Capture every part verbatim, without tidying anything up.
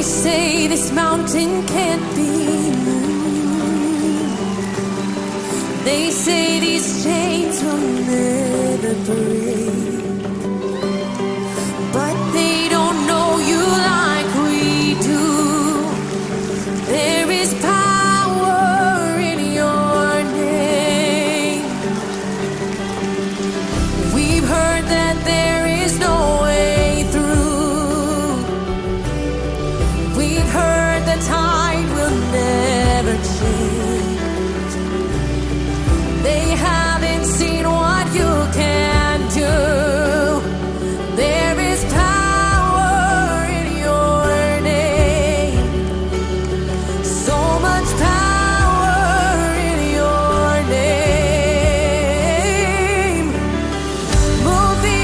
Say this mountain can't be moved. They say these chains will never break. But they don't know you like we do. There is power in your name. We've heard that there is no way through. We've heard the tide will never change. They haven't seen what you can do. There is power in your name. So much power in your name. Move the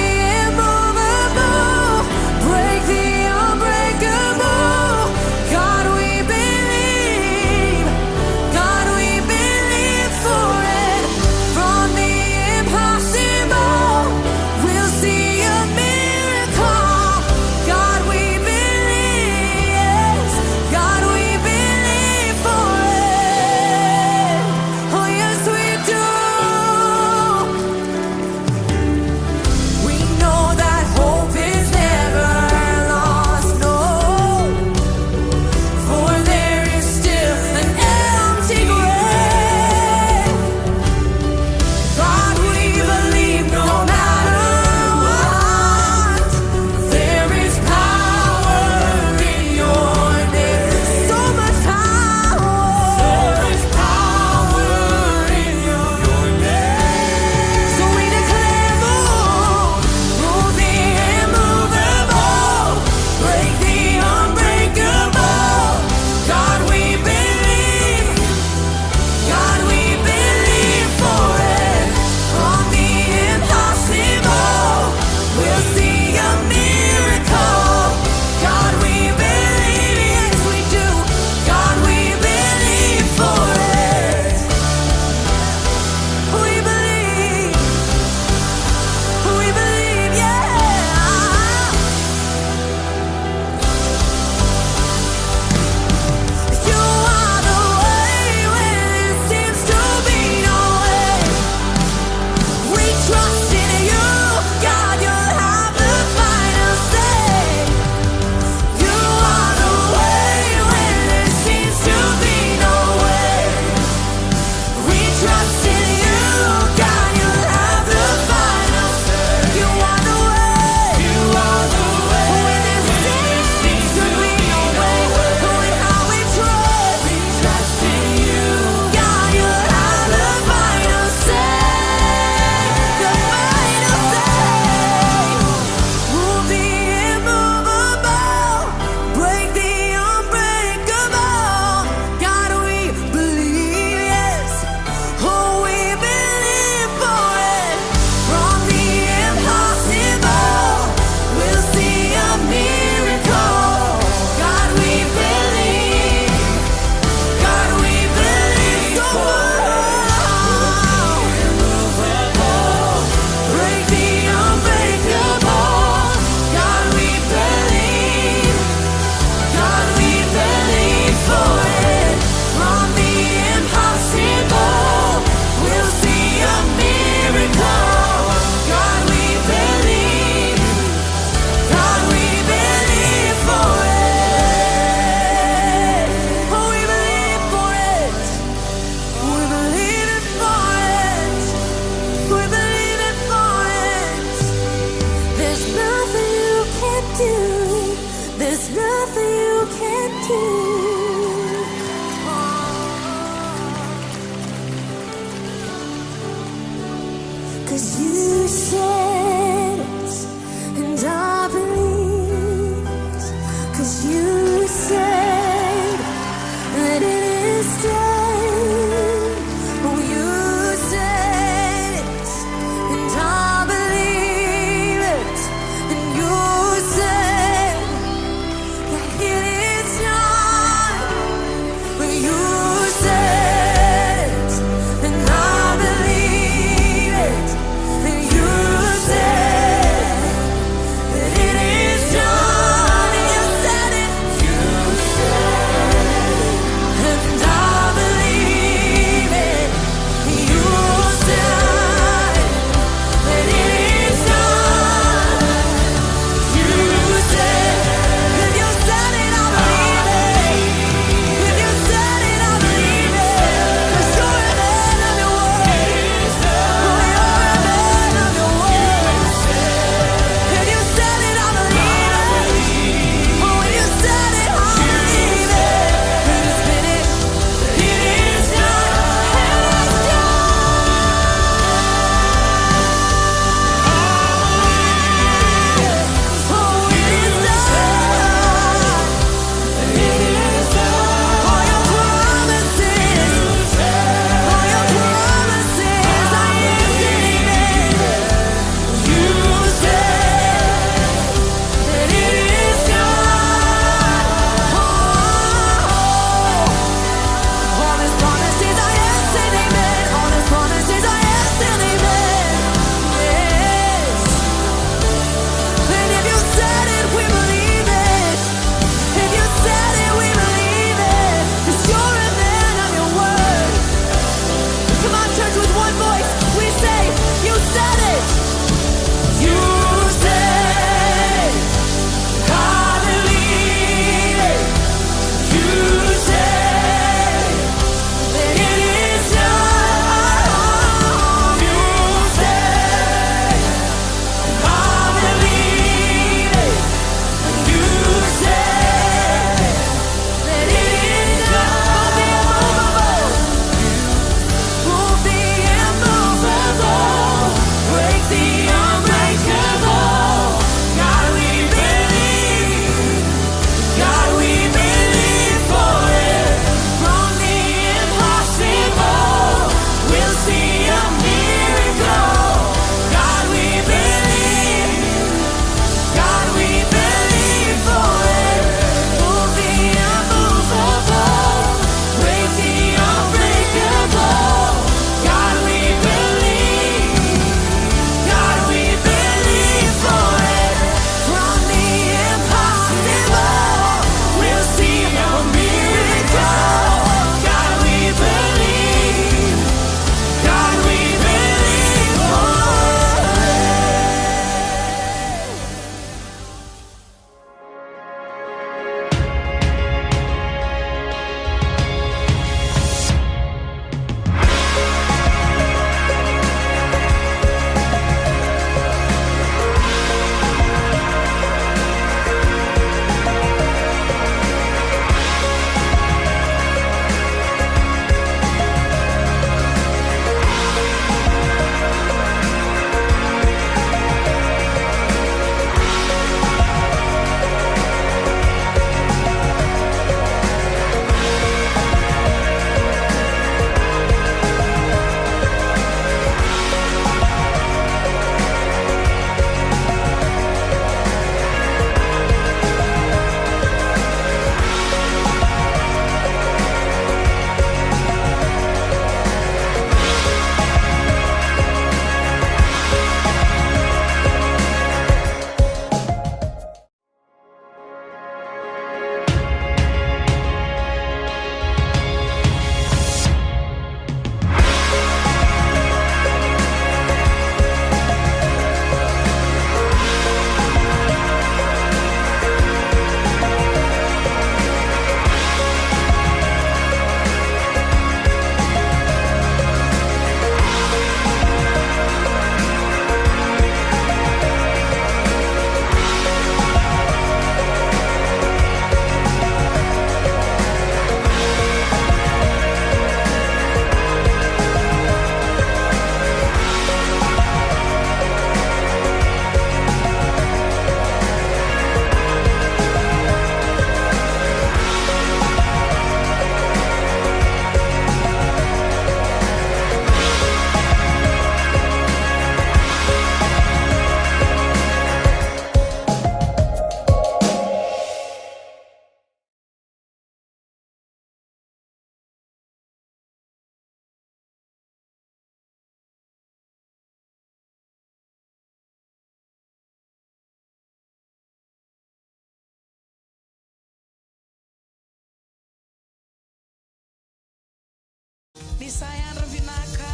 Ni sa yadra vinaka.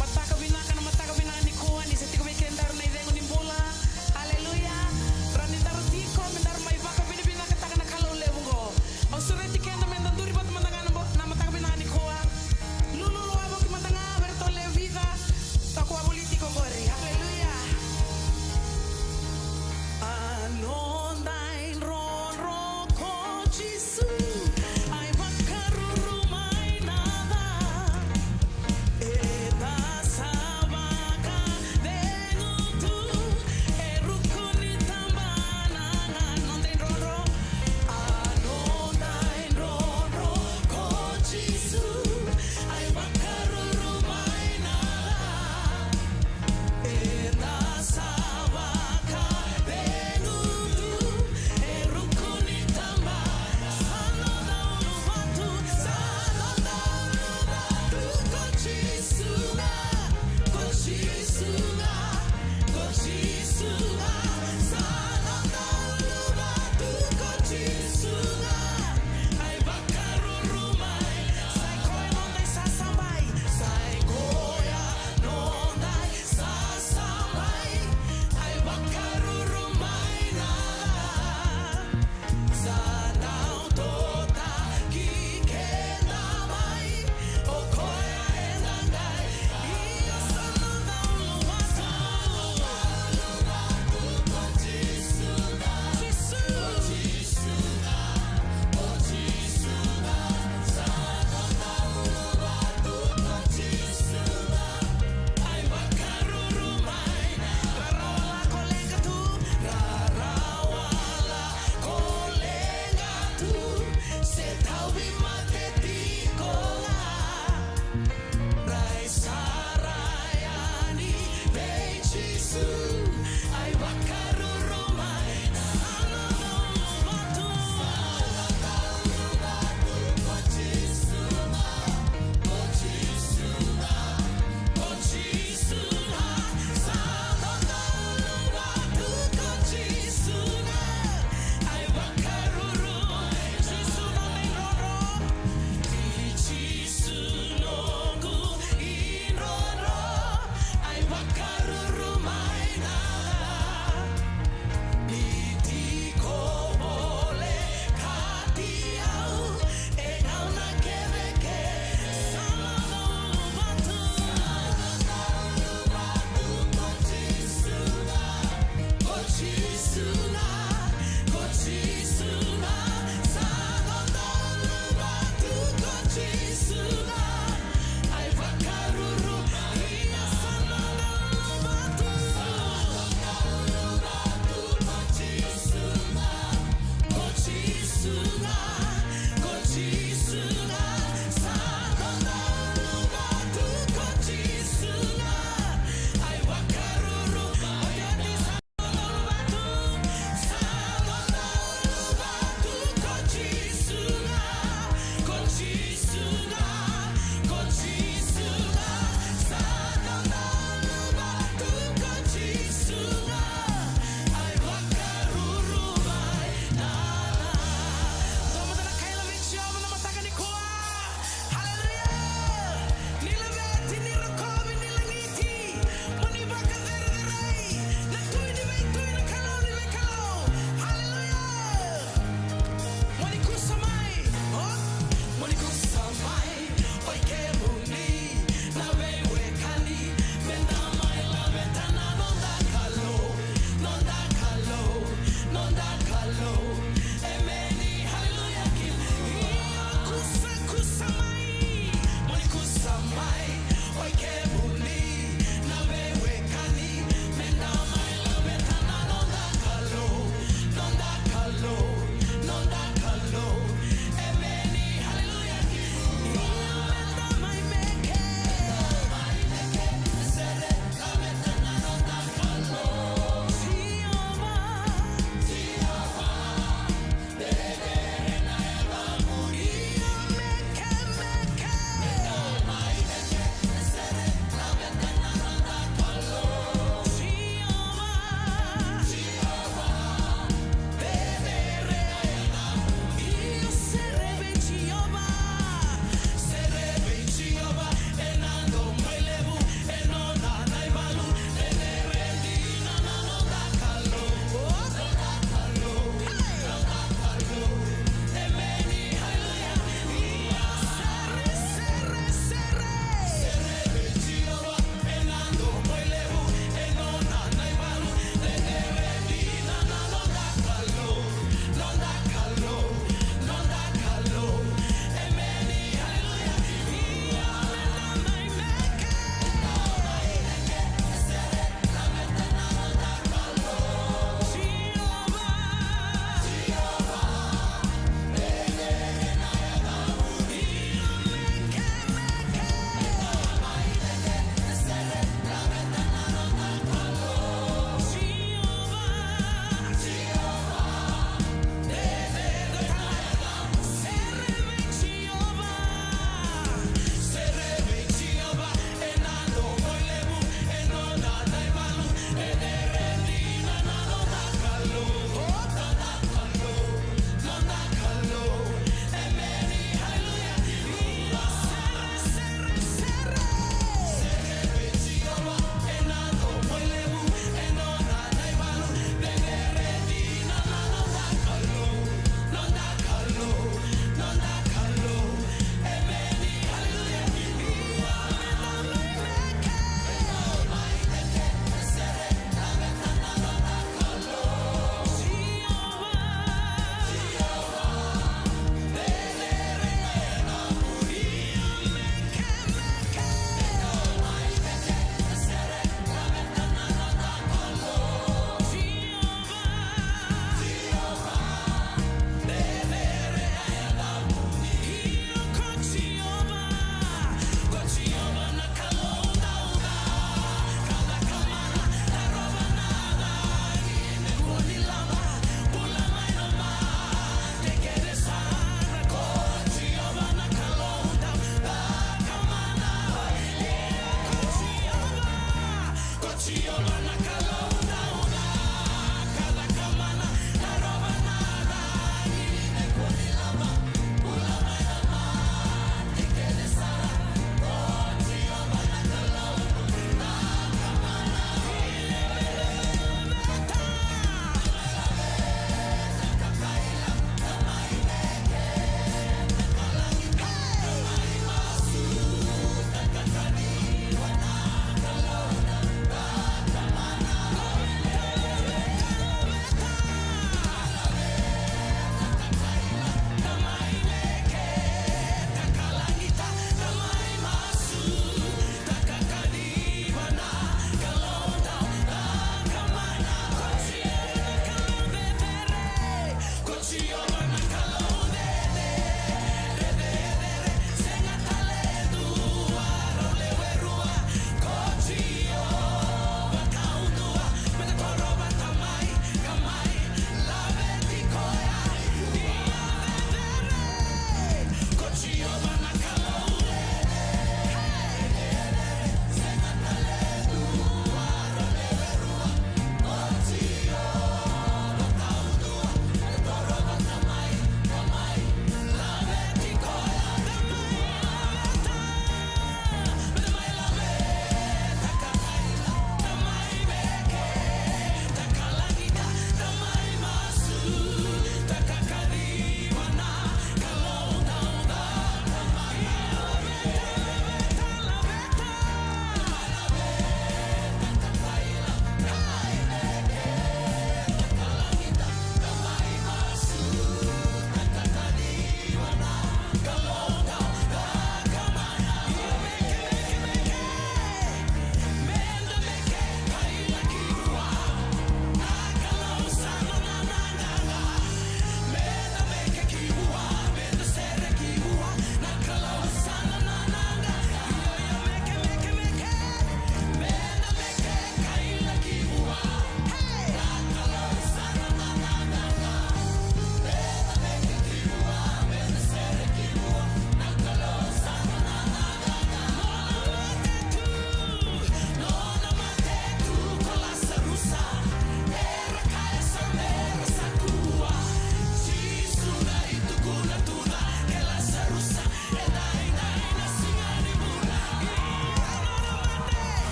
Mataka vinaka, na mataka vinaka nikua, ni sa tiko vei kedaru na icegu ni bula. Aleluya. Rawa ni daru tiko me daru mai vakavinavinakataka na Kalou levu oqo. Au sureti keda me da duri vata mada ga na bo-, na mataka vinaka nikua. Lululu wavoki mada ga vei iratou lewe vica. Sa ko wavoliti iko qori. Aleluya. A noda idrodro ko Jisu, a ivakaruru mai na ca. Eda sa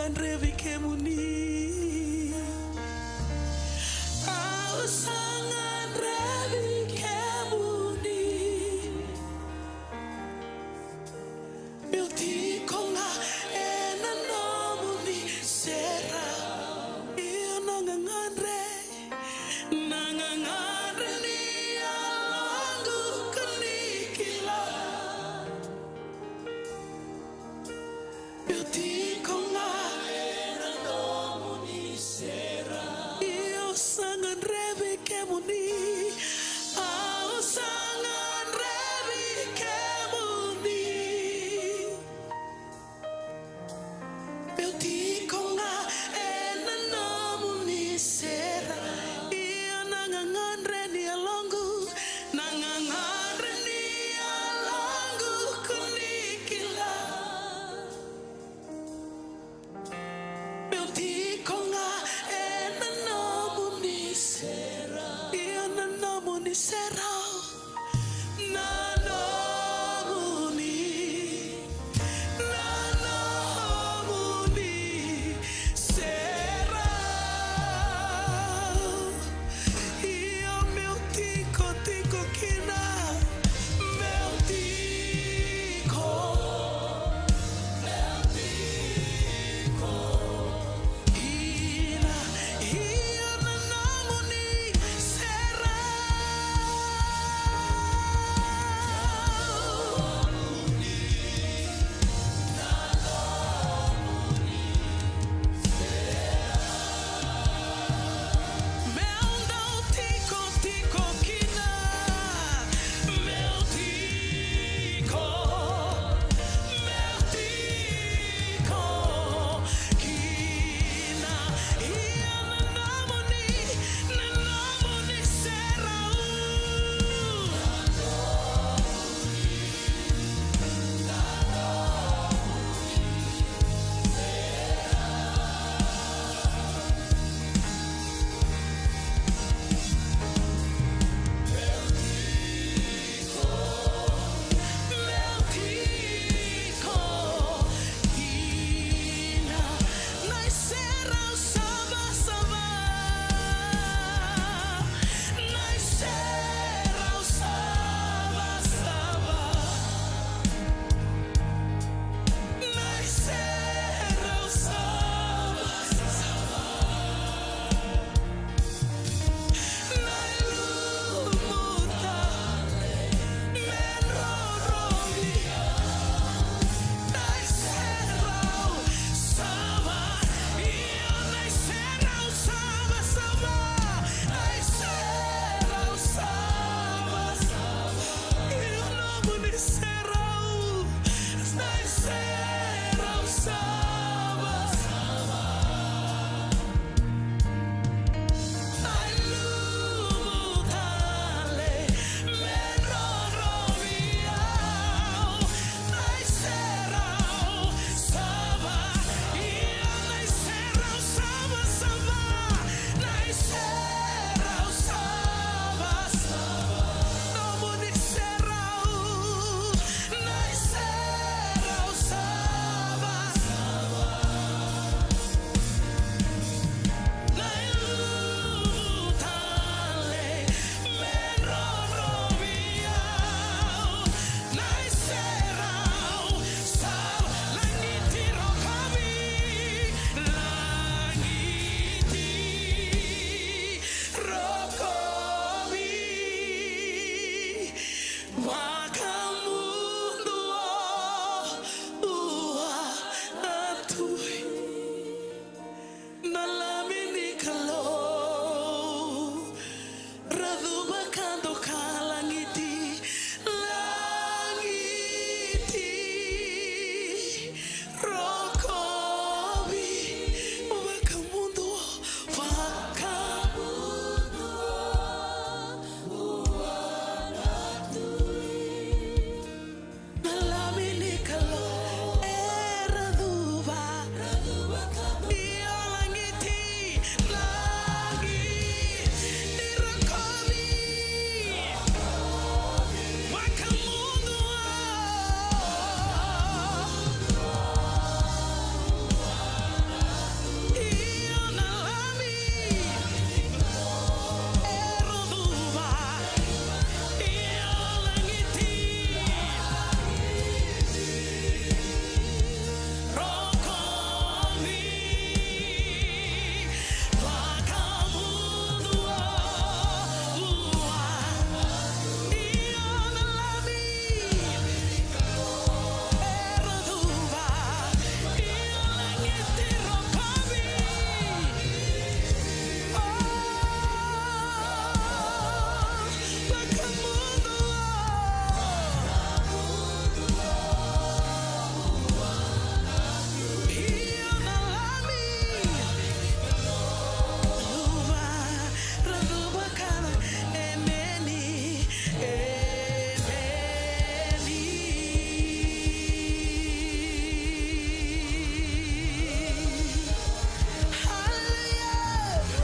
Gadrevi kemuni. Au sa gadrevi kemuni. Meu tiko ga ena nomuni serau. Io na gagadre, na gagadre ni yaloqu ko ni kila. Meu tiko ga ena nomuni serau. Io sa gadrevi kemuni. Au sa gadrevi kemuni. Meu tiko ga ena nomuni serau. Io na gagadre ni yaloqu, na gagadre ni yaloqu ko ni kila. Meu tiko ga ena nomuni serau. Io na nomuni serau. Na nomuni, na nomuni serau. Io meu tiko, tiko kina. Meu tiko, meu tiko kina. Io na nomuni serau.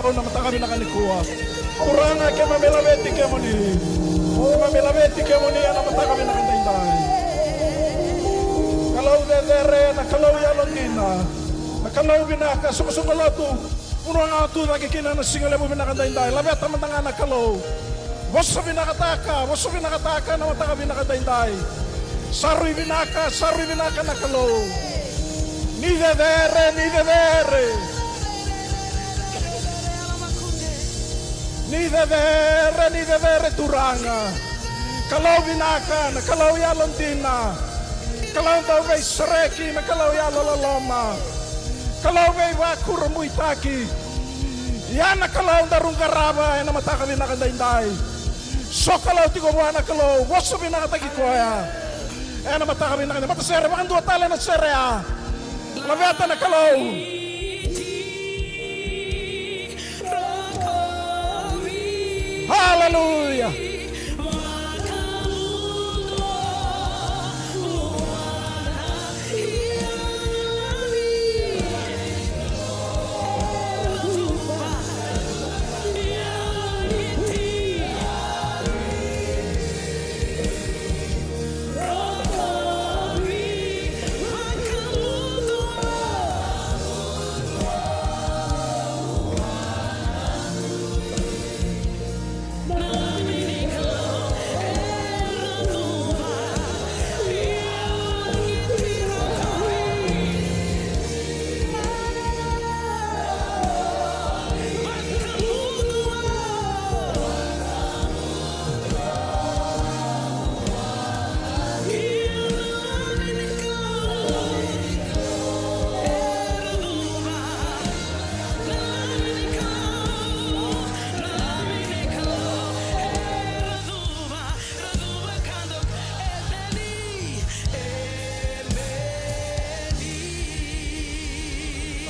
Ena mataka vinaka nikua, Turaga, keimami laveti kemuni. Keimami laveti kemuni ena mataka vinaka daidai. Kalou cecere, na Kalou yalodina, na Kalou vinaka, soqosoqo lotu. Vanua ga o tu cake kina ena siga levu vinaka daidai, laveta mada ga na Kalou. Vosa vinakataka, vosa vinakataka ena mataka vinaka daidai. Sa rui vinaka, sa rui vinaka na Kalou. Ni cecere, ni cecere. Ni cecere, ni cecere Turaga. Kalou vinaka, na Kalou yalodina. Kalou dau veisereki, na Kalou yalololoma. Kalou veivakurabuitaki. Ia na Kalou daru qarava ena mataka vinaka daidai. Sokalou tiko vua na Kalou, vosa vinakataki koya. Ena mataka vinaka, matasere, vakadua tale na sere ya. Laveta na Kalou. Haleluya.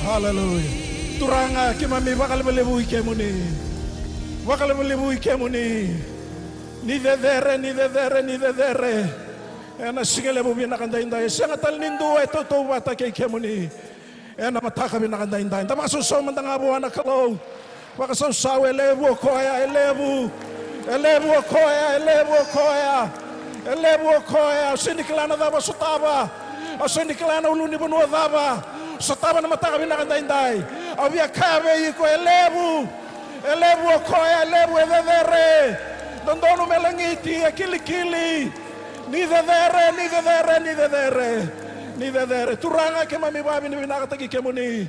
Haleluya. Turaga, keimami vakalevulevu i kemuni. Vakalevulevu i kemuni. Ni cecere, ni cecere, ni cecere. Ena siga levu vinaka daidai, e sega tale ni dua e tautauvata kei kemuni. Ena mataka vinaka daidai, da vakasausau mada ga vua na Kalou. Vakasausau, e levu o koya, e levu. E levu o koya, e levu o koya. E levu o koya, au sega ni kila na cava o sotava. Au sega ni kila na ulunivanua cava o sotava na mataka vinaka daidai. Au via kaya vei iko, e levu. E levu o koya, e levu, e cecere. Dodonu me lagiti, e kilikili. Ni cecere, ni cecere, ni cecere. Ni cecere. Turaga, keimami vavinavinakataki kemuni.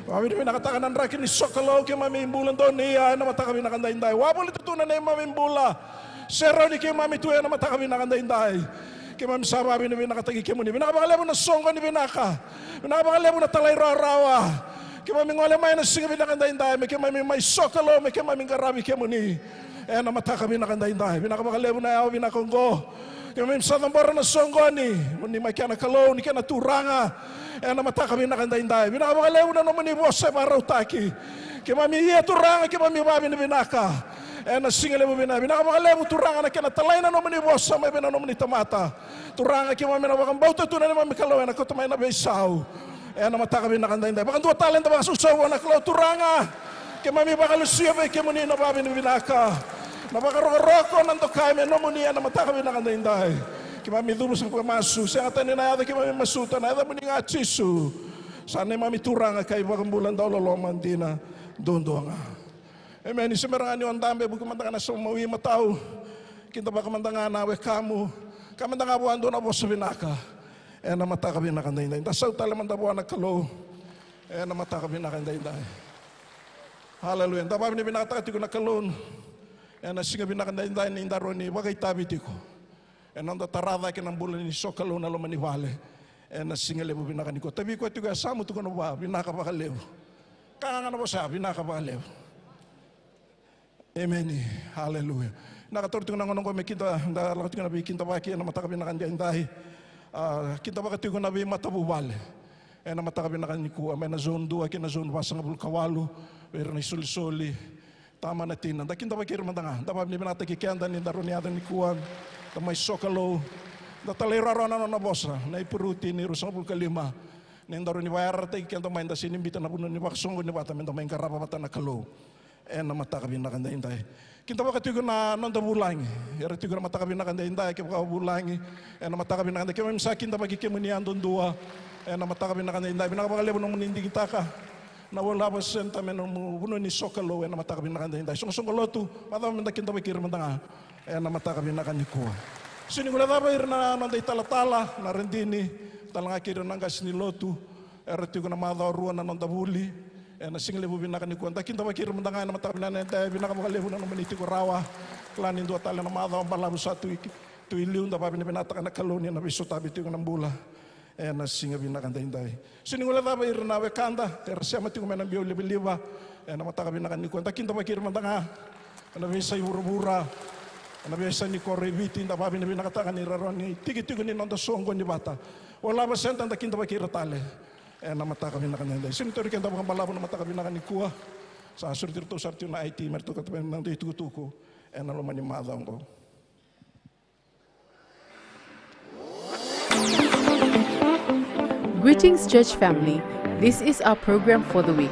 Vavinavinakataka na draki ni sokalou keimami bula donuya ena mataka vinaka daidai. Wavolita tu na neimami bula. Serauni keimami tu ena mataka vinaka daidai. Keimami sa vavinavinakataki kemuni. Vinaka vakalevu na soqoni vinaka. Vinaka vakalevu na talairawarawa. Keimami gole mai na siga vinaka daidai me keimami mai sokalou, me keimami qaravi kemuni. Ena mataka vinaka daidai, vinaka vakalevu na yawa vinaka oqo. Keimami sa cabora na soqoni, ni mai kena Kalou, ni kena Turaga. Ena mataka vinaka daidai, vinaka vakalevu na nomuni vosa e vakarautaki. Keimami ia Turaga, keimami vavinavinaka. Ena siga levu vinaka, vinaka vakalevu Turaga na kena talai na nomuni vosa mai vei na nomuni tamata. Turaga, keimami na vakabauta tu na neimami Kalou ena kauta mai na veisau. Ena mataka vinaka daidai, vakadua tale da vakasausau vua na Kalou. Turaga, keimami vakalusia vei kemuni na vavinavinaka, na vakarokoroko, na dokai me nomuni ena mataka vinaka daidai. Keimami cuva sa vakamasu, sega tani na yaca keimami masuta, na yacamuni ga Jisu. Sa neimami Turaga ka iVakabula dauloloma dina duadua ga. Emeni. Se bera ga ni o dabe, vuki mada ga na sauma, o imatau. Kidavaka mada ga na wekamu. Kaya mada ga vua dua na vosa vinaka. Ena mataka vinaka daidai, da sau tale mada vua na Kalou. Ena mataka vinaka daidai. Haleluya. Da vavinavinakataka tiko na Kalou ena siga vinaka daidai ni da rawa ni vakaitavi tiko ena noda tara cake na bula ni sokalou na loma ni vale. Ena siga levu vinaka nikua, tavi koya tiko e yasamu, tukuna vua, vinaka vakalevu. Kaya ga na vosa, vinaka vakalevu. Emeni. Haleluya. Vinaka, taura tiko na gauna oqo me kida, da lako tiko na veikidavaki ena mataka vinaka daidai. A, kidavaka tiko na veimatavuvale ena mataka vinaka nikua, mai na zone dua kei na zone vasagavulu ka walu, vei ira na isolisoli, tama na tina. Da kidavaki ira mada ga. Da vavinavinakataki keda ni da rawa ni yaco nikua, da mai sokalou. Da talairawarawa na nona vosa, na Iperiu tini, ruasagavulu ka lima. Ni da rawa ni vakayarayarataki keda mai, da sega ni biuta na vanua ni vakasoqoni vata, me da mai qarava vata na Kalou. Ena mataka vinaka daidai. Kidavaka tiko na noda vulagi. Era tiko na mataka vinaka daidai, kevaka vulagi. Ena mataka vinaka daidai. Keimami sa kidavaki kemuni yadudua. Ena mataka vinaka daidai. Vinaka vakalevu nomuni digitaka na World Harvest Centre me nomu vanua ni sokalou ena mataka vinaka daidai. Soqosoqo lotu, macava meda kidavaki ira mada ga ena mataka vinaka nikua. Sega ni guilecava ira na noda italatala, na radini, talega kei ira na qase ni lotu. Era tiko na macawa rua na noda vuli ena siga levu vinaka nikua. Da kidavaki ira mada ga ena mataka vinaka daidai. Vinaka vakalevu na nomuni tiko rawa. Kila ni dua tale na macawa balavu sa tu i, tu i liu, da vakavinavinakataka na Kalou ni na veisotavi tiko na bula ena siga vinaka daidai. Sega ni guilecava ira na wekada era sema tiko mai na biau livaliva ena mataka vinaka nikua. Da kidavaki ira mada ga ena veiyasai vuravura, ena veiyasai ni koro e Viti. Da vakavinavinakataka ni ra rawa ni tikitiki ni noda soqoni vata. World Harvest Centre, da kidavaki ira tale ena mataka vinaka daidai. Sega ni tauri keda vakabalavu na mataka vinaka nikua. Sa sureti iratou sara tiko na I T me ratou kauta mai na noda itukutuku ena loma ni macawa oqo. Greetings, church family. This is our program for the week.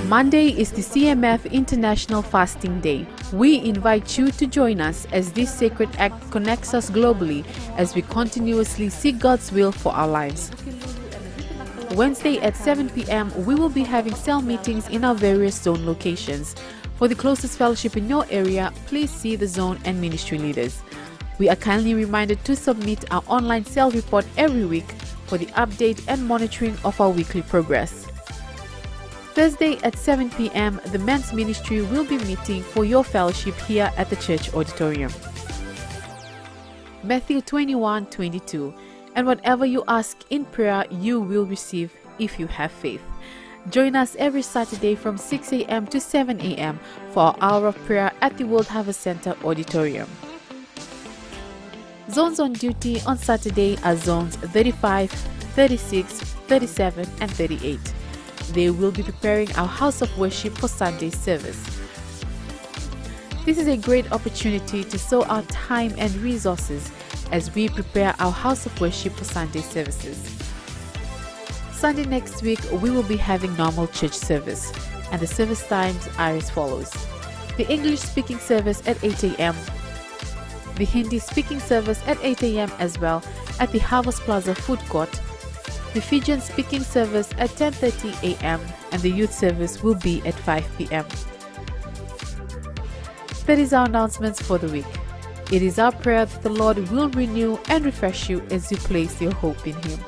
Monday is the C M F International Fasting Day. We invite you to join us as this sacred act connects us globally as we continuously seek God's will for our lives. Wednesday at seven p.m., we will be having cell meetings in our various zone locations. For the closest fellowship in your area, please see the zone and ministry leaders. We are kindly reminded to submit our online cell report every week for the update and monitoring of our weekly progress. Thursday at seven p.m., the men's ministry will be meeting for your fellowship here at the church auditorium. Matthew twenty-one twenty-two. "And whatever you ask in prayer, you will receive if you have faith." Join us every Saturday from six a.m. to seven a.m. for our hour of prayer at the World Harvest Centre Auditorium. Zones on duty on Saturday are zones thirty-five, thirty-six, thirty-seven, and thirty-eight. They will be preparing our house of worship for Sunday service. This is a great opportunity to sow our time and resources as we prepare our house of worship for Sunday services. Sunday next week, we will be having normal church service, and the service times are as follows. The English speaking service at eight a.m., the Hindi speaking service at eight a.m. as well at the Harvest Plaza food court, the Fijian speaking service at ten thirty a.m., and the youth service will be at five p.m. That is our announcements for the week. It is our prayer that the Lord will renew and refresh you as you place your hope in Him.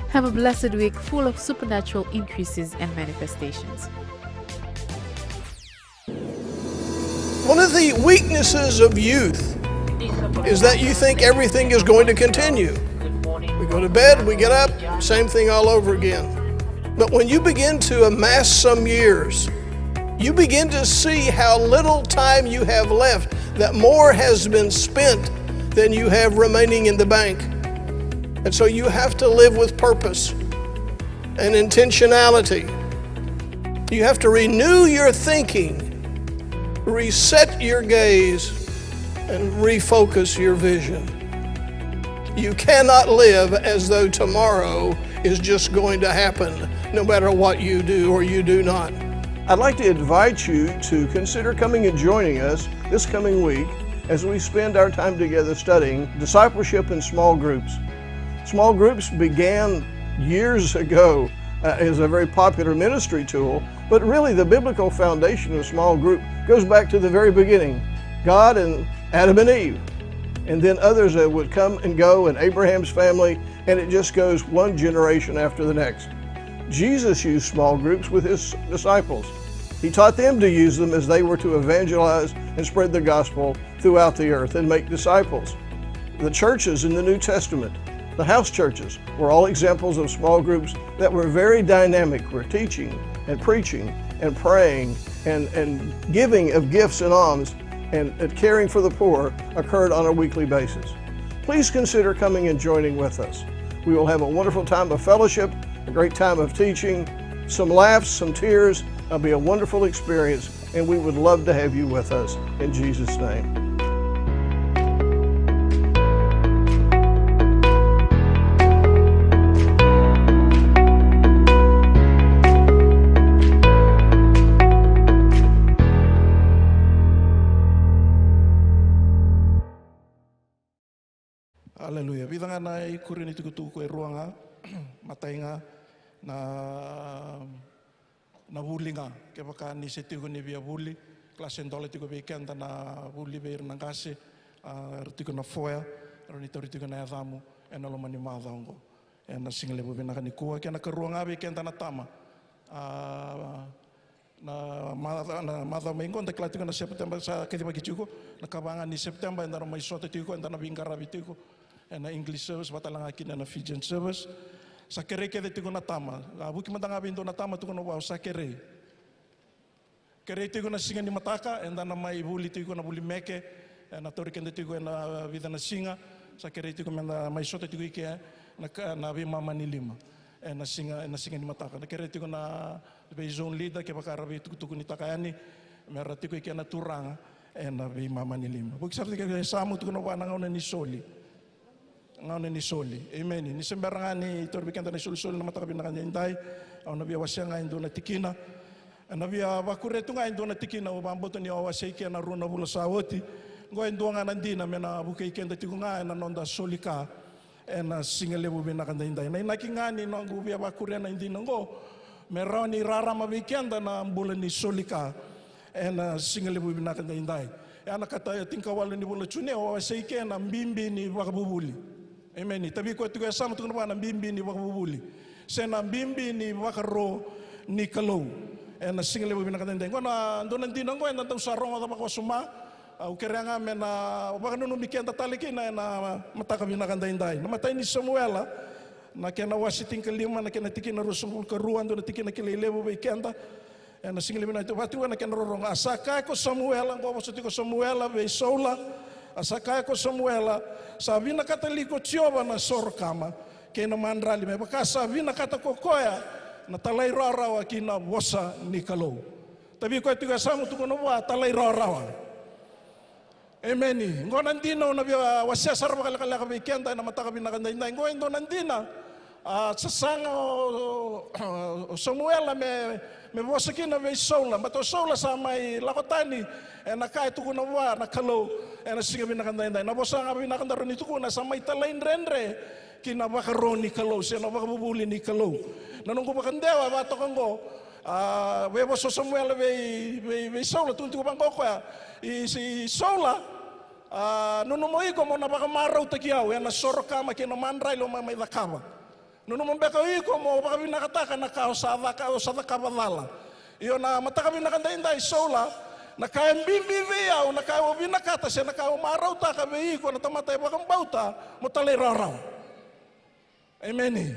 Have a blessed week full of supernatural increases and manifestations. One of the weaknesses of youth is that you think everything is going to continue. We go to bed, we get up, same thing all over again. But when you begin to amass some years, you begin to see how little time you have left, that more has been spent than you have remaining in the bank. And so you have to live with purpose and intentionality. You have to renew your thinking, reset your gaze, and refocus your vision. You cannot live as though tomorrow is just going to happen, no matter what you do or you do not. I'd like to invite you to consider coming and joining us this coming week as we spend our time together studying discipleship in small groups. Small groups began years ago, uh, as a very popular ministry tool, but really the biblical foundation of small group goes back to the very beginning, God and Adam and Eve, and then others that would come and go in Abraham's family, and it just goes one generation after the next. Jesus used small groups with his disciples. He taught them to use them as they were to evangelize and spread the gospel throughout the earth and make disciples. The churches in the New Testament, the house churches, were all examples of small groups that were very dynamic, where teaching and preaching and praying and, and giving of gifts and alms and, and caring for the poor occurred on a weekly basis. Please consider coming and joining with us. We will have a wonderful time of fellowship, a great time of teaching, some laughs, some tears. It'll be a wonderful experience, and we would love to have you with us in Jesus' name. Aleluya. Vica ga na ikuri ni tukutuku e rua ga, matai ga na, na vuli ga. Kevaka ni se tiko ni via vuli, kila se dola tiko vei keda na vuli vei ira na qase, a, era tiko na foya, era ni tauri tiko na yacamu ena loma ni macawa oqo. Ena siga levu vinaka nikua, kei na karua ga vei keda na tama. A, na macawa, na macawa mai qo da kila tiko na September sa kacivaki tiko, na kava ga ni September eda na mai sota tiko, eda na veiqaravi tiko ena English service, vata tale ga kina na Fijian service. Sa kerei kece tiko na tama. A vuki mada ga vei dua na tama, tukuna vua, au sa kerei. Kerei tiko na siga ni mataka, eda na mai vuli tiko na vuli meke, ena tauri keda tiko ena vica na siga, sa kerei tiko meda mai sota tiko i ke na ka, na veimama ni lima. Ena siga, ena siga ni mataka. Na kerei tiko na vei zone leader, kevaka ra veitukutukunitaka yani, mera tiko i ke na turaga ena veimama ni lima. Vuki sara tiko e yasamu, tukuna vua na gauna ni soli. Gauna ni soli. Emeni. Ni se bera ga ni tauri vei keda na isolisoli na mataka vinaka edaidai, au na via wasea ga e dua na tikina. Au na via vakuria tu ga e dua na tikina, au vakabauta ni au a wasea i ke na rua na vula sa oti. Qo e dua ga na dina me na vukei keda tiko ga ena noda soli ka ena siga levu vinaka edaidai. Na inaki ga ni noqu via vakuria na dina oqo, me rawa ni rarama vei keda na bula ni soli ka ena siga levu vinaka edaidai. E a na kata e tinikawalu ni vula June, au a wasea i ke na bibi ni vakavuvuli. Emeni. Tavi koya tiko e yasamu, tukuna vua na bibi ni vakavuvuli, se na bibi ni vakaro ni Kalou ena siga levu vinaka edaidai. Qo na dua na dina qo eda dau sa rogoca vakawasoma. Au kerea ga me na vakananumi keda tale kina ena mataka vinaka edaidai. Na imatai ni Samuela, na kena wase tinikalima, na kena tikina ruasagavulu ka rua, dua na tikina kilai levu vei keda. Ena siga levu vinaka, vaka tiko na kena rorogo. A sa kaya ko Samuela, qo vosa tiko Samuela vei Saula. A sa kaya ko Samuela, sa vinakata li ko Jiova na soro kama kei na madrali, me vaka sa vinakata ko koya na talairawarawa ki na vosa ni Kalou? Tavi koya tiko e yasamu, tukuna vua, talairawarawa. Emeni. Qo na dina au na via wasea sara vakalekaleka vei keda ena mataka vinaka edaidai. Qo e dua na dina. A, sasaga o, o, o Samuela me, me vosa kina vei Saula. Baleta o Saula sa mai lako tani ena ka e tukuna vua na Kalou ena siga vinaka edaidai. Na vosa ga vinaka daru ni tukuna, sa mai talaidredre ki na vakaro ni Kalou, se na vakavuvuli ni Kalou. Na noqu vakadewa e vaka toka qo. A, veivosa o Samuela vei, vei, vei Saula, tukuna tiko vaqo o koya. I, i Saula, a, nanuma o iko mo na vakamarautaki au ena soro kama kei na madrali o mai, mai cakava. Nanuma beka o iko mo vakavinakataka na ka o sa caka, o sa cakava cala. Io, na mataka vinaka edaidai Saula, na ka e bibi vei au, na ka au vinakata, se na ka au marautaka vei iko na tamata e vakabauta, mo talairawarawa. Emeni.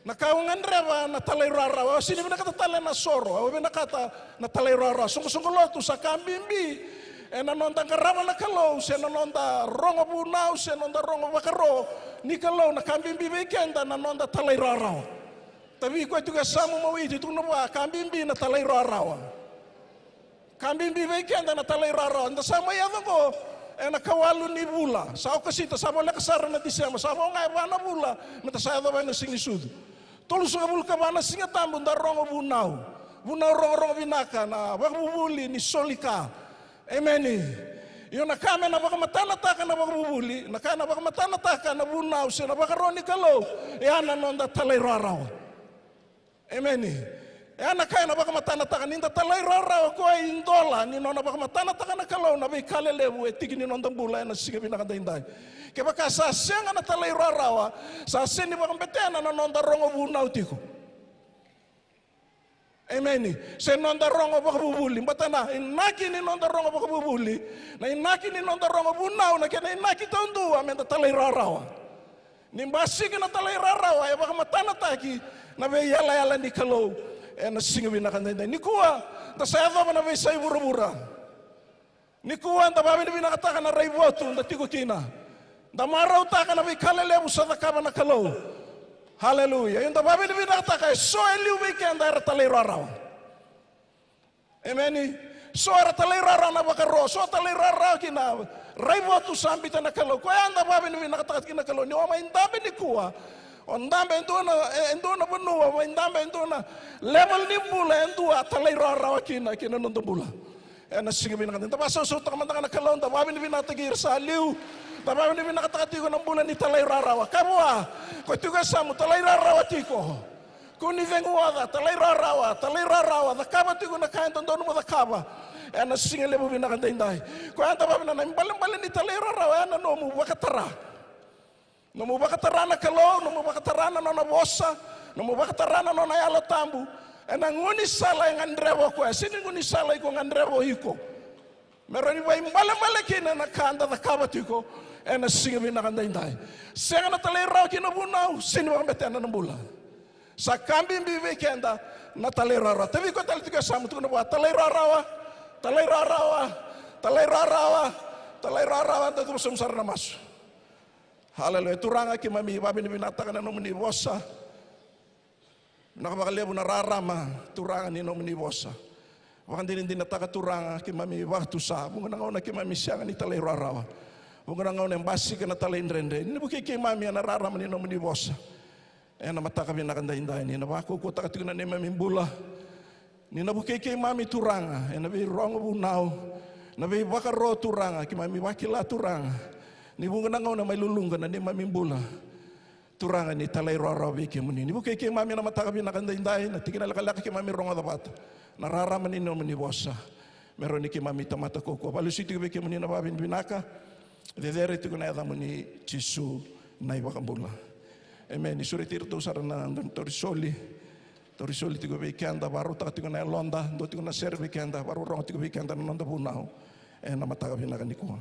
Na ka au gadreva na talairawarawa, au sega ni vinakata tale na soro, au vinakata na talairawarawa. Soqosoqo lotu sa ka bibi ena noda qarava na Kalou, se na noda rogo vunau, se na noda rogo vakaro ni Kalou, na ka bibi vei keda na noda talairawarawa. Tavi koya tiko e yasamu, Mawiti, tukuna vua, ka bibi na talairawarawa. Ka bibi vei keda na talairawarawa. Da sa mai yaco qo ena kawalu ni vula. Sa Okosita, sa voleka sara na Tiseba. Sa vo ga e va na vula meda sa yacova ena Siganisucu. Tolusagavulu ka va na Sigatabu da rogo vunau. Vunau rogorogo vinaka, na vakavuvuli ni soli ka. Emeni. Io, na ka me na vakamatanataka na vakavuvuli, na ka e na vakamatanataka na vunau se na vakaro ni Kalou, e a na noda talairawarawa. Emeni. E a na ka e na vakamatanataka, ni da talairawarawa koya e idola ni nona vakamatanataka na Kalou na veika lelevu e tiki ni noda bula ena siga vinaka edaidai. Kevaka sa sega na talairawarawa, sa sega ni vakabetena na noda rogo vunau tiko. Emeni. Se noda rogo vakavuvuli. Baleta na inaki ni noda rogo vakavuvuli, na inaki ni noda rogo vunau, na kena inaki taudua meda talairawarawa. Ni basika na talairawarawa, e vakamatanataki na veiyalayala ni Kalou ena siga vinaka edaidai. Nikua, da sa yacova na veiyasai vuravura. Nikua da vakavinavinakataka na raivotu da tiko kina. Da marautaka na veika lelevu sa cakava na Kalou. Haleluya. Io, da vakavinavinakataka eso e liu vei keda era talairawarawa. Emeni. So era talairawarawa na vakaro, so talairawarawa ki na raivotu sa biuta na Kalou. Koya da vakavinavinakataka kina na Kalou. Ni o mai dabe nikua, o dabe e dua na, e, e dua na vanua, o mai dabe e dua na level ni bula e dua a talairawarawa kina, kina noda bula. Ena siga vinaka, da vakasausautaka mada ga na Kalou, da vakavinavinakataki ira sa liu. Da vakavinavinakataka tiko na bula ni talairawarawa. Ka vua, ko tiko e yasamu, talairawarawa tiko. Kua ni cegu oca, talairawarawa, talairawarawa, cakava tiko na ka e dodonu mo cakava. Ena siga levu vinaka daidai. Ko ya da vakavinavinaka, na ibalebale ni talairawarawa, ena nomu vakatara. Nomu vakatara na Kalou, nomu vakatara na nona vosa, nomu vakatara na nona Yalo Tabu. Ena gaunisala e gadreva o koya, sega ni gaunisala iko gadreva o iko. Me rawa ni vakaibalebale kina na ka da cakava tiko ena siga vinaka daidai. Sega na talairawarawa ki na vunau, sega ni vakabetena na bula. Sa ka bibi vei keda na talairawarawa. Tavi koya tale tiko e yasamu, tukuna vua, talairawarawa, talairawarawa, talairawarawa, talairawarawa. Da tuva sobu sara na masu. Haleluya. Turaga, keimami vakavinavinakataka na nomuni vosa. Vinaka vakalevu na rarama, Turaga, ni nomuni vosa. Vakadinadinataka, Turaga, keimami vakatusa. Vuqa na gauna keimami sega ni talairawarawa. Vuqa na gauna e basika na talaidredre. Ni na vukei keimami ena rarama ni nomuni vosa. Ena mataka vinaka daidai, ni na vakaukauwataka tiko na neimami bula. Ni na vukei keimami, Turaga, ena veirogo vunau, na veivakaro, Turaga, keimami vakila, Turaga, ni vuqa na gauna mai luluqa na neimami bula. Turaga, ni talairawarawa vei kemuni. Ni vukei keimami ena mataka vinaka daidai, na tikina lekaleka keimami rogoca vata, na rarama ni nomuni vosa. Me rawa ni keimami tamata kaukaua. Vakalesui tiko vei kemuni na vakavinavinaka. Cecere tiko na yacamuni, Jisu na iVakabula. Emeni. Sureti iratou sara na dau ni taurisoli. Taurisoli tiko vei keda, vakarautaka tiko na yaloda, dua tiko na sere vei keda, vakarorogo tiko vei keda na noda vunau ena mataka vinaka nikua.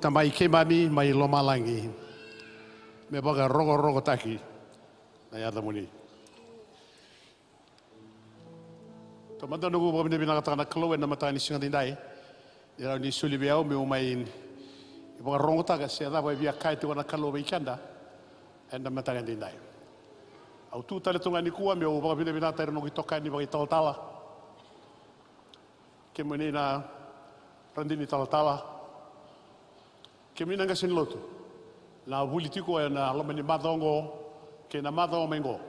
Tamai keimami mai lomalagi, me vakarokorokotaki na yacamuni. Taumada noqu vakavinavinakataka na Kalou ena mataka ni siga daidai, ni rawa ni soli vei au meu mai vakarogotaka se cava e via kaya tiko na Kalou vei keda ena mataka daidai. Au tu tale tu ga nikua meu vakavinavinakataka ira noqu itokani vakaitalatala, kemuni na radini talatala, kemuni na qase ni lotu na vuli tiko ena loma ni macawa oqo kei na macawa mai oqo.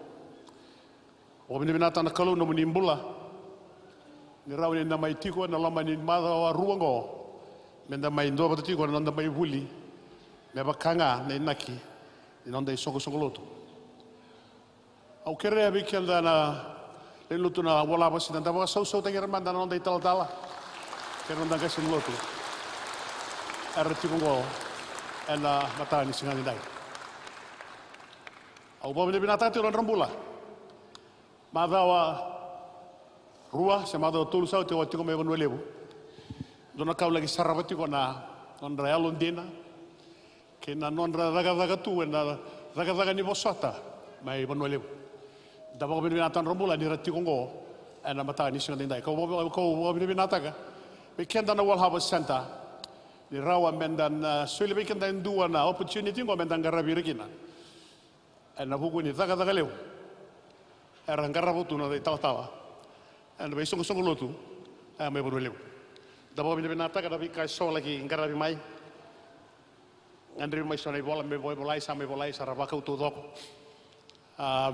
Vakavinavinakataka na Kalou nomuni bula, ni rawa ni da mai tiko ena loma ni macawa rua oqo, me da mai duavata tiko ena noda mai vuli me vaka ga na inaki ni noda isoqosoqo lotu. Au kerea vei keda na lewe ni lotu na World Harvest Centre, da vakasausautaki ira mada na noda italatala kei na noda qase ni lotu era tiko oqo ena mataka ni siga daidai. Au vakavinavinakataka tiko na nodra bula. Macawa rua se macawa tolu sa oti au a tiko mai Vanua Levu. Dua na ka au laki sarava tiko na nodra yalodina kei na nodra cakacaka tu ena cakacaka ni vosota mai Vanua Levu. Da vakavinavinakataka na nodra bula ni ra tiko oqo ena mataka ni siga daidai. Kau vaka-, kau vakavinavinakataka vei keda na World Harvest Centre ni rawa me da na soli vei keda e dua na opportunity oqo me da qaravi ira kina ena vuku ni cakacaka levu era qarava tu na noda italatala ena veisoqosoqo lotu e mai Vanua Levu. Da vakavinavinakataka na veika eso laki qaravi mai. Gadrevi mai so na ivola me vaivolai, sa mai volai, sa ra vakau taucoko. A,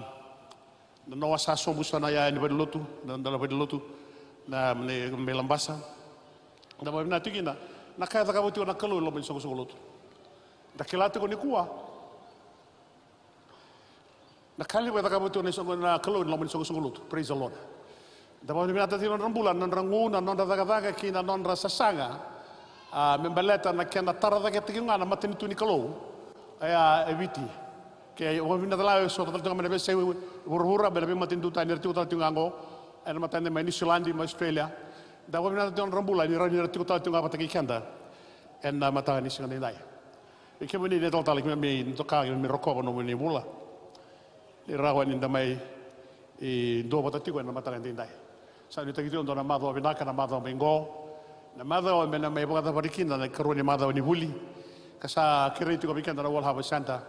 na noa sa sobu so na iyaya ni valenilotu, na dela valenilotu na, na, mai Labasa. Da vakavinavinakataka tiko kina na ka e cakava tiko na Kalou e loma ni soqosoqo lotu. Da kila tiko nikua na ka levu e cakava tiko na isoqo, na Kalou e loma ni soqosoqo lotu. Praise the Lord. Da vakavinavinakataka tiko na nodra bula, na nodra gu, na nodra cakacaka kei na nodra sasaga, a, me baleta na kena tara cake tiko ga na matanitu ni Kalou oya e Viti. Ke vakavinavinaka tale ga, e so tale tiko ga mai na veiyasai vuravura, mai na veimatanitu tani era tiko tale tiko ga oqo ena mataka mai Niusiladi, mai Australia. Da vakavinavinakataka tiko na nodra bula ni rawa ni ra tiko tale tiko ga vata kei keda ena mataka ni siga daidai. Vei kemuni na italatala, keimami doka, keimami rokova nomuni bula ni rawa ni da mai, e, duavata tiko ena mataka daidai. Sa nuitaki tiko dua na macawa vinaka na macawa mai qo, na macawa me na mai vakacavari kina na ikarua ni macawa ni vuli. Ka sa kerei tiko vei keda na World Harvest Centre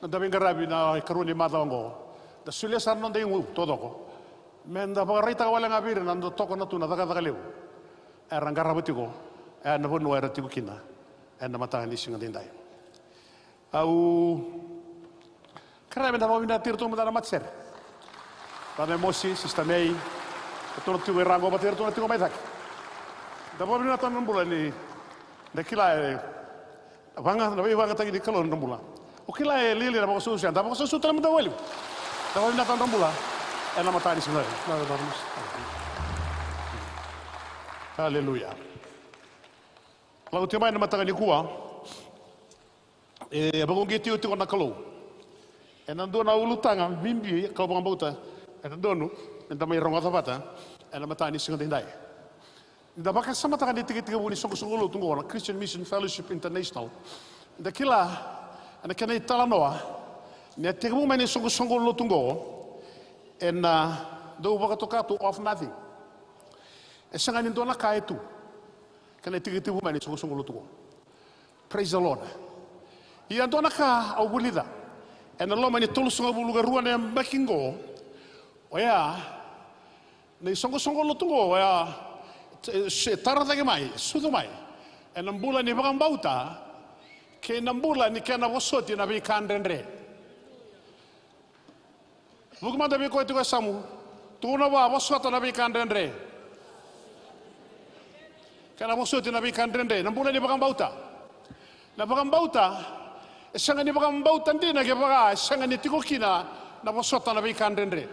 na noda veiqaravi na ikarua ni macawa oqo. Da solia sara na noda igu taucoko me da vakaraitaka wale ga vei ira na noda tokona tu na cakacaka levu era qarava tiko ena vanua era tiko kina ena mataka ni siga daidai. Au kerea me da vakavinavinakataka ira tu mada na matasere. Brother Mosi, Sister May, ratou na tiko i ra qo vata, ratou na tiko mai cake. Da vakavinavinakataka na bula ni da kila e vaga, na veivagataki ni Kalou na bula. O kila e lialia na vakasausautaka, da vakasausautaka tale mada vakalevu. Da vakavinavinakataka na bula ena mataka ni siga. Aleluya. Lako tiko mai na mataka nikua. E, e vakauqeti iko tiko na Kalou ena dua na ulutaga bibi, kau vakabauta e dodonu me da mai rogoca vata ena mataka ni siga daidai. Da vakasamataka na itekitekivu ni soqosoqo lotu oqo na Christian Mission Fellowship International. Da kila ena kena italanoa ni a tekivu mai na isoqosoqo lotu oqo ena dau vakatoka tu of nothing. E sega ni dua na ka e tu kena itekitekivu mai na isoqosoqo lotu oqo. Praise the Lord. Ia dua na ka au vulica ena loma ni tolusagavulu ka rua na yabaki qo, oya na isoqosoqo lotu qo, oya e, e tara cake mai, sucu mai ena bula ni vakabauta kei na bula ni kena vosoti na veika dredre. Vuki mada vei koya tiko e yasamu. Tukuna vua, vosota na veika dredre. Kena vosoti na veika dredre. Na bula ni vakabauta. Na vakabauta e sega ni vakabauta dina kevaka e sega ni tiko kina na vosota na veika dredre.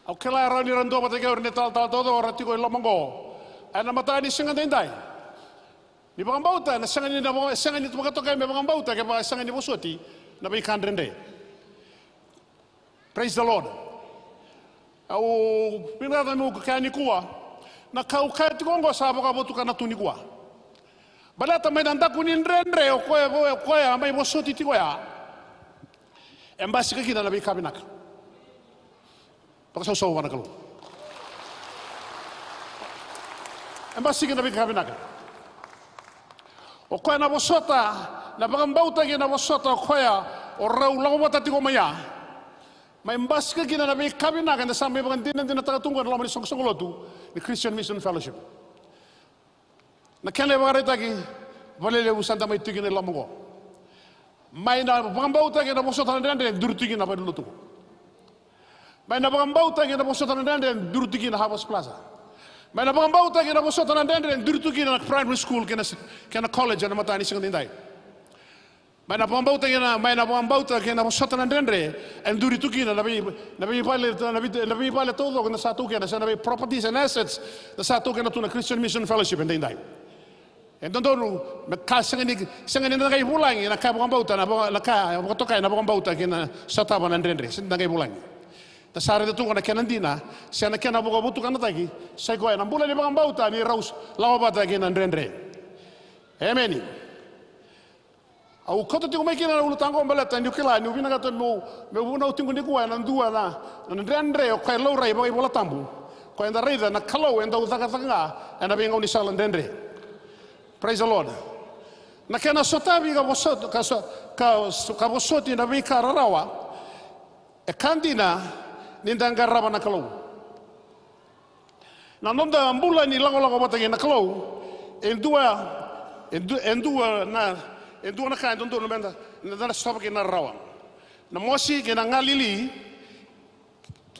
Au kila e rawa ni ra duavata kei au ira na italatala taucoko era tiko i loma qo ena mataka ni siga daidai. Ni vakabauta, na sega ni, na vaka-, sega ni vakatokai me vakabauta kevaka e sega ni vosoti na veika dredre. Praise the Lord. Au vinakata meu kaya nikua, na ka au kaya tiko oqo sa vakavotukana tu nikua. Baleta mai na daku ni dredre o koya, o koya mai vosoti tiko ya, e basika kina na veika vinaka. Vakasausau vua na Kalou. E basika na veika vinaka. O koya na vosota, na vakabauta kei na vosota o koya o rau lako vata tiko mai ya, mai basika kina na veika vinaka eda sa mai vakadinadinataka tu qo ena loma ni soqosoqo lotu ni Christian Mission Fellowship. Na kena ivakaraitaki, valelevu sa da mai tiko kina i loma qo. Mai na vakabauta kei na vosota na dredre, duri tiko kina na valenilotu qo. Mai na vakabauta kei na vosota na dredre, duri tiko kina na Harvest Plaza. Mai na vakabauta kei na vosota na dredre, duri tiko kina na primary school kei na, kei na college ena mataka ni siga daidai. Mai na vakabauta kei na, mai na vakabauta kei na vosota na dredre, e duri tu kina na vei, na veivale, na vei, na veivale taucoko eda sa taukena, se na vei properties and assets eda sa taukena tu na Christian Mission Fellowship e daidai. E dodonu me ka sega ni, sega ni da qai vulagi na ka e vakabauta, na vaka, na ka e vakatokai na vakabauta kei na sotava na dredre, sega ni da qai vulagi. Da sa raica tu qo na kena dina, se na kena vakavotukanataki, sai koya na bula ni vakabauta ni rau s-, lako vata kei na dredre. Emeni. Au kauta tiko mai kina na ulutaga qo baleta niu kila, niu vinakata meu, meu vunau tiko nikua ena dua na, na dredre o koya e laurai vakaivolatabu. Koya eda raica na Kalou e dau cakacaka ga ena veigaunisala dredre. Praise the Lord. Na kena sotavi ka vosot-, ka so-, ka so-, ka vosoti na veika rarawa, e ka dina ni da qarava na Kalou. Na noda bula ni lakolako vata kei na Kalou, e dua, e du-, e dua na, e dua na ka e dodonu meda, meda na sotava kina na rarawa. Na mosi kei na galili,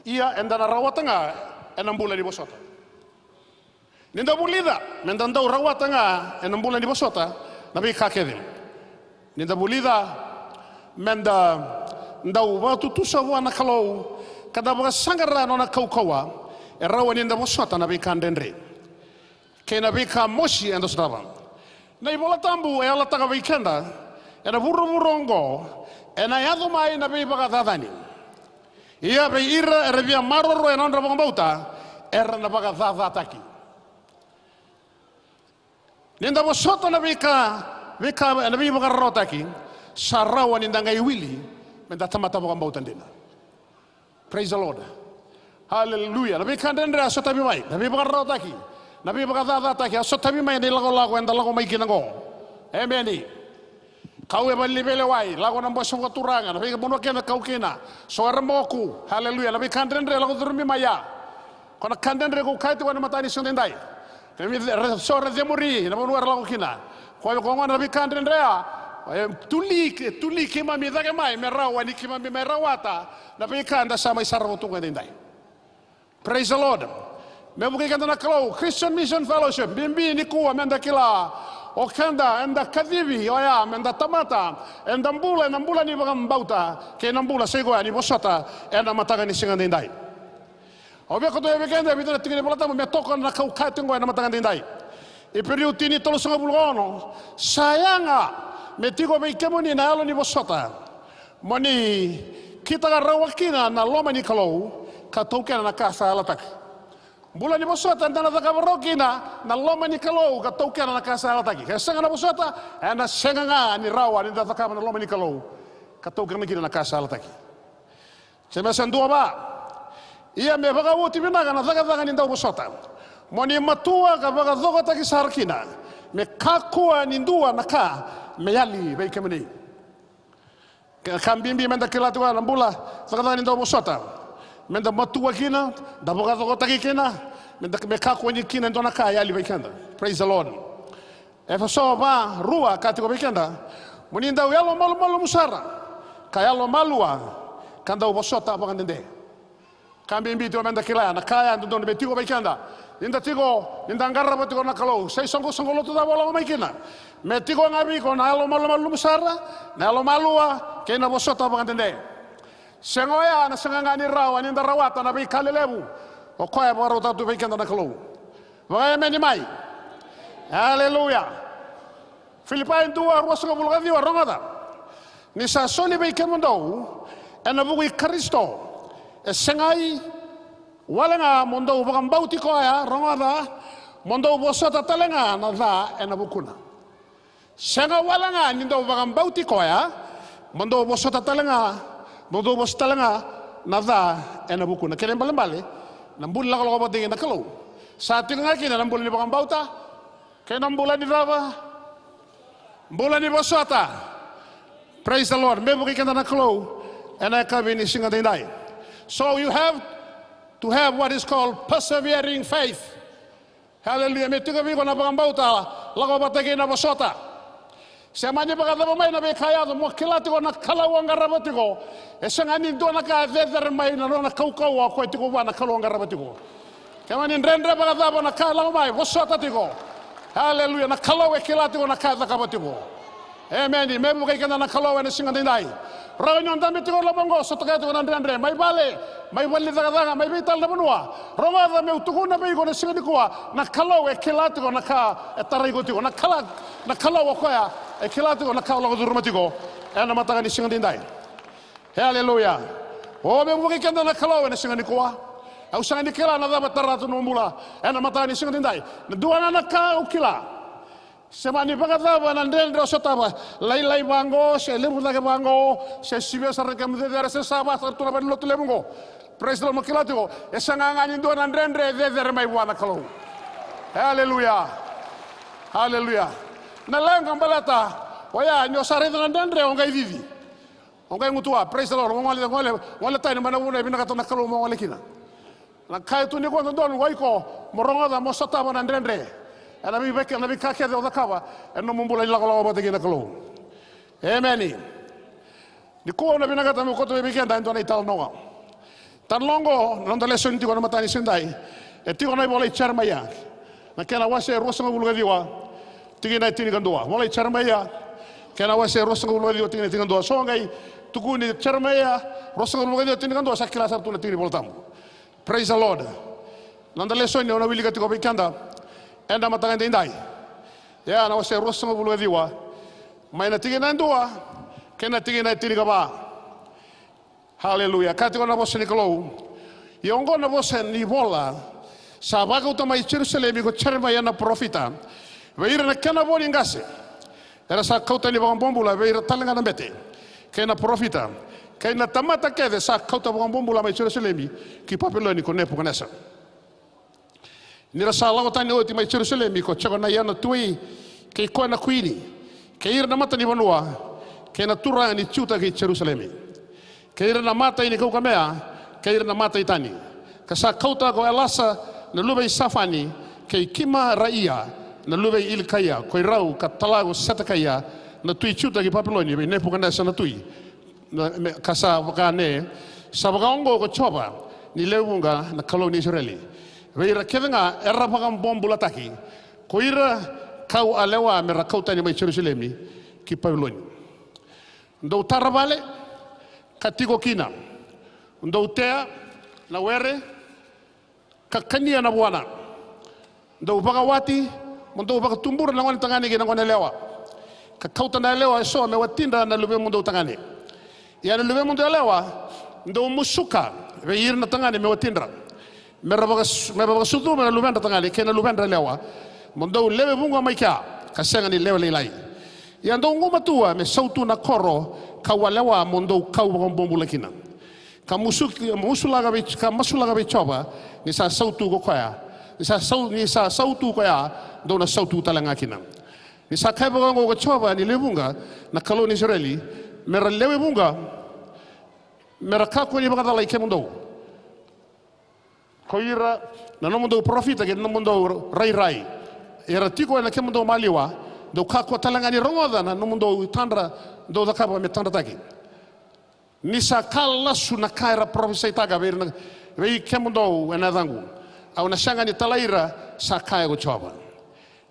ia eda na rawata ga ena bula ni vosota. Ni da vulica meda dau rawata ga ena bula ni vosota na veika kece. Ni da vulica meda dau vakatutusa vua na Kalou ka da vakasaqara na nona kaukauwa, e rawa ni da vosota na veika dredre kei na veika mosi eda sotava. Na iVolatabu e yalataka vei keda, ena vuravura oqo ena yaco mai na veivakacacani. Ia vei ira era via maroroya na nodra vakabauta, era na vakacacataki. Ni da vosota na veika, veika, na veivakararawataki, sa rawa ni da qai wili meda tamata vakabauta dina. Praise the Lord. Hallelujah. Na veika dredre a sotavi mai, na veivakararawataki, na veivakacacataki a sotavi mai ena ilakolako eda lako mai kina qo. Emeni. Kau e vale ni veilewai, lako na bose vakaturaga, na veivanua kece kau kina, so era moku, haleluya, na veika dredre lako curumi mai ya. Ko na ka dredre kau kaya tiko ena mataka ni siga daidai. Kemuni era so era cemuri na vanua era lako kina. Koya ko gona na veika dredre ya, e tuli, e tuli keimami cake mai me rawa ni keimami mai rawata na veika eda sa mai sarava tu ga daidai. Praise the Lord. Me vukei keda na Kalou, Christian Mission Fellowship, bibi nikua meda kila, o keda eda kacivi oya meda tamata, eda bula ena bula ni vakabauta kei na bula sai koya ni vosota ena mataka ni siga daidai. Au via kauta vei keda e vica na tiki ni Volatabu me toka na kau kaya tiko ena mataka daidai. Iperiu tini tolusagavulu ka ono, sa yaga me tiko vei kemuni na yalo ni vosota, mo ni kitaka rawa kina na loma ni Kalou ka taukena na ka sa yalataka. Bula ni vosota eda na cakava rawa kina na loma ni Kalou ka taukena na ka sa yalataki. Ke sega na vosota, ena sega ga ni rawa ni da cakava na loma ni Kalou ka taukena kina na ka sa yalataki. Jemesa dua va. Ia me vakauti vinaka na cakacaka ni dauvosota, mo ni matua ka vakacokotaki sara kina, me kakua ni dua na ka me yali vei kemuni. Ka, ka bibi meda kila tiko na bula, cakacaka ni dauvosota. Meda matua kina, da vakacokotaki kina, meda, me kakua ni kina e dua na ka e yali vei keda. Praise the Lord. Efeso va rua kaya tiko vei keda, mo ni dau yalomalumalumu sara, ka yalomalua, ka dau vosota vakadede. Ka bibi tiko meda kila ya, na ka ya e dodonu me tiko vei keda. Ni da tiko, ni da qarava tiko na Kalou, se isoqosoqo lotu cava o lako mai kina, me tiko ga vei iko na yalomalumalumu sara, na yalomalua, kei na vosota vakadede. Sega oya, ena sega ga ni rawa ni da rawata na veika lelevu o koya e vakarautaka tu vei keda na Kalou. Vakaemeni mai. Aleluya. Filipai dua, ruasagavulu ka ciwa, rogoca. Ni sa soli vei kemudou ena vuku i Karisito, e segai wale ga mo dou vakabauti koya, rogoca, mo dou vosota tale ga na ca ena vukuna. Sega wale ga ni dou vakabauti koya, mo dou vosota tale ga, mo dou vosa tale ga na ca ena vukuna. Kena ibalebale, na bula ni lakolako vata kei na Kalou sa tiko ga kina na bula ni vakabauta kei na bula ni cava? Bula ni vosota. Praise the Lord. Me vukei keda na Kalou ena yakavi ni siga daidai. So you have to have what is called persevering faith. Hallelujah. Me tiko vei iko na vakabauta lako vata kei na vosota. Se mani vakacava mai na veika e yaco, mo kila tiko na Kalou o qarava tiko. E sega ni dua na ka e cecere mai na nona kaukauwa o koya tiko vua na Kalou o qarava tiko. Ke mani dredre vakacava na ka e lako mai, vosota tiko. Hallelujah. Na Kalou e kila tiko na ka e cakava tiko. Emeni. Me vukei keda na Kalou ena siga daidai. Rawa ni o dabe tiko e loma oqo, sota kaya tiko na dredre, mai vale, mai vale ni cakacaka, mai vei tale na vanua. Rogoca, meu tukuna vei iko na siga nikua, na Kalou e kila tiko na ka e tarai iko tiko. Na kala, na Kalou o koya e kila tiko na ka o lako curuma tiko ena mataka ni siga daidai. Haleluya. O, me vukei keda na Kalou ena siga nikua. Au sega ni kila na cava e tara tu na nomu bula ena mataka ni siga daidai. Na dua ga na ka au kila, se mani vakacava na dredre o sotava, lailai vaqo se levu cake vaqo, se sivia sara na kemu cecere, se sa va sara tu na valenilotu levu oqo. Praise the Lord. Mo kila tiko, e sega ga ni dua na dredre e cecere mai vua na Kalou. Haleluya. Haleluya. Na leqa baleta oya, ni o sa raica na dredre, o qai cici. O qai gutuva. Praise the Lord. Mo gole, gole, gole tani mai na vanua e vinakata na Kalou mo gole kina. Na ka e tu nikua, dodonu o iko mo rogoca, mo sotava na dredre ena veika, na veika kece o cakava ena nomu bula ni lakolako vata kei na Kalou. Emeni. Nikua au na vinakata meu kauta mai vei keda e dua na italanoa. Talanoa oqo, na noda lesoni tiko ena mataka ni siga daidai, e tiko ena ivola i Jeremaia, na kena wase ruasagavulu ka ciwa, tikina e tinikadua. Vola i Jeremaia, kena wase ruasagavulu ka ciwa, tikina e tinikadua. So qai tukuni, Jeremaia ruasagavulu ka ciwa, tinikadua, sa kila sara tu na tiki ni Vola Tabu. Praise the Lord. Na noda lesoni au na wilika tiko vei keda ena mataka daidai, ia na wase ruasagavulu ka ciwa, mai na tikina e dua kei na tikina e tinikava. Haleluya. Kaya tiko na vosa ni Kalou: Ia oqo na vosa ni vola sa vakauta mai Jerusalemi ko Jeremaia na parofita vei ira na kena vo ni qase era sa kau tani vakabobula, vei ira tale ga na bete kei na parofita kei na tamata kece sa kauta vakabobula mai Jerusalemi ki Papiloni ko Nepukanesa. Ni ra sa lako tani oti mai Jerusalemi ko Jekonaia na tui, kei koya na kuini, kei ira na matanivanua, kei na turaga ni Juta kei Jerusalemi, kei ira na matai ni kaukamea, kei ira na matai tani, ka sa kauta ko Elasa na luve i Safani, kei Kimaraia na luve i Ilikaia, ko i rau ka tala ko Setekaia na tui Juta ki Papiloni vei Nepukanesa na tui, na, me, ka sa vaka ne, sa vaka oqo ko Jiova ni lewe vuqa na Kalou ni Isireli, vei ira kece ga era vakabobulataki, ko ira ka'u a lewa me ra kau tani mai Jerusalemi ki Papiloni. Dou tara vale ka tiko kina, dou tea na were ka kania na vuana. Dou vakawati, mo dou vakatubura na gone tagane kei na gone yalewa, ka kauta na yalewa eso me watidra na luvemudou tagane. Ia na luvemudou yalewa dou musuka vei ira na tagane me watidra, me ra vakas-, me ra vakasucuma na luvedra tagane kei na luvedra yalewa, mo dou lewe vuqa mai kea, ka sega ni lewe lailai. Ia dou gumatua me sautu na koro ka'u a lewa mo dou kau vakabobula kina. Ka musu-, musulaka vei, ka masulaka vei Jiova, ni sa sautu ko koya, ni sa sau-, ni sa sautu koya, dou na sautu tale ga kina. Ni sa kaya vaka oqo ko Jiova ni lewe vuqa na Kalou ni Isireli, me ra lewe vuqa, me ra kakua ni vakacalai kemudou ko ira na nomudou parofita kei na nomudou rairai, era tiko ena kemudou maliwa, dou kakua tale ga ni rogoca na nomudou tadra dou cakava me tadrataki. Ni sa ka lasu na ka era parofisaitaka vei ira na, vei kemudou ena yacaqu, au na sega ni talai ira, sa kaya ko Jiova.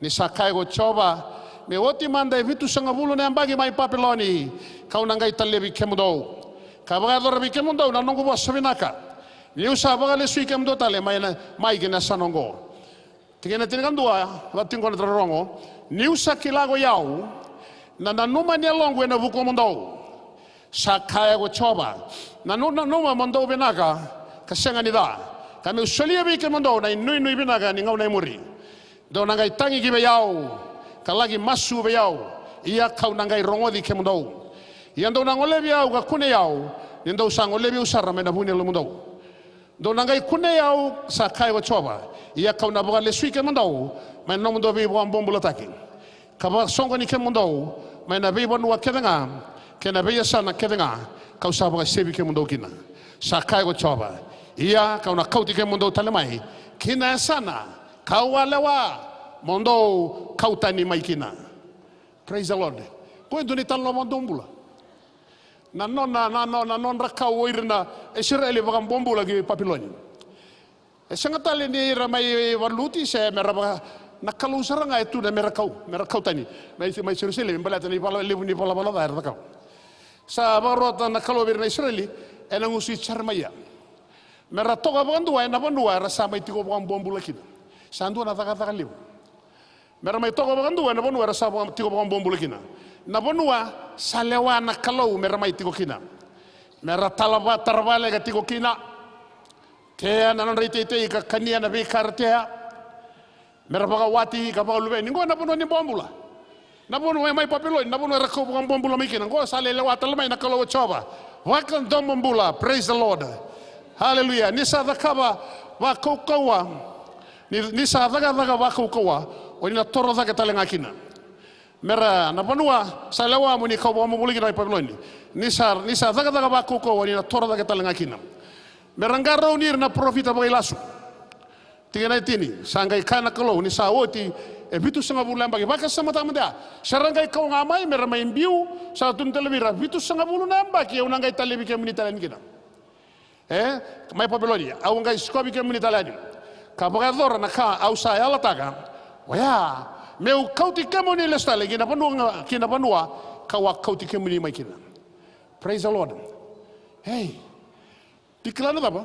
Ni sa kaya ko Jiova: Me oti mada e vitusagavulu na yabaki mai Papiloni, ka'u na qai talevi kemudou ka vakayacora vei kemudou na noqu vosa vinaka, ni'u sa vakalesui kemudou tale mai na, mai ki na yasana oqo. Tikina tinikadua, vakatiko na taro rogo: Ni'u sa kila ko i au na nanuma ni yaloqu ena vukumudou, sa kaya ko Jiova, na nu-, nanuma mo dou vinaka ka sega ni ca, ka me'u solia vei kemudou na inuinui vinaka ni gauna e muri. Dou na qai tagi ki vei au ka laki masu vei au, Ia kau na qai rogoci kemudou. Ia dou na golevi au ka kunei au, ni dou sa golevi au sara mai na vu ni yalomudou. Dou na qai kunei au, sa kaya ko Jiova. Ia kau na vakalesui kemudou mai na nomudou veivakabobulataki, ka vakasoqoni kemudou mai na veivanua kece ga kei na veiyasana kece ga kau sa vakasevi kemudou kina, sa kaya ko Jiova. Ia kau na kauti kemudou tale mai ki na yasana kau a lewa mo dou kau tani mai kina. Praise the Lord. Ko e dua ni talanoa vakabobula. Na nona, na nona, na nodra kau o ira na Isireli vakabobula ki Papiloni. E sega tale ni ira mai valuti se mera vaka, na Kalou sara ga e tu na mera kau, mera kau tani mai, mai Jerusalemi, baleta na ivala levu ni valavala ca era cakava. Sa vakarota na Kalou vei ira na Isireli ena gusu i Jeremaia. Mera toka vakadua ena vanua era sa mai tiko vakabobula kina. Sa dua na cakacaka levu. Mera mai toka vakadua ena vanua era sa vaka, tiko vakabobula kina. Na vanua sa lewa na Kalou mera mai tiko kina. Mera talava, tara vale ka tiko kina. Tea na nodra iteitei ka kania na veika era tea. Mera vakawati ka vakaluveni. Qo na vanua ni bobula. Na vanua mai Papiloni, na vanua era kau vakabobula mai kina. Qo sa lai lewa tale mai na Kalou o Jiova. Vakadomobula. Praise the Lord. Hallelujah. Ni sa cakava vakaukauwa. Ni, ni sa cakacaka vakaukauwa, o ni na toro cake tale ga kina. Mera na vanua sa lewa mo ni kau vakabobula kina mai Papiloni. Ni sa, ni sa cakacaka vakaukauwa, o ni na toro cake tale ga kina. Mera qarauni ira na parofita vakailasu. Tikina e tini, sa qai kaya na Kalou ni sa oti e vitusagavulu na yabaki, vakasamataka mada ya. Se ra qai kau ga mai, mera mai biu, sa tukuna tale vei ira, vitusagavulu na yabaki, au na qai talevi kemuni tale yani kina. E, mai Papiloni, au qai sikovi kemuni tale yani. Ka vakayacora na ka au sa yalataka. Oya, meu kauti kemuni lesu tale ki na vanua, ki na vanua kau a kauti kemuni mai kina. Praise the Lord. Ei, ni kila na cava?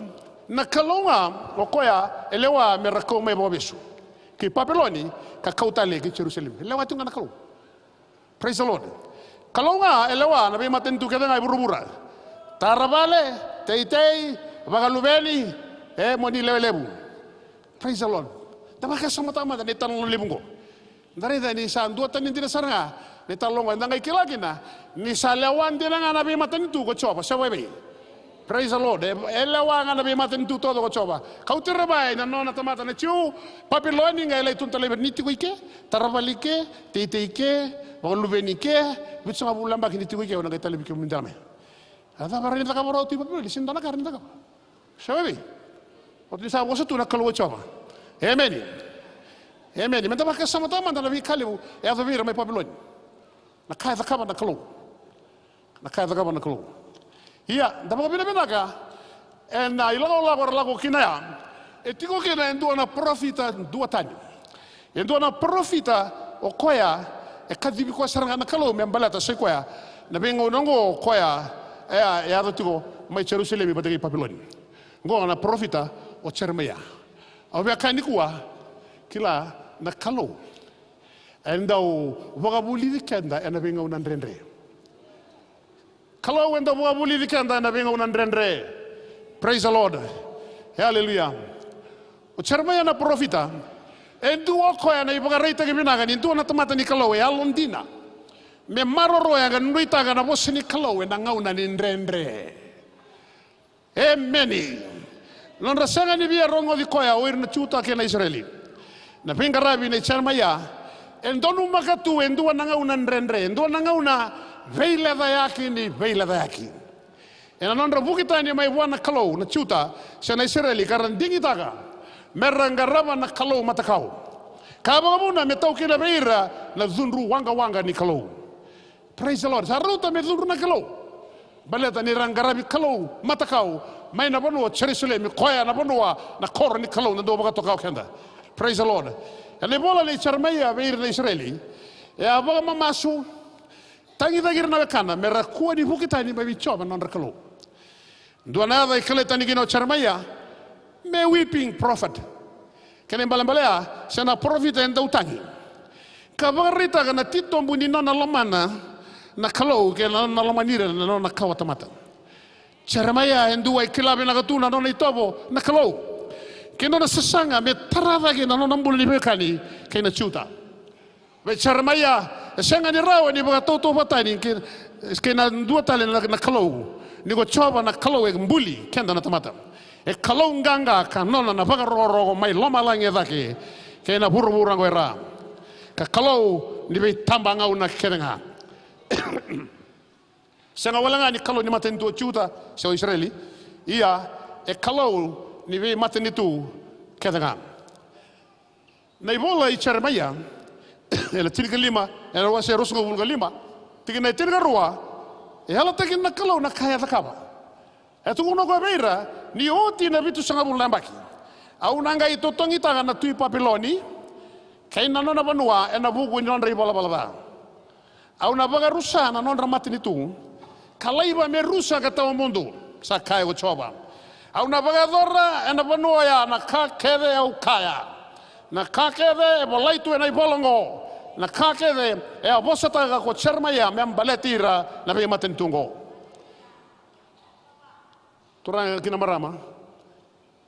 Na Kalou ga o koya e lewa mera kau mai vakavesu ki Papiloni ka kau tale ki Jerusalemi. E lewa tiko ga na Kalou. Praise the Lord. Kalou ga e lewa na veimatanitu kece ga e vuravura. Tara vale, teitei, vakaluveni, e mo ni lewe levu. Praise the Lord. Da vakasamataka mada na italanoa levu oqo. Da raica ni sa duatani dina sara ga na italanoa oqo, eda qai kila kina ni sa lewa dina ga na veimatanitu ko Jiova, se vakaevei? Praise the Lord. E, e lewa ga na veimatanitu taucoko ko Jiova. Kauti ira mai na nona tamata na Jiu, Papiloni, qai lai tukuna tale vei ira, ni tiko i ke, tara vale i ke, teitei i ke, vakaluveni i ke, vitusagavulu na yabaki ni tiko i ke, au na qai talevi kemuni tale mai. A cava rawa ni cakava rawa tu i Papiloni? Sega ni dua na ka rawa ni cakava. Sa vei? Oti ni sa vosa tu na Kalou o Jiova. Emeni. Emeni. Meda vakasamataka mada na veika levu e yaco vei ira mai Papiloni. Na ka e cakava na Kalou. Na ka e cakava na Kalou. Ia, da vakavinavinaka ena ilakolako era lako kina ya. E tiko kina e dua na parofita duatani. E dua na parofita o koya e kacivi koya sara ga na Kalou me baleta sai koya na veigauna oqo o koya e a, e yaco tiko mai Jerusalemi vata kei Papiloni. Oqo na parofita o Jeremaia. Au via kaya nikua, kila na Kalou e dau vakavulici keda ena veigauna dredre. Kalou e dau vakavulici keda ena veigauna dredre. Praise the Lord. Hallelujah. O Jeremaia na parofita, e dua o koya na ivakaraitaki vinaka ni dua na tamata ni Kalou e yalodina me maroroya ka nuitaka na vosa ni Kalou ena gauna ni dredre. Emeni. Nodra sega ni via rogoci koya o ira na Juta kei na Isireli, na veiqaravi nei Jeremaia e donumaka tu e dua na gauna dredre, e dua na gauna veilecayaki ni veilecayaki. Ena nodra vuki tani mai vua na Kalou na Juta se na Isireli ka ra digitaka me ra qarava na kalou matakau, ka vakavuna me taukena vei ira na cudru waqawaqa ni Kalou. Praise the Lord. Sa rauta me cudru na Kalou. Baleta ni ra qaravi kalou matakau mai na vanua o Jerusalemi, koya na vanua na koro ni Kalou na dau vakatoka o keda. Praise the Lord. Ena ivola nei Jeremaia vei ira na Isireli, e a vakamamasu, tagicaki ira na wekana me ra kua ni vuki tani mai vei Jiova na nodra Kalou. Dua na yaca e kilai tani kina o Jeremaia me weeping prophet. Kena ibalebale ya, se na parofita e dau tagi ka vakaraitaka na titobu ni nona lomana na Kalou kei na nona lomani ira na nona kawatamata. Jeremaia e dua e kila vinaka tu na nona itovo na Kalou kei na nona sasaga me tara cake na nona bula ni veiwekani kei na Juta. Vei Jeremaia, E sega ni rawa ni vakatautauvatani kei, kei na dua tale na, na Kalou. Ni ko Jiova na Kalou e buli keda na tamata. E Kalou qaqa ka nona na vakarokoroko mai lomalagi e cake kei na vuravura oqo e ra. Ka Kalou ni veitabagauna kece ga. Sega wale ga ni Kalou ni matanitu o Juta se o Isireli. Ia, e Kalou ni veimatanitu kece ga. Na ivola i Jeremaia, ena tinikalima, ena wase ruasagavulu ka lima, tikina e tinikarua, e yalataki na Kalou na ka e cakava. E tukuna o koya vei ira, ni oti na vitusagavulu na yabaki, au na qai totogitaka na tui Papiloni kei na nona vanua ena vuku ni nodra ivalavala ca. Au na vakarusa na nodra matanitu, ka laiva me rusa ka tawa mudu, sa kaya ko Jiova. Au na vakayacora ena vanua oya na ka kece au kaya, na ka kece e volai tu ena ivola oqo, na ka kece e a vosataka ko Jeremaia me baleti ira na veimatanitu oqo. Turaga kei na marama,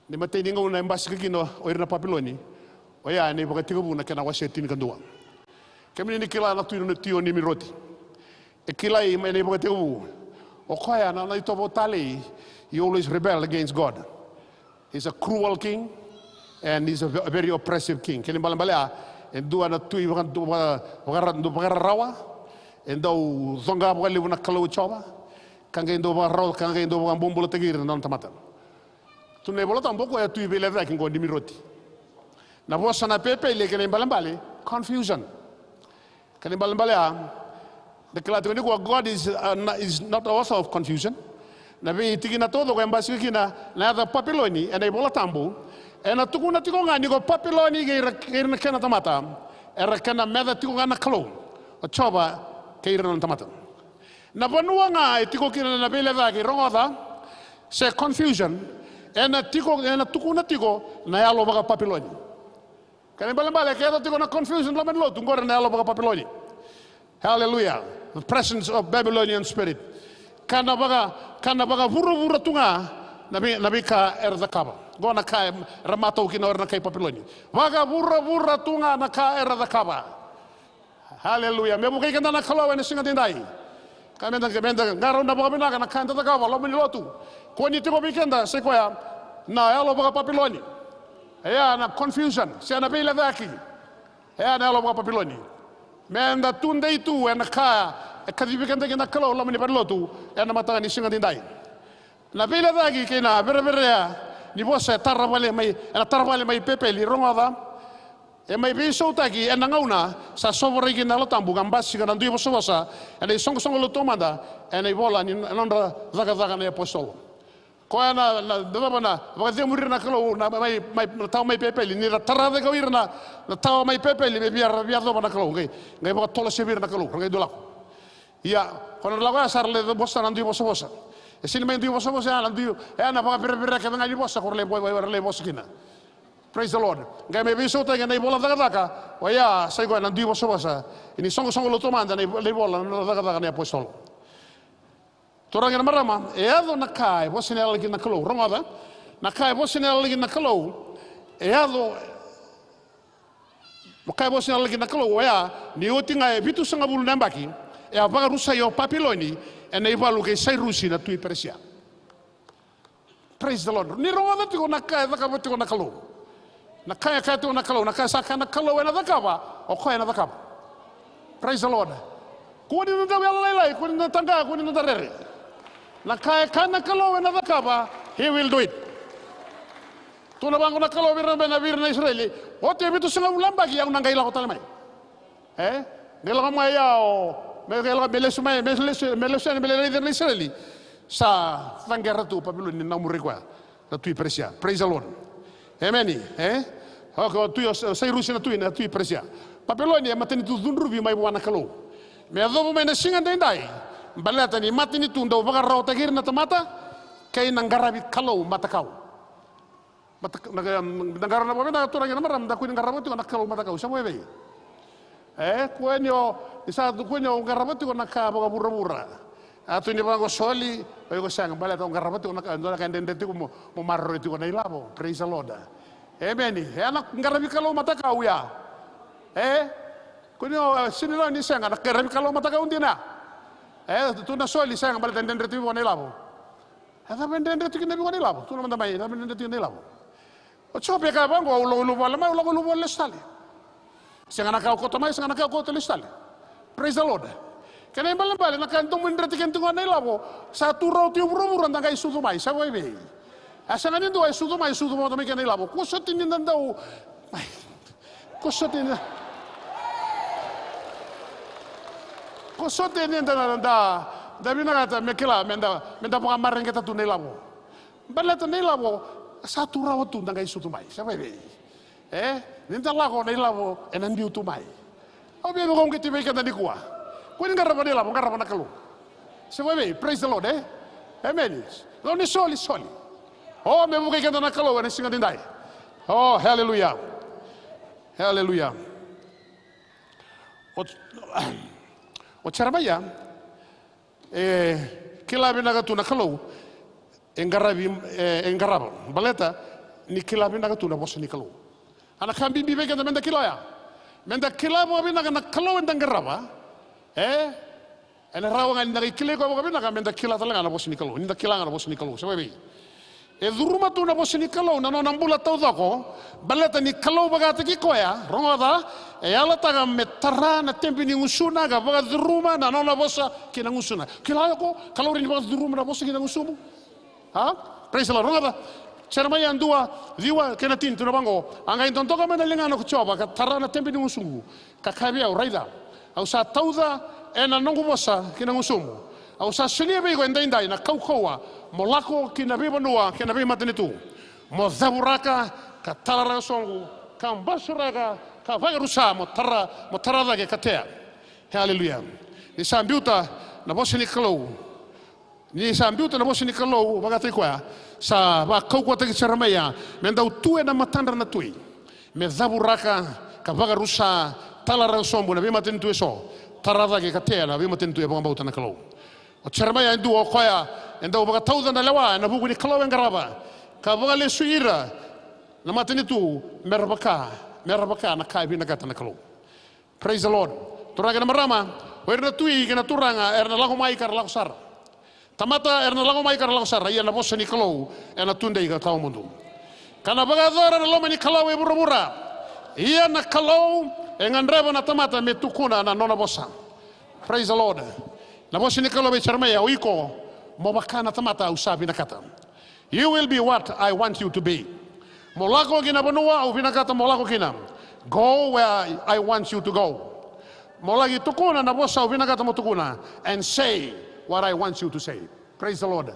na imatai ni gauna e basika kina o ira na Papiloni, oya ena iVakatekivu na kena wase tinikadua. Kemuni ni kila na tui, na tui o Nimiroti. E kilai mai na iVakatekivu, o koya na, na itovo talei, he always rebel against God. He's a cruel king and he's a ve-, very oppressive king. Kena ibalebale ya, e dua na tui vaka-, vaka-, vakara-, dau vakararawa, e dau coqa vakalevu na Kalou o Jiova, ka qai dau vakararawa, ka qai dau vakabobulataki ira na nona tamata. Tukuna na iVola Tabu o koya e tui veilecayaki oqo o Nimiroti. Na vosa na Pepeli e kena ibalebale, confusion. Kena ibalebale ya, da kila tiko nikua, God is, uh, n-, is not author of confusion. Na veitikina taucoko e basika kina na yaca Papiloni ena iVola Tabu, ena tukuna tiko ga ni ko Papiloni kei ira, kei ira na kena tamata, era kena meca tiko ga na Kalou o Jiova kei ira na nona tamata. Na vanua ga e tiko kina na veilecayaki, rogoca, se confusion, ena tiko, ena tukuna tiko na yalo vaka-Papiloni. Kena ibalebale, ke yaco tiko na confusion loma ni lotu, qori na yalo vaka-Papiloni. Hallelujah. The presence of Babylonian spirit. Ka na vaka, ka na vakavuravura tu ga na vei-, na veika era cakava. Qo na ka era matau kina o ira na kai Papiloni. Vakavuravura tu ga na ka era cakava. Haleluya. Me vukei keda na Kalou ena siga daidai. Ka meda, meda qarauna vakavinaka na ka eda cakava loma ni lotu. Kua ni tiko vei keda, sai koya na yalo vaka-Papiloni. Oya na confusion, se na veilecayaki. Oya na yalo vaka-Papiloni. Meda tudei tu ena ka e kacivi keda kina na Kalou loma ni valenilotu ena mataka ni siga daidai. Na veilecayaki kei na vereverea ni vosa e tara vale mai, ena tara vale mai Pepeli, rogoca. E mai veisautaki ena gauna sa sovaraki kina na Yalo Tabu ka basika na dui vosavosa ena isoqosoqo lotu taumada, ena ivola ni nodra Cakacaka na iApositolo. Koya na, na, na cava, na vakacemuri ira na Kalou, na mai, mai, na tawa mai Pepeli, ni ra tara cake o ira na, na tawa mai Pepeli, me via, ra via yacova na Kalou, qai, qai vakatolosevi ira na Kalou, ra qai dua lako. Ia, ko na lako ya sa ra lai vosa na dui vosavosa. E sega ni mai dui vosavosa ya, na dui, ya na vakavereverea kece ga ni vosa ko ra lai vo-, ra lai vosa kina. Praise the Lord. Qai mai veisautaki ena ivola Cakacaka, oya sai koya na dui vosavosa. Ni soqosoqo lotu taumada na ivo-, na ivola na Cakacaka na iApositolo. Turaga na marama, e yaco na ka e vosa ni yalayala kina na Kalou. Rogoca, na ka e vosa ni yalayala kina na Kalou, e yaco. Na ka e vosa ni yalayala kina na Kalou, oya ni oti ga e vitusagavulu na yabaki, e a vakarusai o Papiloni ena ivalu kei Sairusi na tui Peresia. Praise the Lord. Ni rogoca tiko na ka e cakava tiko na Kalou. Na ka e kaya tiko na Kalou, na ka e sa kaya na Kalou ena cakava, o koya ena cakava. Praise the Lord. Kua ni da dau yalolailai, kua ni da taqa, kua ni da rere. Na ka e kaya na Kalou ena cakava, he will do it. Tukuna vaqo na Kalou vei ira na, vei ira na Isireli, oti e vitusagavulu na yabaki au na qai lako tale mai. E? Qai lako mai au, me qai lako, me lesu mai, me lesu, me lesu yani me lai raici ira na Isireli. Sa caqera tu Papiloni ni na muri koya na tui Peresia. Praise the Lord. Emeni. E? Okay, o tui, o Sairusi na tui, na tui Peresia. Papiloni e matanitu cudruvi mai vua na Kalou. Me yacova mai na siga daidai, baleta ni matanitu dau vakararawataki ira na tamata kei na qaravi kalou matakau. Mata-, na, na qarauna vakavinaka, turaga na marama, da kua ni qarava tiko na kalou matakau, sa vakaevei? E, kua ni o, ni sa kua ni o qarava tiko na ka vakavuravura. A tu ni vaqo soli, o iko sega, baleta o qarava tiko na ka, dua na ka dredre tiko mo, mo maroroi tiko na ilavo. Praise the Lord. Emeni. E na qaravi kalou matakau ya. E? Kua ni o, e, sega ni rawa ni sega, na qaravi Kalou mataka dina. E, tu na soli sega, baleta e dredre tu vua na ilavo. E cava e dredre tu kina vua na ilavo? Tu na mada mai, e cava e dredre tu kina na ilavo? O Jope e kaya vaqo, au lako i luvale mai, au lako i luvale lesu tale. Sega na ka au kauta mai, sega na ka au kauta lesu tale. Praise the Lord. Kena ibalebale, na ka e domo ni dredre kina tiko ga na ilavo, sa tu rawa tu e vuravura, da qai sucu mai, sa vakaevei? A sega ni dua e sucu mai, sucu vata mai kei na ilavo. Kua soti ni da dau, mai. Kua soti ni da, kua soti ni da, da, da vinakata me kila, me da, me da vakamareqeta tu na ilavo. Baleta na ilavo, sa tu rawa tu, da qai sucu mai, sa vakaevei? E, ni da lako, na ilavo ena biu tu mai. Au via vakauqeti vei keda nikua. Kua ni qarava na ilavo, qarava na Kalou. Sa vakaevei? Praise the Lord, e? Amen. Dou ni soli, soli. O, me vukei keda na Kalou ena siga edaidai. O, haleluya. Haleluya. O, o Jeremaia, e kila vinaka tu na Kalou, e qaravi, e, e qarava. Baleta ni kila vinaka tu na vosa ni Kalou. A na ka bibi vei keda me da kila oya. Me da kila vakavinaka na Kalou eda qarava. E, ena rawa ga ni da qai kilai koya vakavinaka, me da kila tale ga na vosa ni Kalou. Ni da kila ga na vosa ni Kalou, sa vakaevei? E curuma tu na vosa ni Kalou na nona bula taucoko, baleta ni Kalou vakataki koya, rogoca, e yalataka me tara na tebe ni gusuna ka vakacuruma na nona vosa ki na gusuna. Kila o iko, Kalou rawa ni vakacuruma na vosa ki na gusumu. A? Praise the Lord. Rogoca, Jeremaia dua, ciwa kei na tini, tukuna vaqo: A qai dodoka mai na ligana ko Jiova ka tara na tebe ni gusuqu, ka kaya vei au, raica, au sa tauca ena noqu vosa ki na gusumu. Au sa solia vei iko edaidai na kaukauwa mo lako ki na veivanua kei na veimatanitu, mo cavuraka ka talaraka soqu, ka basuraka ka vakarusa, mo tara, mo tara cake ka tea. Haleluya. Ni sa biuta na vosa ni Kalou, ni sa biuta na vosa ni Kalou vakataki koya, sa vakaukauwataki Jeremaia me dau tu ena matadra na tui, me cavuraka ka vakarusa, talaraka sobu na veimatanitu eso, tara cake ka tea na veimatanitu e vakabauta na Kalou. O Jeremaia e dua o koya e dau vakatauca na lewa ena vuku ni Kalou e qarava, ka vakalesui ira na matanitu me ra vaka, me ra vaka na ka e vinakata na Kalou. Praise the Lord. Turaga kei na marama, o ira na tui kei na turaga era na lako mai ka ra lako sara. Tamata era na lako mai ka ra lako sara, ia na vosa ni Kalou ena tudei ka tawamudu. Ka na vakayacora na loma ni Kalou e vuravura. Ia na Kalou e gadreva na tamata me tukuna na nona vosa. Praise the Lord. Na vosa ni Kalou vei Jeremaia: O iko mo vaka na tamata au sa vinakata. You will be what I want you to be. Mo lako ki na vanua au vinakata mo lako kina. Go where I want you to go. Mo laki tukuna na vosa au vinakata mo tukuna. And say what I want you to say. Praise the Lord.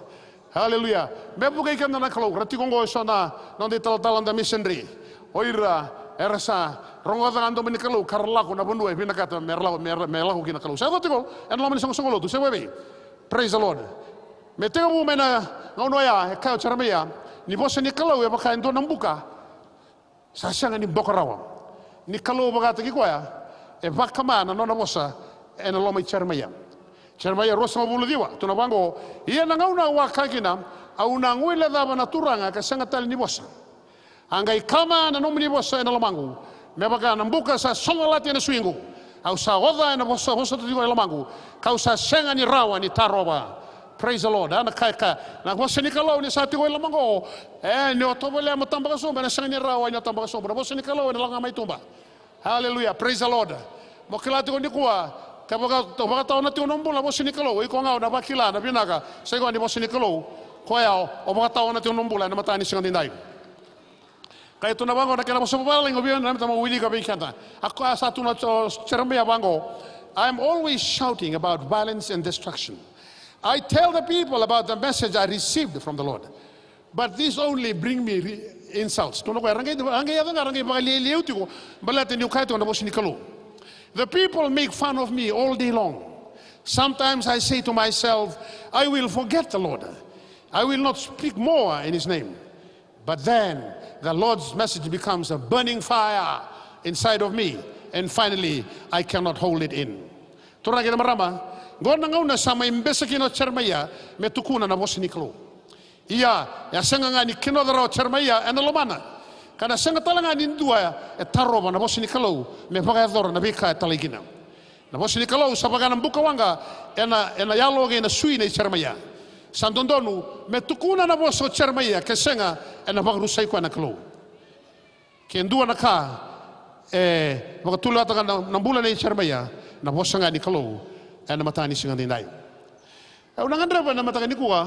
Hallelujah. Me vukei keda na Kalou. Ra tiko oqo eso na noda italatala, noda missionary. O ira era sa rogoca ga na domo ni Kalou ka ra lako na vanua e vinakata me ra lako, me ra, me lako kina na Kalou. Sa yaco tiko ena loma ni soqosoqo lotu, se vakaevei? Praise the Lord. Me tekivu mai na gauna oya, e kaya o Jeremaia ni vosa ni Kalou e vaka e dua na buka sa sega ni boko rawa. Ni Kalou vakataki koya, e vakama na nona vosa ena loma i Jeremaia. Jeremaia ruasagavulu ciwa, tukuna vaqo: Ia na gauna au a kaya kina, au na guilecava na Turaga ka sega tale ni vosa. A qai kama na nomuni vosa ena lomaqu, me vaka na buka sa sogolati ena suiqu. Au sa oca ena vosa, vosa tiko e lomaqu, kau sa sega ni rawa ni tarova. Praise the Lord. A na ka e kaya na vosa ni Kalou ni sa tiko e lomaqu. E, ni o tovolea mo tabaka sobu, ena sega ni rawa ni o tabaka sobu. Na vosa ni Kalou ena lako ga mai tuba. Hallelujah. Praise the Lord. Mo kila tiko nikua, ka vaka, vakatawana tiko na nomu bula na vosa ni Kalou, iko ga o na vakila na vinaka sa ikoya ni vosa ni Kalou. Koya o, o vakatawana tiko na nomu bula ena mataka ni siga nidai. Ka e tukuna vaqo na kena vosa vavalagi, o via na mita mo wilika vei keda. A koya sa tukuna o Jeremaia vaqo: I am always shouting about violence and destruction. I tell the people about the message I received from the Lord. But this only bring me re-, insults. Tukuna o koya, ra qai, ra qai yaco ga ra qai vakalialiai au tiko, baleta niu kaya tiko na vosa ni Kalou. The people make fun of me all day long. Sometimes I say to myself, I will forget the Lord. I will not speak more in his name. But then the Lord's message becomes a burning fire inside of me, and finally I cannot hold it in. Turaga kei na marama, qo na gauna sa mai bese kina o Jeremaia me tukuna na vosa ni Kalou. Ia, e a sega ga ni kinoca rawa o Jeremaia ena lomana. Ena sega tale ga ni dua e tarova na vosa ni Kalou me vakayacora na veika e talai kina. Na vosa ni Kalou sa vaka na buka waqa ena, ena yalo kei na sui nei Jeremaia. Sa dodonu me tukuna na vosa o Jeremaia, ke sega ena vakarusai koya na Kalou. Ke dua na ka e vakatulewataka na, na bula nei Jeremaia, na vosa ga ni Kalou ena mataka ni siga daidai. Au na gadreva ena mataka nikua,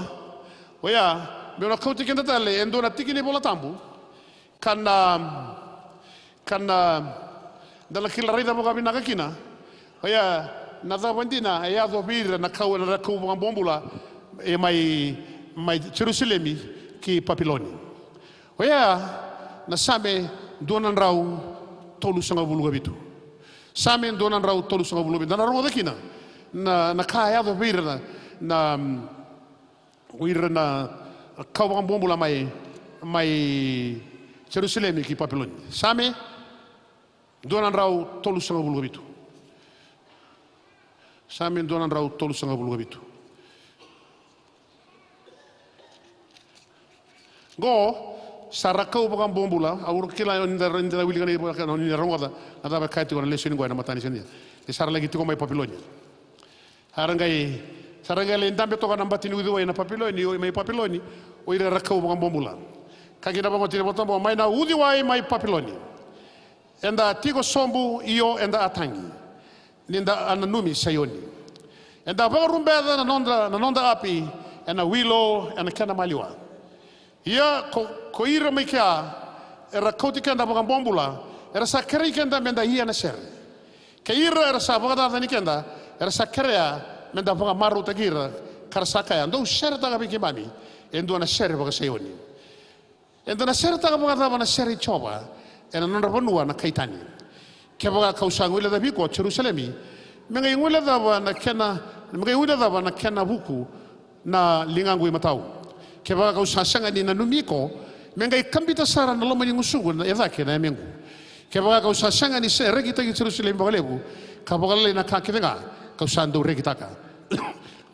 oya, meu na kauti keda tale e dua na tiki ni Vola Tabu, ka na, ka na, da na kila raica vakavinaka kina. Oya, na cava dina e yaco vei ira na kau, na kau vakabobula, e mai, mai Jerusalemi ki Papiloni. Oya, na Same dua na drau tolusagavulu ka vitu. Same dua na drau tolusagavulu ka vitu. Da na rogoca kina na, na ka e yaco vei ira na, na, o ira na kau vakabobula mai, mai Jerusalemi ki Papiloni. Same dua na drau tolusagavulu ka vitu. Same dua na drau tolusagavulu ka vitu. Qo sa ra kau vakabobula, au kila ni da, ni da wilika na, ni da rogoca na cava e kaya tiko na lesoni qo ena mataka ni siga. Ni sa ra laki tiko mai Papiloni. Sa ra qai, sa ra qai lai dabe toka na bati ni uciwai na Papiloni, o, mai Papiloni, o ira era kau vakabobula. Ka kina vakamatini vata mai na uciwai mai Papiloni. Eda tiko sobu, io eda a tagi, ni da a nanumi Saioni. Eda vakarubeca na noda, na noda api ena wilo ena kena maliwa. Ia ko, ko ira mai kea era kauti keda vakabobula, era sa kerei keda meda ia na sere. Kei ira era sa vakacacani keda, era sa kerea meda vakamarautaki ira, ka ra sa kaya, dou seretaka vei keimami e dua na sere vaka-Saioni. Eda na seretaka vakacava na sere i Jiova ena nodra vanua na kai tani? Kevaka kau sa guilecava iko, Jerusalemi, me qai guilecava na kena, me qai guilecava na kena vuku na ligaqu imatau. Kevaka kau sa sega ni nanumi iko, me qai kabita sara na loma ni gusuqu e cake na yamequ. Kevaka kau sa sega ni se rekitaki Jerusalemi vakalevu, ka vakalailai na ka kece ga kau sa dau rekitaka.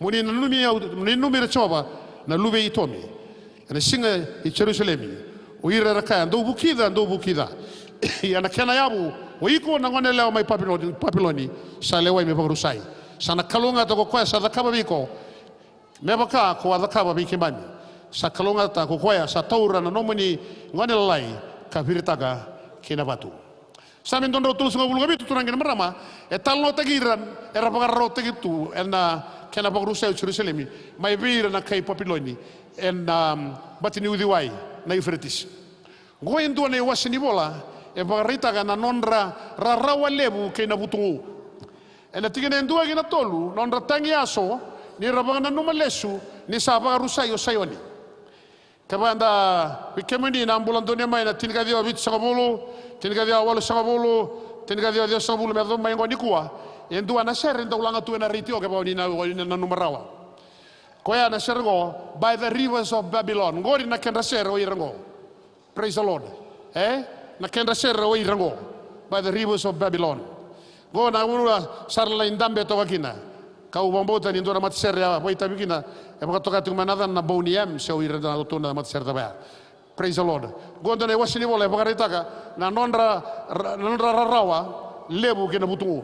Mo ni nanumi au, mo ni nanumi ira, Jiova, na luve i Itomi, ena siga i Jerusalemi, o ira era kaya, dou vukica, dou vukica. Ia na kena yavu, o iko na gone yalewa mai Papiloni, Papiloni, sa lewai me vakarusai. Sa na kalougata ko koya sa cakava vei iko me vaka ko a cakava vei keimami. Sa kalougata ko koya sa taura na nomuni gone lalai ka viritaka ki na vatu. Same dua na drau tolusagavulu ka vitu, turaga kei na marama, e talanoataki ira era vakararawataki tu ena kena vakarusai o Jerusalemi mai vei ira na kai Papiloni ena, um, bati ni uciwai na Iuferetisi. Qo e dua na iwase ni vola e vakaraitaka na nodra rarawa levu kei na vutugu. Ena tikina e dua ki na tolu, nodra tagiyaso ni ra vakananuma lesu ni sa vakarusai o Saioni. Kevaka da, vei kemuni na bula donuya mai na tinikaciwa vitusagavulu, tinikaciwa walusagavulu, tinikaciwa ciwasagavulu me yacova mai qo nikua, e dua na sere dau laga tu ena retio, kevaka o ni na, o ni na nanuma rawa. Koya na sere qo, By the Rivers of Babylon. Qori na kedra sere o ira qo. Praise the Lord. E? Na kedra sere o ira qo, By the Rivers of Babylon. Qo na vanua sa ra lai dabe toka kina. Kau vakabauta ni dua na matasere a vakaitavi kina, e vakatoka tiko mai na yacana na Boney M, se o ira na, na matasere cava ya. Praise the Lord. Qo dua na iwase ni vola e vakaraitaka na nodra, na nodra rarawa levu kei na vutugu.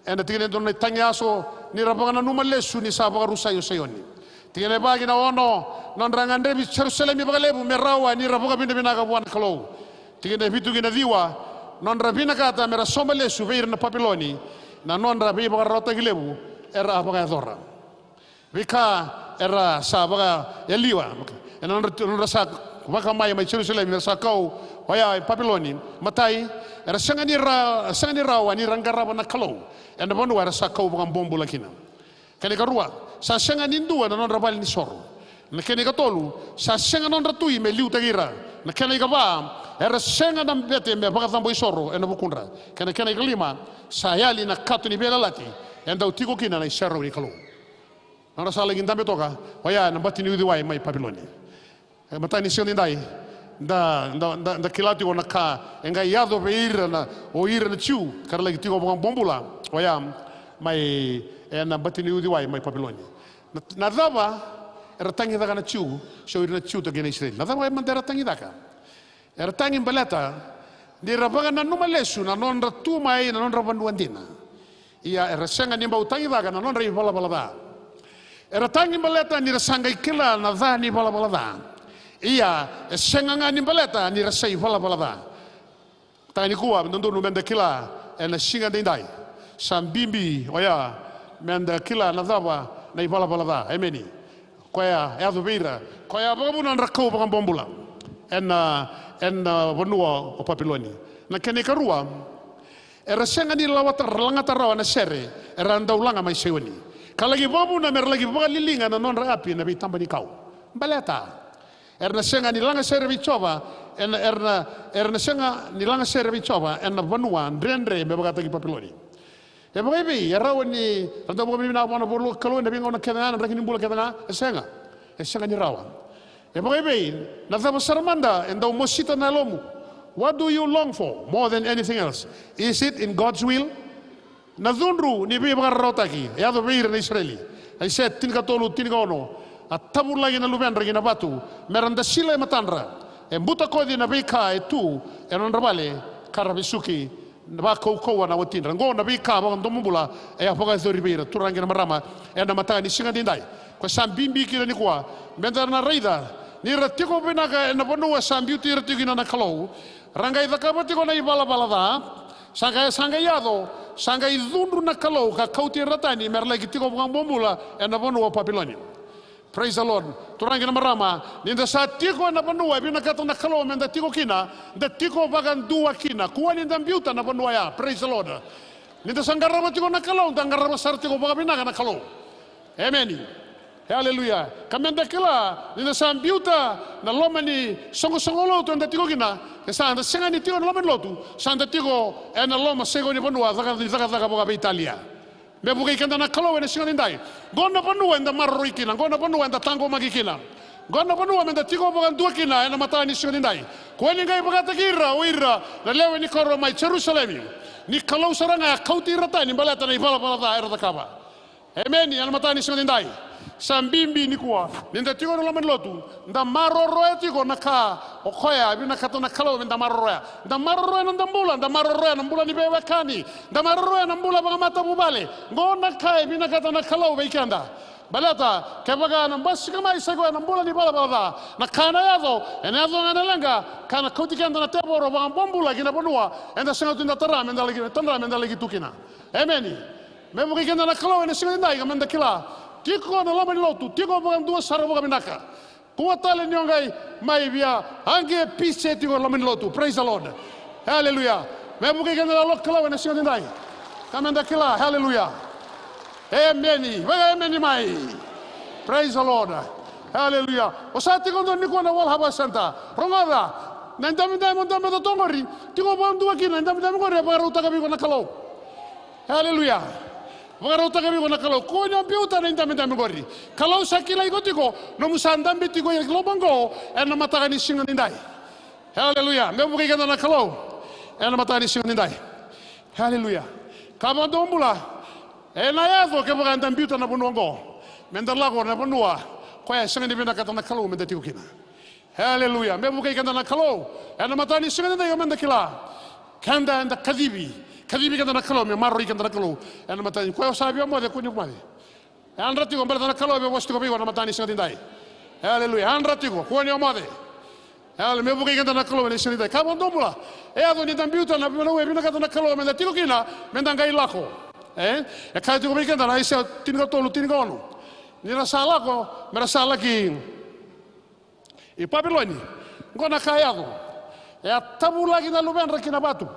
Ena tikina e dua, na tagiyaso ni ra vakananuma lesu ni sa vakarusai o Saioni. Tikina e va ki na ono, nodra gadrevi Jerusalemi vakalevu me rawa ni ra vakavinavinaka vua na Kalou. Tikina e vitu ki na ciwa, nodra vinakata me ra sauma lesu vei ira na Papiloni na nodra veivakararawataki levu era a vakayacora. Veika era sa vakayaliwa ena nodra, nodra sa vakamai mai Jerusalemi, era sa kau, oya, e Papiloni. Matai, era sega ni ra, sega ni rawa ni ra qarava na Kalou ena vanua era sa kau vakabobula kina. Kena ikarua, sa sega ni dua na nodra valenisoro. Na kena ikatolu, sa sega nodra tui me liutaki ira. Na kena ikava, era sega na bete me vakacabo isoro ena vukudra. Kena, kena ikalima, sa yali na kato ni veiyalayalati e dau tiko kina na iserau ni Kalou. Nodra sa laki dabe toka, oya, na bati ni uciwai mai Papiloni. E mataka ni siga nidai, da, da, da, da kila tiko na ka e qai yaco vei ira na, o ira na Jiu ka ra laki tiko vakabobula, oya, mai, ena bati ni uciwai mai Papiloni. Na, na cava era tagicaka na Jiu, se o ira na Jiu toka kei na Isireli? Na cava e mada era tagicaka? Era tagi baleta ni ra vakananuma lesu na nodra tu mai na nodra vanua dina. Ia era sega ni bau tagi cake na nodra ivalavala ca. Era tagi baleta ni ra sa qai kila na ca ni valavala ca. Ia e sega ga ni baleta ni ra sa ivalavala ca. Tagi nikua, dodonu meda kila ena siga daidai. Sa bibi oya meda kila na cava na ivalavala ca. Emeni. Koya e yaco vei ira koya vakavuna na drakau vakabobula ena, ena vanua o Papiloni. Na kena ikarua, era sega ni lawata, lagata rawa na sere era dau laga mai Saioni, ka laki vakavuna mera laki vakaliliga na nodra api na veitaba ni kau. Baleta era na sega ni laga sere vei Jiova, ena, era na, era na sega ni laga sere vei Jiova ena vanua dredre me vakataki Papiloni. E vakaevei e rawa ni ra dau vakavinavinaka vua na Kalou ena veigauna kece ga, na draki ni bula kece ga? E sega. E sega ni rawa. E vakaevei, na cava sara mada e dau mosita na yalomu? What do you long for more than anything else? Is it in God's will? Na cudru ni veivakararawataki e yaco vei ira na Isireli. Aisea tinikatolu, tinikaono. A tavulaki na luvedra ki na vatu, mera dasila e matadra. E butakoci na veika e tu ena nodra vale, ka ra vesuki vakaukauwa na watidra. Oqo na veika vakadomobula e a vakayacori vei ira, turaga kei na marama, ena mataka ni siga daidai. Ko sa bibi kina nikua meda na raica ni ra tiko vinaka ena vanua sa biuti ira tiko kina na Kalou. Ra qai cakava tiko na ivalavala ca. Sa qai, sa qai yaco, sa qai cudru na Kalou ka kauti ira tani mera laki tiko vakabobula ena vanua o Papiloni. Praise the Lord. Turaga kei na marama, ni da sa tiko ena vanua e vinakata na Kalou meda tiko kina, da tiko vakadua kina. Kua ni da biuta na vanua ya. Praise the Lord. Ni da sa qarava tiko na Kalou, da qarava sara tiko vakavinaka na Kalou. Emeni. Haleluya. Ka meda kila ni da sa biuta na loma ni soqosoqo lotu eda tiko kina, e sa da sega ni tiko ena loma ni lotu, sa da tiko ena loma sega ni vanua caka, cakacaka vakaveitalia. Me vukei keda na Kalou ena siga nidai. Qo na vanua eda maroroi kina, qo na vanua eda taqomaki kina. Qo na vanua meda tiko vakadua kina ena mataka ni siga nidai. Kua ni qai vakataki ira o ira na lewe ni koro mai Jerusalemi. Ni Kalou sara ga e kauti ira tani baleta na ivalavala ca era cakava. Emeni. Ena mataka ni siga nidai, sa bibi nikua ni da tiko ena loma ni lotu, da maroroya tiko na ka o koya e vinakata na Kalou meda maroroya. Da maroroya na noda bula, da maroroya na bula ni veiwekani, da maroroya na bula vakamatavuvale. Qo na ka e vinakata na Kalou vei keda. Baleta kevaka na basika mai sa i koya na bula ni valavala ca, na ka ena yaco ena yaco ga ena leqa, ka na kauti keda na tevoro vakabobula ki na vanua eda sega tu ni da tara meda laki, tara meda laki tu kina. Emeni. Me vukei keda na Kalou ena siga nidai ka meda kila, tiko na loma ni lotu, tiko vakadua sara vakavinaka. Kua tale ni o qai mai via aqe pise tiko e loma ni lotu. Praise the Lord. Haleluya. Me vukei keda na Kalou ena siga nidai ka meda kila. Haleluya. Emeni. Vaka emeni mai. Praise the Lord. Haleluya. O sa tiko donu nikua na World Harvest Center, rogoca, na idabedabe mo dabe toka qori, tiko vakadua kina, na idabedabe qori e vakarautaka vei iko na Kalou. Haleluya. Vakarautaka vei iko na Kalou. Kua ni o biuta na idabedabe qori. Kalou sa kilai iko tiko, nomu sa dabe tiko e loma qo ena mataka ni siga nidai. Haleluya. Me vukei keda na Kalou ena mataka ni siga nidai. Haleluya. Ka vakadua bula, ena yaco kevaka eda biuta na vanua qo, meda lako na vanua koya e sega ni vinakata na Kalou meda tiko kina. Haleluya. Me vukei keda na Kalou ena mataka ni siga nidai ka meda kila, keda eda kacivi, kacivi keda na Kalou me maroroi keda na Kalou ena mataka ni, koya o sa via moce, kua ni moce. E yadra tiko, baleta na Kalou e via vosa tiko vei iko ena mataka ni siga nidai. Haleluya. E yadra tiko, kua ni o moce. Haleluya. Me vukei keda na Kalou ena siga nidai. Ka vakadua bula, e yaco ni da biuta na vanua e vinakata na Kalou meda tiko kina, meda qai lako. E, e kaya tiko vei keda na Aisea tinikatolu, tinikaono, ni ra sa lako mera sa laki i Papiloni. Qo na ka e yaco. E a tavulaki na luvedra ki na vatu.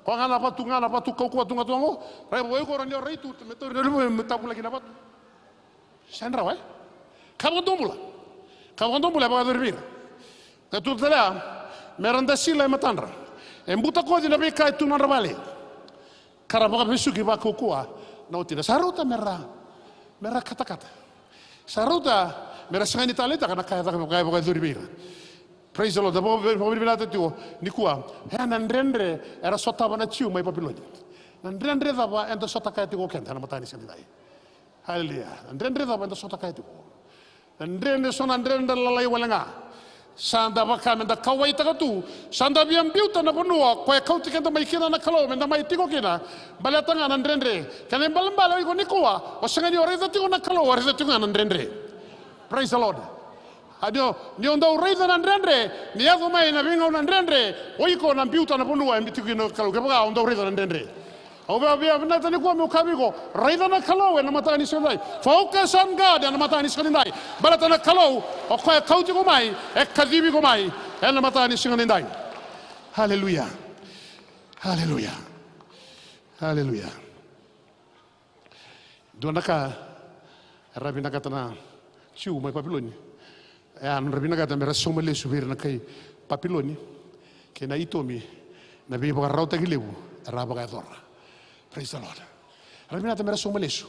Koya ga na vatu, ga na vatu kaukauwa tu ga tu qo. Rai vei iko, rawa ni o rai tu me tauri na luve me tavulaki na vatu. Sa yadrawa, e? Ka vakadua bula. Ka vakadua bula e vakayacori vei ira. Ka tu tale ya, mera dasila e matadra. E butakoci na veika e tu na nodra vale, ka ra vakavesuki vakaukauwa na watidra. Sa rauta mera, mera katakata. Sa rauta mera sega ni taleitaka na ka e caka, ka e vakayacori vei ira. Praise the Lord. Da vakavinavinaka tiko nikua. E, na dredre era sotava na Jiu mai Papiloni. Na dredre cava eda sota kaya tiko o keda ena mataka ni siga nidai? Haleluya. Na dredre cava eda sota kaya tiko? Na dredre, so na dredre lalai wale ga. Sa da vaka me da kauwaitaka tu, sa da via biuta na vanua ko e kauti keda mai kina na Kalou me da mai tiko kina. Baleta ga na dredre. Kena ibalebale o iko nikua o sega ni o raica tiko na Kalou, o raica tiko ga na dredre. Praise the Lord. A ni o, ni o dau raica na dredre, ni yaco mai na veigauna dredre, o iko na biuta na vanua e tiko kina na Kalou kevaka o dau raica na dredre. Au via, via vinakata nikua meu kaya vei iko, raica na Kalou ena mataka ni siga nidai. Focus on God ena mataka ni siga nidai. Baleta na Kalou o koya e kauti iko mai, e kacivi iko mai ena mataka ni siga nidai. Haleluya. Haleluya. Haleluya. Dua na ka era vinakata na Jiu mai Papiloni, e a nodra vinakata me ra sauma lesu vei ira na kai Papiloni kei na Itomi na veivakarautaki levu era vakayacora. Praise the Lord. Era vinakata me ra sauma lesu.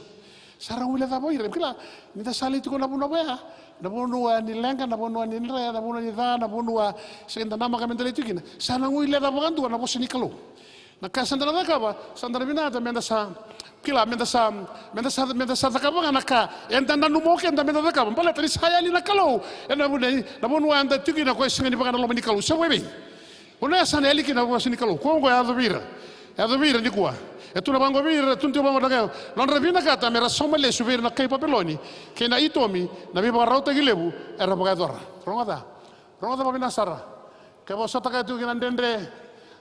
Sa ra guilecava o ira, kila, ni da sa lai tiko na vanua vaya, na vanua ni leqa, na vanua ni dre, na vanua ni ca, na vanua sega ni da namaka me da lai tiko kina. Sa na guileca vakadua na vosa ni Kalou. Na ka sa da na cakava, sa da na vinakata me da sa, kila, me da sa, me da sa, me da sa cakava ga na ka eda nanuma o keda me da cakava. Baleta ni sa yali na Kalou ena vanua, na vanua eda tiko kina, ko e sega ni vaka na loma ni Kalou. Sa vei vei? Vanua ya sa na yali kina na vosa ni Kalou. Ko oqo e yaco vei ira. E yaco vei ira nikua. E tu na vaqo vei ira, e tu na vaqo na ka. Nodra vinakata me ra sauma lesu vei ira na kai Papiloni kei na Itomi na veivakarautaki levu era vakayacora. Rogoca. Rogoca vakavinaka sara. Kevaka o sota kaya tiko kina dredre,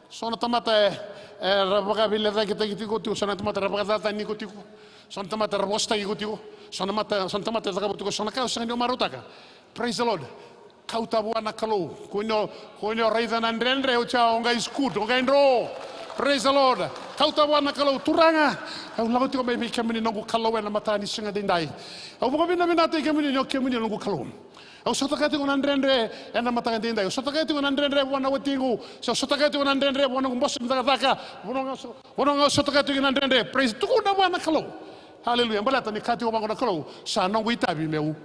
so na tamata e, era vakaveilecakitaki tiko, tiko, so na tamata era vakacacani iko tiko, so na tamata era vosataki iko tiko, so na mata, so na tamata e cakava tiko so na ka o sega ni o marautaka. Praise the Lord. Kauta vua na Kalou. Kua ni o, kua ni o raica na dredre, oti ya o qai skud, o qai dro. Praise the Lord. Kauta vua na Kalou, Turaga, au lako tiko mai vei kemuni noqu Kalou ena mataka ni siga daidai. Au vakavinavinakataki kemuni ni o kemuni noqu Kalou. Au sota kaya tiko na dredre ena mataka daidai. Au sota kaya tiko na dredre vua na watiqu. Se au sota kaya tiko na dredre vua noqu bose ni cakacaka. Vanua ga au so-, vanua ga au sota kaya tiko na dredre. Praise, tukuna vua na Kalou. Haleluya. Baleta ni kaya tiko vaqo na Kalou, sa noqu itavi meu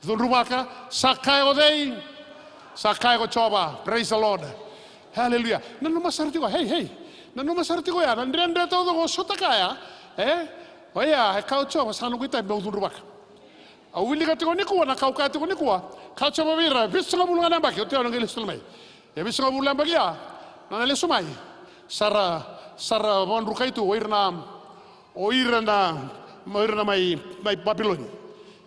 cudruvaka. Sa kaya o cei? Sa kaya ko Jiova. Praise the Lord. Haleluya. Nanuma sara tiko, hey, hey. Nanuma sara tiko ya na dredre taucoko o sota kaya. E? Oya e kaya o Jiova, sa noqu itavi meu cudruvaka. Au wilika tiko nikua na ka au kaya tiko nikua. Kaya o Jiova vei ira, vitusagavulu ga na yabaki, oti au na qai lesu tale mai. E vitusagavulu na yabaki ya, na, na lesu mai. Sa ra, sa ra vakadrukai tu o ira na, o ira na, o ira na mai, mai Papiloni.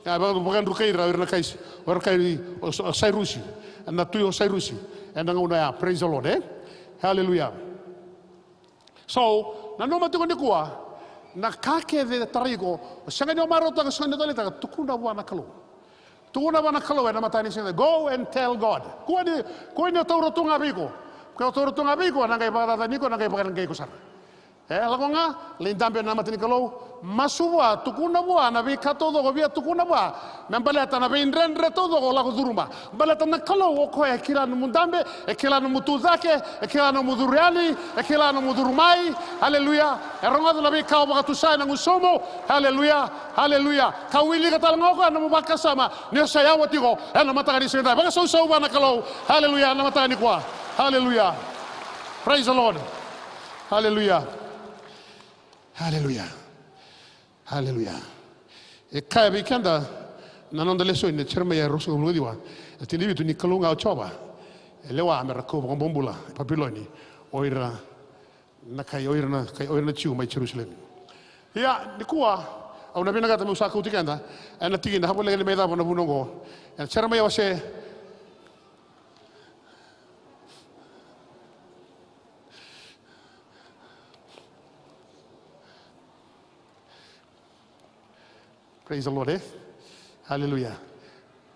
Ya, va-, vakadrukai ira, o ira na kai, o ira na kai, o, o Sairusi. Na tui o Sairusi. Ena gauna ya, praise the Lord, e? Haleluya. So, nanuma tiko nikua, na ka kece e tarai iko, o sega ni o marautaka, o sega ni o taleitaka, tukuna vua na Kalou. Tukuna vua na Kalou ena mataka ni siga. Go and tell God. Kua ni, kua ni o taura tu ga vei iko. Ke o taura tu ga vei iko, na qai vakacacani iko, na qai vakaleqai iko sara. E, lako ga, lai dabe ena mata ni Kalou. Masu vua, tukuna vua na veika taucoko via tukuna vua. Me baleta na veidredre taucoko o lako curuma. Baleta na Kalou o koya e kila nomu dabe, e kila nomu tucake, e kila nomu curu yani, e kila nomu curu mai. Aleluya. E rogoca na veika o vakatusa ena gusumu. Aleluya. Aleluya. Ka wilika tale ga o koya nomu vakasama ni o sa yawa tiko ena mataka ni siga. Vakasausau vua na Kalou. Aleluya. Ena mataka nikua. Aleluya. Praise the Lord. Aleluya. Aleluya. Aleluya. E kaya vei keda na noda lesoni na Jeremaia ruasagavulu ka ciwa, e tinivitu, ni Kalou ga o Jiova e lewa me ra kau vakabobula e Papiloni o ira na kai, o ira na kai, o ira na Jiu mai Jerusalemi. Ia, nikua au na vinakata meu sa kauti keda ena tikina, a voleka ni mai cava na vuna oqo. Ena Jeremaia wase Praise the Lord, e? Hallelujah.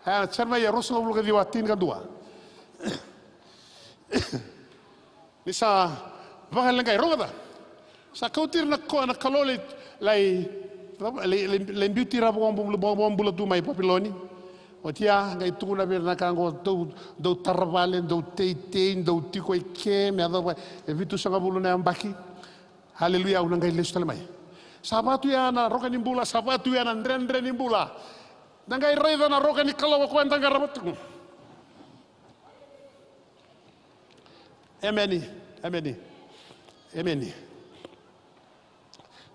E, Jeremaia ruasagavulu ka ciwa, tinikadua. Ni sa vakaleqai, rogoca. Sa kauti ira na ko-, na Kalou lai, lai, lai, lai, lai biuti ira vakabula, vakabula tu mai Papiloni. Oti ya, qai tukuna vei ira na ka oqo, dou, dou tara vale, dou teitei, dou tiko e ke, me yacova e vitusagavulu na yabaki. Haleluya, au na qai lesu tale mai. Sa va tu ya na roka ni bula, sa va tu ya na dredre ni bula. Da qai raica na roka ni Kalou o koya da qarava tu. Emeni, emeni, emeni.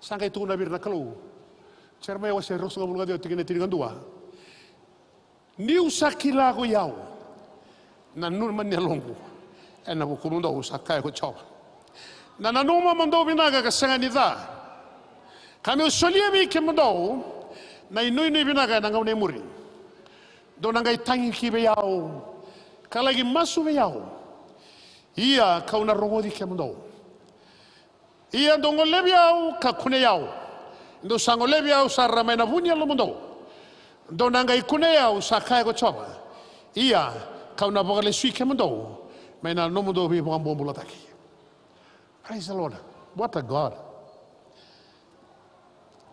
Sa qai tukuna vei ira na Kalou. Jeremaia wase ruasagavulu ka ciwa, tikina tinikadua. Niu sa kila ko i au, Nanuma ni yaloqu ena vukumudou, sa kaya ko Jiova. Na nanuma mo dou vinaka ka sega ni ca, ka me'u solia vei kemudou na inuinui vinaka ena gauna e muri. Dou na qai tagi ki vei au ka laki masu vei au, ia ka'u na rogoci kemudou. Ia dou golevi au ka kunei au. Dou sa golevi au sara mai na vu ni yalomudou. Dou na qai kunei au, sa kaya ko Jiova. Ia ka'u na vakalesui kemudou mai na nomudou veivakabobulataki. Praise the Lord. What a God.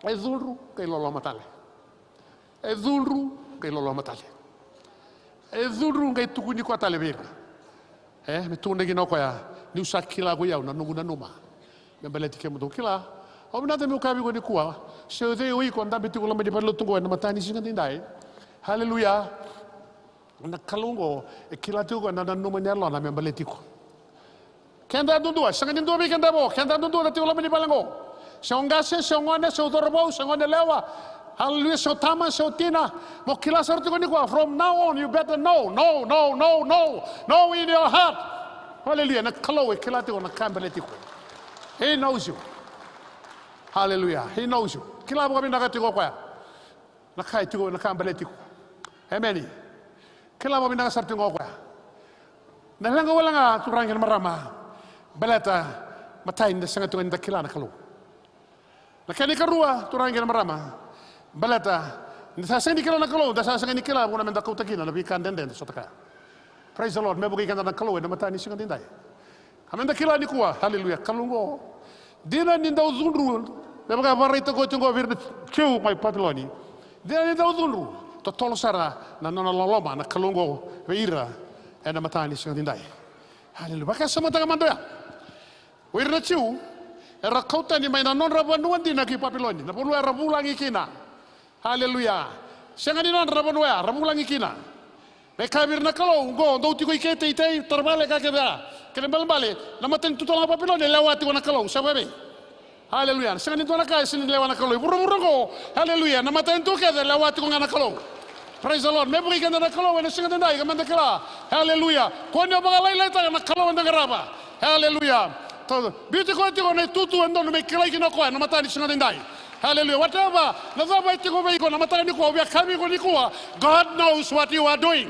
E cudru qai loloma tale. E cudru qai loloma tale. E cudru qai tukuni koya tale vei ira. E, me tukuna kina o koya, ni'u sa kila ko i au na noqu nanuma me baleti kemudou. Kila, au vinakata me'u kaya vei iko nikua, se o cei o iko dabe tiko loma ni valenilotu oqo ena mataka ni siga daidai. Haleluya. Na Kalou oqo e kila tiko o koya na nanuma ni yalona me baleti iko. Keda yadudua, sega ni dua vei keda vo, keda yadudua da tiko loma ni vale oqo. Se o qase, se o gone, se o cauravou, se o gone yalewa. Haleluya, se o tama, se o tina. Mo kila sara tiko nikua, from now on you better know, know, know, know, know, know in your heart. Haleluya, na Kalou e kila tiko na ka e baleti iko. He knows you. Haleluya, he knows you. Kila vakavinaka tiko o koya na ka e tiko, na ka e baleti iko. Emeni. Kila vakavinaka sara tiko o koya. Na leqa wale ga, turaga kei na marama, baleta matai ni da sega tiko ni da kila na Kalou. Na kena ikarua, turaga kei na marama, baleta ni da sa sega ni kila na Kalou, da sa sega ni kila vuna me da kauta kina na veika dredre da sota kaya. Praise the Lord. Me vukei keda na Kalou ena mataka ni siga daidai. Ka me da kila nikua, haleluya, Kalou oqo. Dina ni dau cudru, me vaka e vakaraitaka oti oqo vei ira na Jiu mai Papiloni. Dina ni dau cudru, totolo sara na nona loloma na Kalou oqo vei ira ena mataka ni siga daidai. Haleluya. Vakasamataka mada oya. O ira na Jiu era kau tani mai na nodra vanua dina ki Papiloni, na vanua era vulagi kina. Haleluya. Sega ni nodra na vanua ya, ra vulagi kina. Me kaya vei ira na Kalou, oqo dou tiko i ke, teitei, taravale, ka kece ya. Kena ibalebale, na matanitu talega o Papiloni e lewa tiko na Kalou, sa vei? Haleluya. Sega ni dua na ka e sega ni lewa na Kalou. E vuravura oqo, haleluya, na matanitu kece e lewa tiko ga na Kalou. Praise the Lord. Me vukei keda na Kalou ena siga daidai, ka me da kila. Haleluya. Kua ni o vakalailaitaka na Kalou eda qarava. Haleluya. Biuti koya tiko na itutu e dodonu me kilai kina o koya na mataka ni siga daidai. Haleluya. Whatever, na cava e tiko vei iko na mataka nikua, au via kaya vei iko nikua, God knows what you are doing.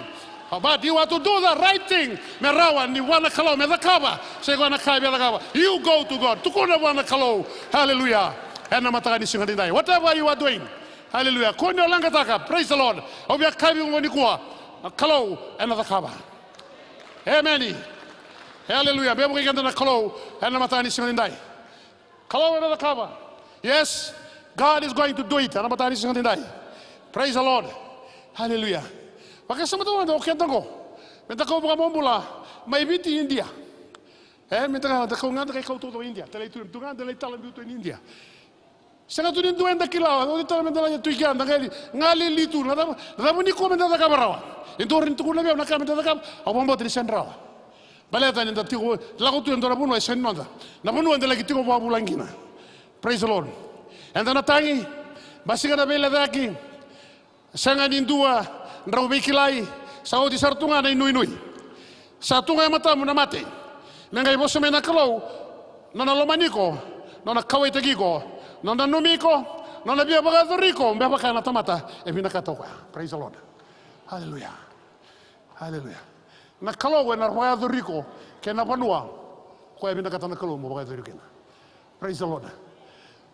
But you have to do the right thing. Me rawa ni vua na Kalou me cakava, se koya na ka e via cakava. You go to God. Tukuna vua na Kalou. Haleluya. Ena mataka ni siga daidai. Whatever you are doing. Haleluya. Kua ni o leqataka. Praise the Lord. Au via kaya vei iko nikua, na Kalou ena cakava. Emeni. Haleluya. Me vukei keda na Kalou ena mataka ni siga daidai. Kalou ena cakava. Yes, God is going to do it. Ena mataka ni siga daidai. Praise the Lord. Haleluya. Vakasamataka mada o keda oqo. Me da kau vakabobula mai Viti, India. E, me da kau ga, da kau taucoko India. Talei tu, tu ga, da lai tala biu tu e India. Sega tu ni dua eda kila, o ni tala me da lai tu i kea, da qai gali, gali tu. Na cava, na cava nikua me da cakava rawa? E dua ni tukuna vei au na ka me da cakava, au vakabauta ni sega ni rawa. Baleta ni da tiko, lako tu e dua na vanua e sega ni noda. Na vanua eda laki tiko vakavulagi kina. Praise the Lord. Eda na tagi, basika na veilecayaki. Sega ni dua drau veikilai, sa oti sara tu ga na inuinui. Sa tu ga e matamu na mate. Me qai vosa mai na Kalou, nona lomani iko, nona kauwaitaki iko, nona nanumi iko, nona via vakayacori iko, me vaka na tamata e vinakata o koya. Praise the Lord. Hallelujah. Haleluya. Na Kalou ena vakayacori iko kei na vanua ko e vinakata na Kalou mo vakayacori iko kina. Praise the Lord.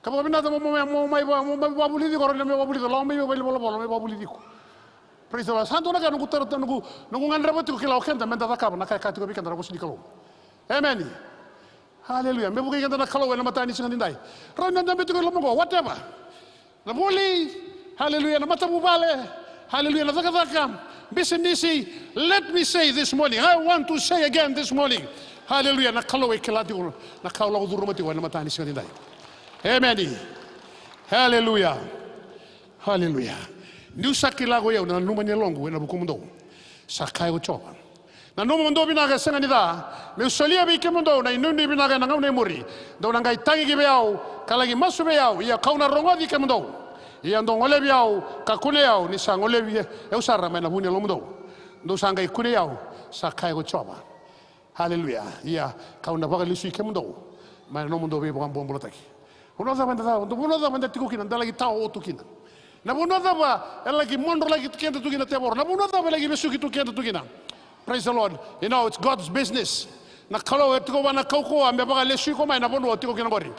Ka vakavinakata mo, mo, mo, mo mai va-, mo mai vakavulici iko, rawa ni mai vakavulici, lako mai vei valenivolavola, mai vakavulici iko. Praise the Lord. Sa dua na ka noqu tara, noqu, noqu gadreva tiko, kila, o keda meda cakava na ka e kaya tiko vei keda na vosa ni Kalou. Emeni. Haleluya. Me vukei keda na Kalou ena mataka ni siga nidai. Rawa ni o dabe tiko i loma qo, whatever. Na vuli, haleluya, na matavuvale, haleluya, na cakacaka, bisinisi. Let me say this morning, I want to say again this morning, haleluya, na Kalou e kila tiko na ka o lako curuma tiko ena mataka ni siga nidai. Emeni. Haleluya. Haleluya. Niu sa kila ko i au na nanuma ni yaloqu ena vukumudou, sa kaya ko Jiova. Nanuma mo dou vinaka, e sega ni ca, me'u solia vei kemudou na inuinui vinaka ena gauna e muri. Dou na qai tagi ki vei au ka laki masu vei au, ia ka'u na rogoci kemudou. Ia dou golevi au ka kunei au, ni sa golevi au sara mai na vu ni yalomudou. Dou sa qai kunei au, sa kaya ko Jiova. Haleluya. Ia, kau na vakalesui kemudou mai na nomudou veivakabobulataki. Vanua cava eda, vanua cava eda tiko kina, da laki tawa tu kina? Na vanua cava e laki modrolaki keda tu kina na tevoro? Na vanua cava e laki vesuki tu keda tu kina? Praise the Lord. You know, it's God's business. Na Kalou e tiko vua na kaukauwa me vakalesui iko mai na vanua o tiko kina qori.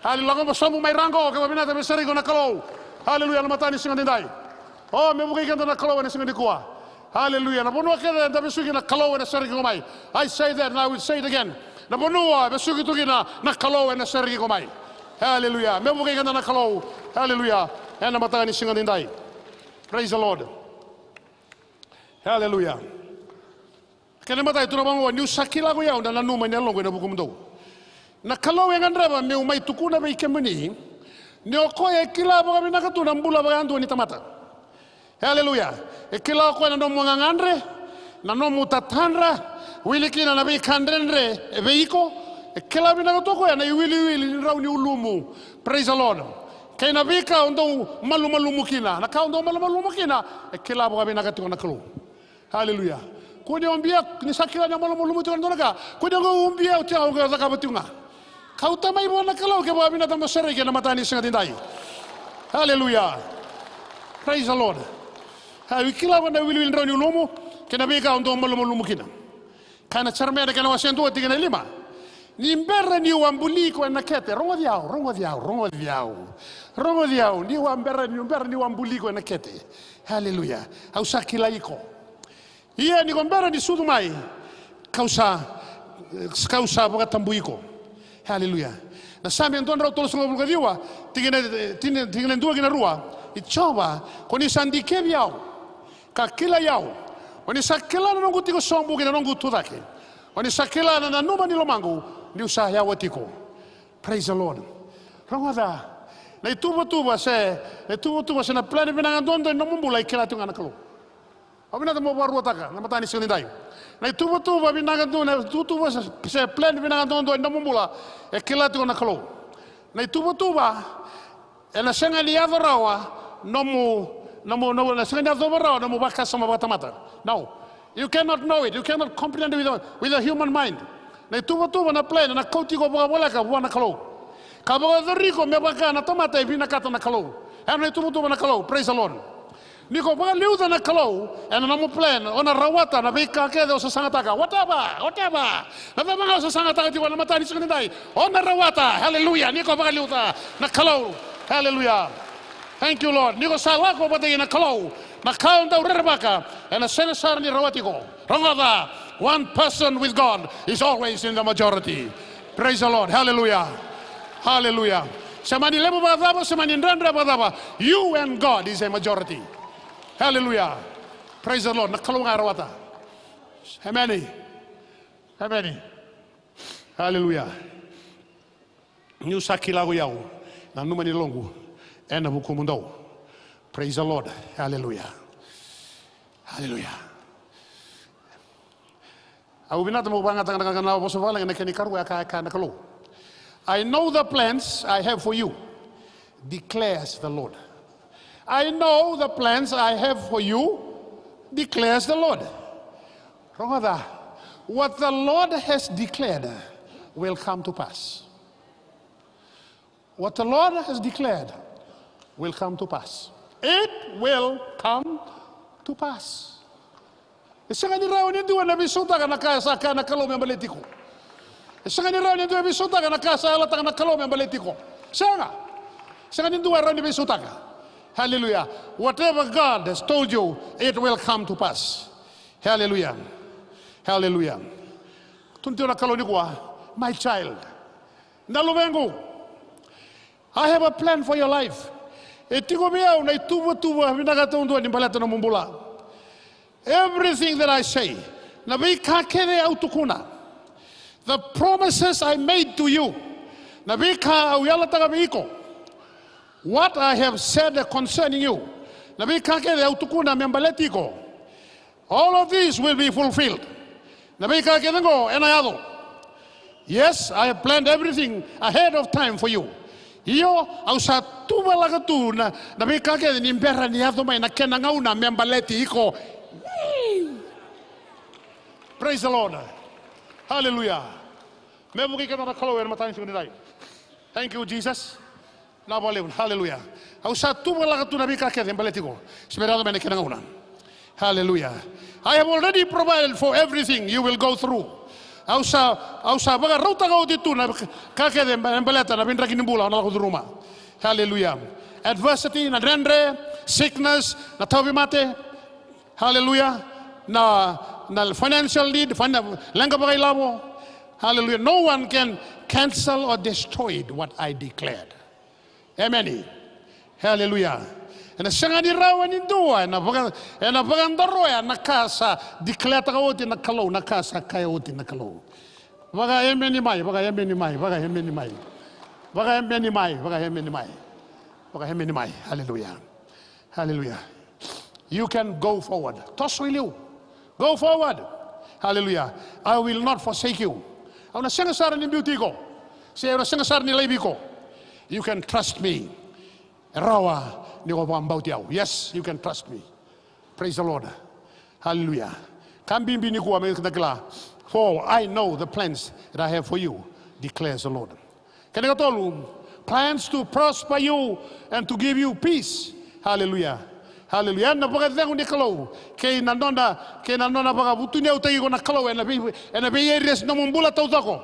Haleluya. Lako mo sobu mai ra qo, ke o vinakata me sereki iko na Kalou. Haleluya. Na mataka ni siga edaidai. O, me vukei keda na Kalou ena siga nikua. Haleluya. Na vanua kece eda vesuki, na Kalou ena sereki iko mai. I say that and I will say it again. Na vanua e vesuki tu kina, na Kalou ena sereki iko mai. Haleluya. Me vukei keda na Kalou. Haleluya. Ena mataka ni siga edaidai. Praise the Lord. Haleluya. Kena imatai, tukuna vaqo, niu sa kila ko i au na nanuma ni yaloqu ena vukumudou. Na Kalou e gadreva meu mai tukuna vei kemuni ni o koya e kila vakavinaka tu na bula vakayadua ni tamata. Haleluya. E kila o koya na nomu gagadre, na nomu tatadra, wili kina na veika dredre e vei iko. E kila vinaka tu o koya na iwiliwili ni drau ni ulumu. Praise the Lord. Kei na veika o dau malumalumu kina. Na ka o dau malumalumu kina, e kila vakavinaka tiko na Kalou. Haleluya. Kua ni ubia, ni sa kila ni o malumalumu tiko ena dua na ka. Kua ni o ubia oti, o cakava tiko ga. Kauta mai vua na Kalou ke vakavinakata mo sereki ena mataka ni siga edaidai. Haleluya. Praise the Lord. Au kila vua na iwiliwili drau ni ulumu kei na veika o dau malumalumu kina. Kaya na Jeremaia na kena wase dua tikina e lima. Ni bera niu a buli iko ena kete. Rogoci au, rogoci au, rogoci au. Rogoci au, niu a bera, niu bera niu a buli iko ena kete. Haleluya. Au sa kilai iko. Ia ni ko bera ni sucu mai, kau sa, kau sa vakatabui iko. Haleluya. Na Same dua na drau tolusagavulu ka ciwa, tikina, tikina, tikina dua ki na rua. I Jiova, ko ni sa dikevi au ka kilai au. O ni sa kila na noqu tiko sobu kei na noqu tucake. O ni sa kila na nanuma ni lomaqu niu sa yawa tiko. Praise the Lord. Rogoca, na ituvatuva se, na ituvatuva se na plan vinaka duadua ni nomu bula e kila tiko ga na Kalou. Au vinakata mo vakaruataka na mataka ni siga edaidai. Na ituvatuva vinaka duadua, na ituvatuva se, se plan vinaka duadua ni nomu bula e kila tiko na Kalou. Na ituvatuva ena sega ni yaco rawa nomu, nomu, nomu, ena sega ni yacova rawa nomu vakasama vakatamata. No. You cannot know it. You cannot comprehend it with a, with a human mind. Na ituvatuva, na plan, ena kauti iko vakavoleka vua na Kalou ka vakayacori iko me vaka na tamata e vinakata na Kalou. Ena ituvatuva na Kalou. Praise the Lord. Ni ko vakaliuca na Kalou ena nomu plan, o na rawata na veika kece o sasagataka. Whatever, whatever. Na cava ga o sasagataka tiko ena mataka ni siga edaidai, o na rawata. Haleluya. Ni ko vakaliuca na Kalou. Haleluya. Thank you, Lord. Ni ko sa lako vata kei na Kalou, na ka o dau rerevaka ena sega sara ni rawati iko. Rogoca, one person with God is always in the majority. Praise the Lord. Haleluya. Haleluya. Se mani levu vakacava, se mani dredre vakacava, you and God is a majority. Haleluya. Praise the Lord. Na Kalou ga e rawata. Emeni. Emeni. Haleluya. Niu sa kila ko i au na nanuma ni yaloqu ena vukumudou. Praise the Lord. Haleluya. Haleluya. Au vinakata meu vakayagataka na, na vosa vavalagi na kena ikarua, e kaya, e kaya na Kalou, "I know the plans I have for you, declares the Lord." "I know the plans I have for you, declares the Lord." Rogoca, what the Lord has declared will come to pass. What the Lord has declared will come to pass. It will come to pass. E sega ni rawa ni dua na veisautaka na ka sa kaya na Kalou me baleti iko. E sega ni rawa ni dua e veisautaka na ka sa yalataka na Kalou me baleti iko. Sega. Sega ni dua e rawa ni veisautaka. Hallelujah. Whatever God has told you, it will come to pass. Hallelujah. Hallelujah. Tukuna tiko na Kalou nikua, my child, na luvequ, I have a plan for your life. E tiko vei au na ituvatuva vinaka taudua ni baleta nomu bula. Everything that I say, na veika kece au tukuna, the promises I made to you, na veika au yalataka vei iko, what I have said concerning you, na veika kece au tukuna me baleti iko, all of these will be fulfilled. Na veika kece oqo ena yaco. Yes, I have planned everything ahead of time for you. Io, au sa tuvalaka tu na, na veika kece ni bera ni yaco mai na kena gauna me baleti iko. Praise the Lord. Hallelujah. Me vukei keda na Kalou ena mataka ni siga nidai. Thank you, Jesus. Na vakalevu. Hallelujah. Au sa tu vakalaka tu na veika kece e baleti iko. Se bera yaco mai na kena gauna. Hallelujah. I have already provided for everything you will go through. Au sa, au sa vakarautaka oti tu na ka kece e baleta na veidraki ni bula o na lako curuma. Hallelujah. Adversity, na dredre, sickness, na tauvimate. Hallelujah. Na, na financial need, fina-, leqa vakailavo. Hallelujah. No one can cancel or destroy what I declared. Emeni. Hallelujah. Ena sega ni rawa ni dua ena vaka, ena vakadoroya na ka sa declare-taka oti na Kalou, na ka sa kaya oti na Kalou. Vakaemeni mai, vakaemeni mai, vakaemeni mai. Vakaemeni mai, vakaemeni mai. Vakaemeni mai. Hallelujah. Hallelujah. You can go forward. Toso i liu. Go forward. Hallelujah. I will not forsake you. Au na sega sara ni biuti iko. Se au na sega sara ni laivi iko. You can trust me. E rawa ni ko vakabauti au. Yes, you can trust me. Praise the Lord. Hallelujah. Ka bibi nikua me da kila. For I know the plans that I have for you, declares the Lord. Kena ikatolu, plans to prosper you and to give you peace. Hallelujah. Hallelujah. Na vakacegu ni Kalou, kei na nona, kei na nona vakavutuniyautaki iko na Kalou ena vei, ena vei areas ni nomu bula taucoko.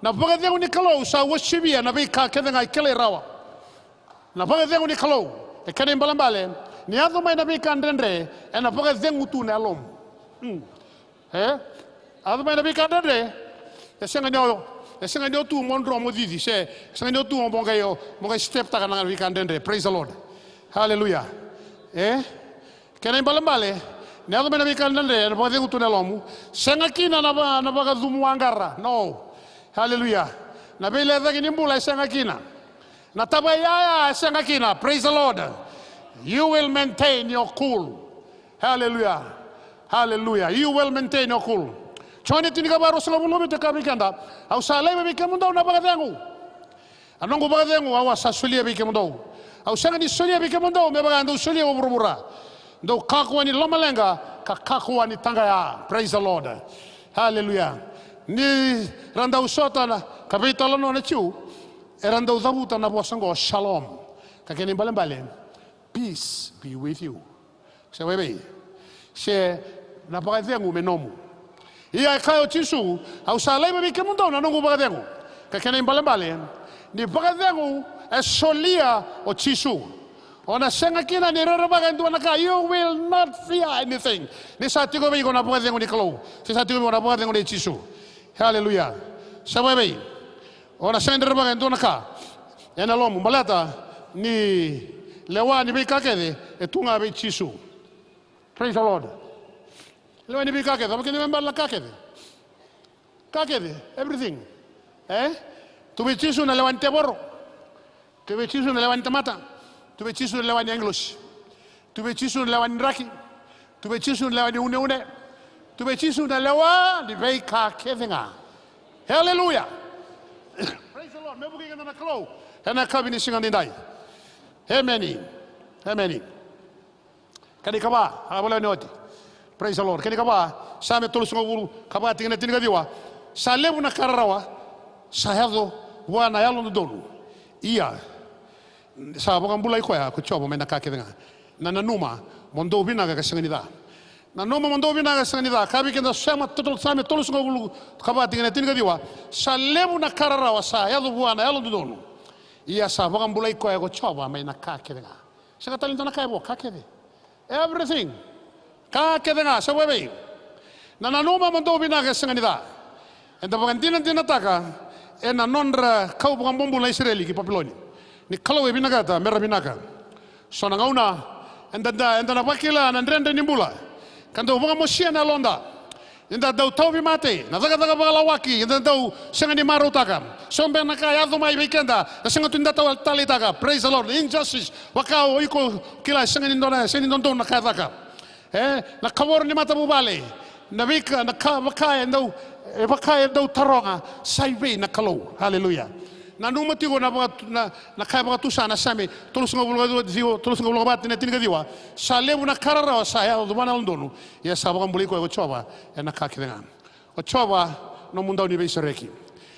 Na vakacegu ni Kalou sa uasivia na veika kece ga e kilai rawa. Na vakacegu ni Kalou, e kena ibalebale, ni yaco mai na veika dredre, ena vakacegu tu na yalomu. Mm. E? Yaco mai na veika dredre, e sega ni o, e sega ni o tu mo dro mo cici, se, e sega ni o tu mo qai, mo qai step-taka na veika dredre. Praise the Lord. Hallelujah. E? Kena ibalebale, ni yaco mai na veika dredre, ena vakacegu tu na yalomu, sega kina na va-, na vakacumuaqara. No. Hallelujah. Na veilecayaki ni bula e sega kina. Na tavaiyaya e sega kina. Praise the Lord. You will maintain your cool. Hallelujah. Hallelujah. You will maintain your cool. Joni tinikava ruasagavulu ka vitu e kaya vei keda, au sa laiva vei kemudou na vakacegu. A noqu vakacegu au a sa solia vei kemudou. Au sega ni solia vei kemudou me vaka dou solia o vuravura. Dou kakua ni lomaleqa ka kakua ni taqaya. Praise the Lord. Hallelujah. Ni ra dau sota na ka veitalanoa na Jiu, era dau cavuta na vosa oqo, shalom. Ka kena ibalebale, peace be with you. Se vei vei. Se na vakacegu me nomu. Ia e kaya o Jisu, au sa laiva vei kemudou na noqu vakacegu. Ka kena ibalebale, ni vakacegu e solia o Jisu. O na sega kina ni rerevaka e dua na ka, you will not fear anything. Ni sa tiko vei iko na vakacegu ni Kalou. Se sa tiko vei iko na vakacegu nei Jisu. Hallelujah. Se vei vei. O na sega ni rerevaka e dua na ka ena yalomu, baleta ni lewa ni veika kece e tu ga vei Jisu. Praise the Lord. Lewa ni veika kece, a vakina me bala na ka kece. Ka kece, everything. E? Tu vei Jisu na lewa ni tevoro. Tu vei Jisu na lewa ni tamata. Tu vei Jisu na lewa ni agilosi. Tu vei Jisu na lewa ni draki. Tu vei Jisu na lewa ni uneune. Tu vei Jisu na lewa ni veika kece ga. Hallelujah. Praise the Lord. Me vukei keda na Kalou ena yakavi ni siga nidai. Emeni. Emeni. Kena ikava, a voleka ni oti. Praise the Lord. Kena ikava, Same tolusagavulu ka va, tikina tinikaciwa. Sa levu na ka rarawa sa yaco vua na yalododonu. Ia, sa vakabulai koya ko Jiova mai na ka kece ga. Na nanuma mo dou vinaka ka sega ni ca. Nanuma mo dou vinaka ka sega ni ca. Ka vei keda Same tolu, Same tolusagavulu ka va, tikina tinikaciwa. Sa levu na ka rarawa sa yaco vua na yalododonu. Ia sa vakabulai koya ko Jiova mai na ka kece ga. Sega tale ni dua na ka e vo, ka kece. Everything. Ka kece ga, sa vei vei. Na nanuma mo dou vinaka e sega ni ca. Eda vakadinadinataka ena nodra kau vakabobula na Isireli ki Papiloni. Ni Kalou e vinakata mera vinaka. So na gauna eda, eda, eda na vakila na dredre ni bula ka dau vakamosia na yaloda. Ni da dau tauvimate, na cakacaka vakalawaki, ni da dau sega ni marautaka. So beka na ka yaco mai vei keda, na sega tu ni da tau taleitaka. Praise the Lord. Injustice, vaka o iko kila, sega ni dodonu, sega ni dodonu na ka e caka. E, na kavoro ni matavuvale, na veika, na ka vaka e dau, e vaka e dau taroga, sa i vei na Kalou. Hallelujah. Nanuma tiko na vaka, na, na ka e vakatusa na Same tolusagavulu ka ciwa, tolusagavulu ka va, tikina tinikaciwa. Sa levu na ka rarawa sa yaco vua na yalododonu. Ia sa vakabulai koya ko Jiova ena ka kece ga. O Jiova nomu dauniveisereki.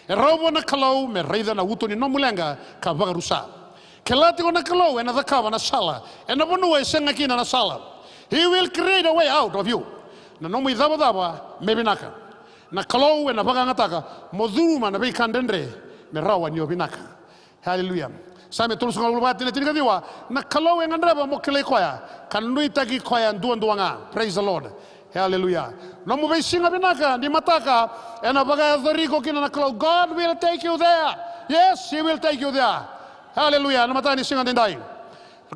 E rawa vua na Kalou me raica na uto ni nomu leqa ka vakarusa. Kila tiko na Kalou ena cakava na sala ena vanua e sega kina na sala. He will create a way out of you. Na nomu icavacava me vinaka. Na Kalou ena vakayagataka mo curuma na veika dredre me rawa ni o vinaka. Haleluya. Same tolusagavulu ka va, tikina tinikaciwa. Na Kalou e gadreva mo kilai koya ka nuitaki koya duadua ga. Praise the Lord. Haleluya. Nomu veisiga vinaka ni mataka ena vakayacori iko kina na Kalou. God will take you there. Yes, he will take you there. Haleluya. Na mataka ni siga daidai.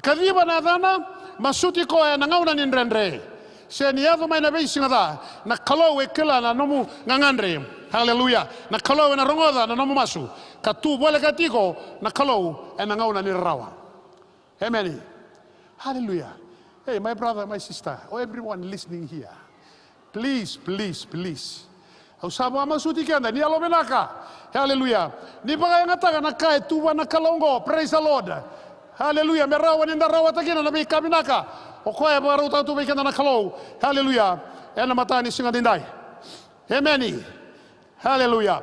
Kaciva na yacana, masuti koya ena gauna ni dredre. Se ni yaco mai na veisiga ca, na Kalou e kila na nomu gagadre. Haleluya. Na Kalou ena rogoca na nomu masu ka tu volekati iko na Kalou ena gauna ni rarawa. Emeni. Haleluya. Hey, my brother, my sister, or everyone listening here. Please, please, please. Au sa vakamasuti keda ni yalovinaka. Haleluya. Ni vakayagataka na ka e tu vua na Kalou oqo. Praise the Lord. Haleluya. Me rawa ni da rawata kina na veika vinaka. O koya e vakarautaka tu vei keda na Kalou. Haleluya. Ena mataka ni siga daidai. Emeni. Haleluya.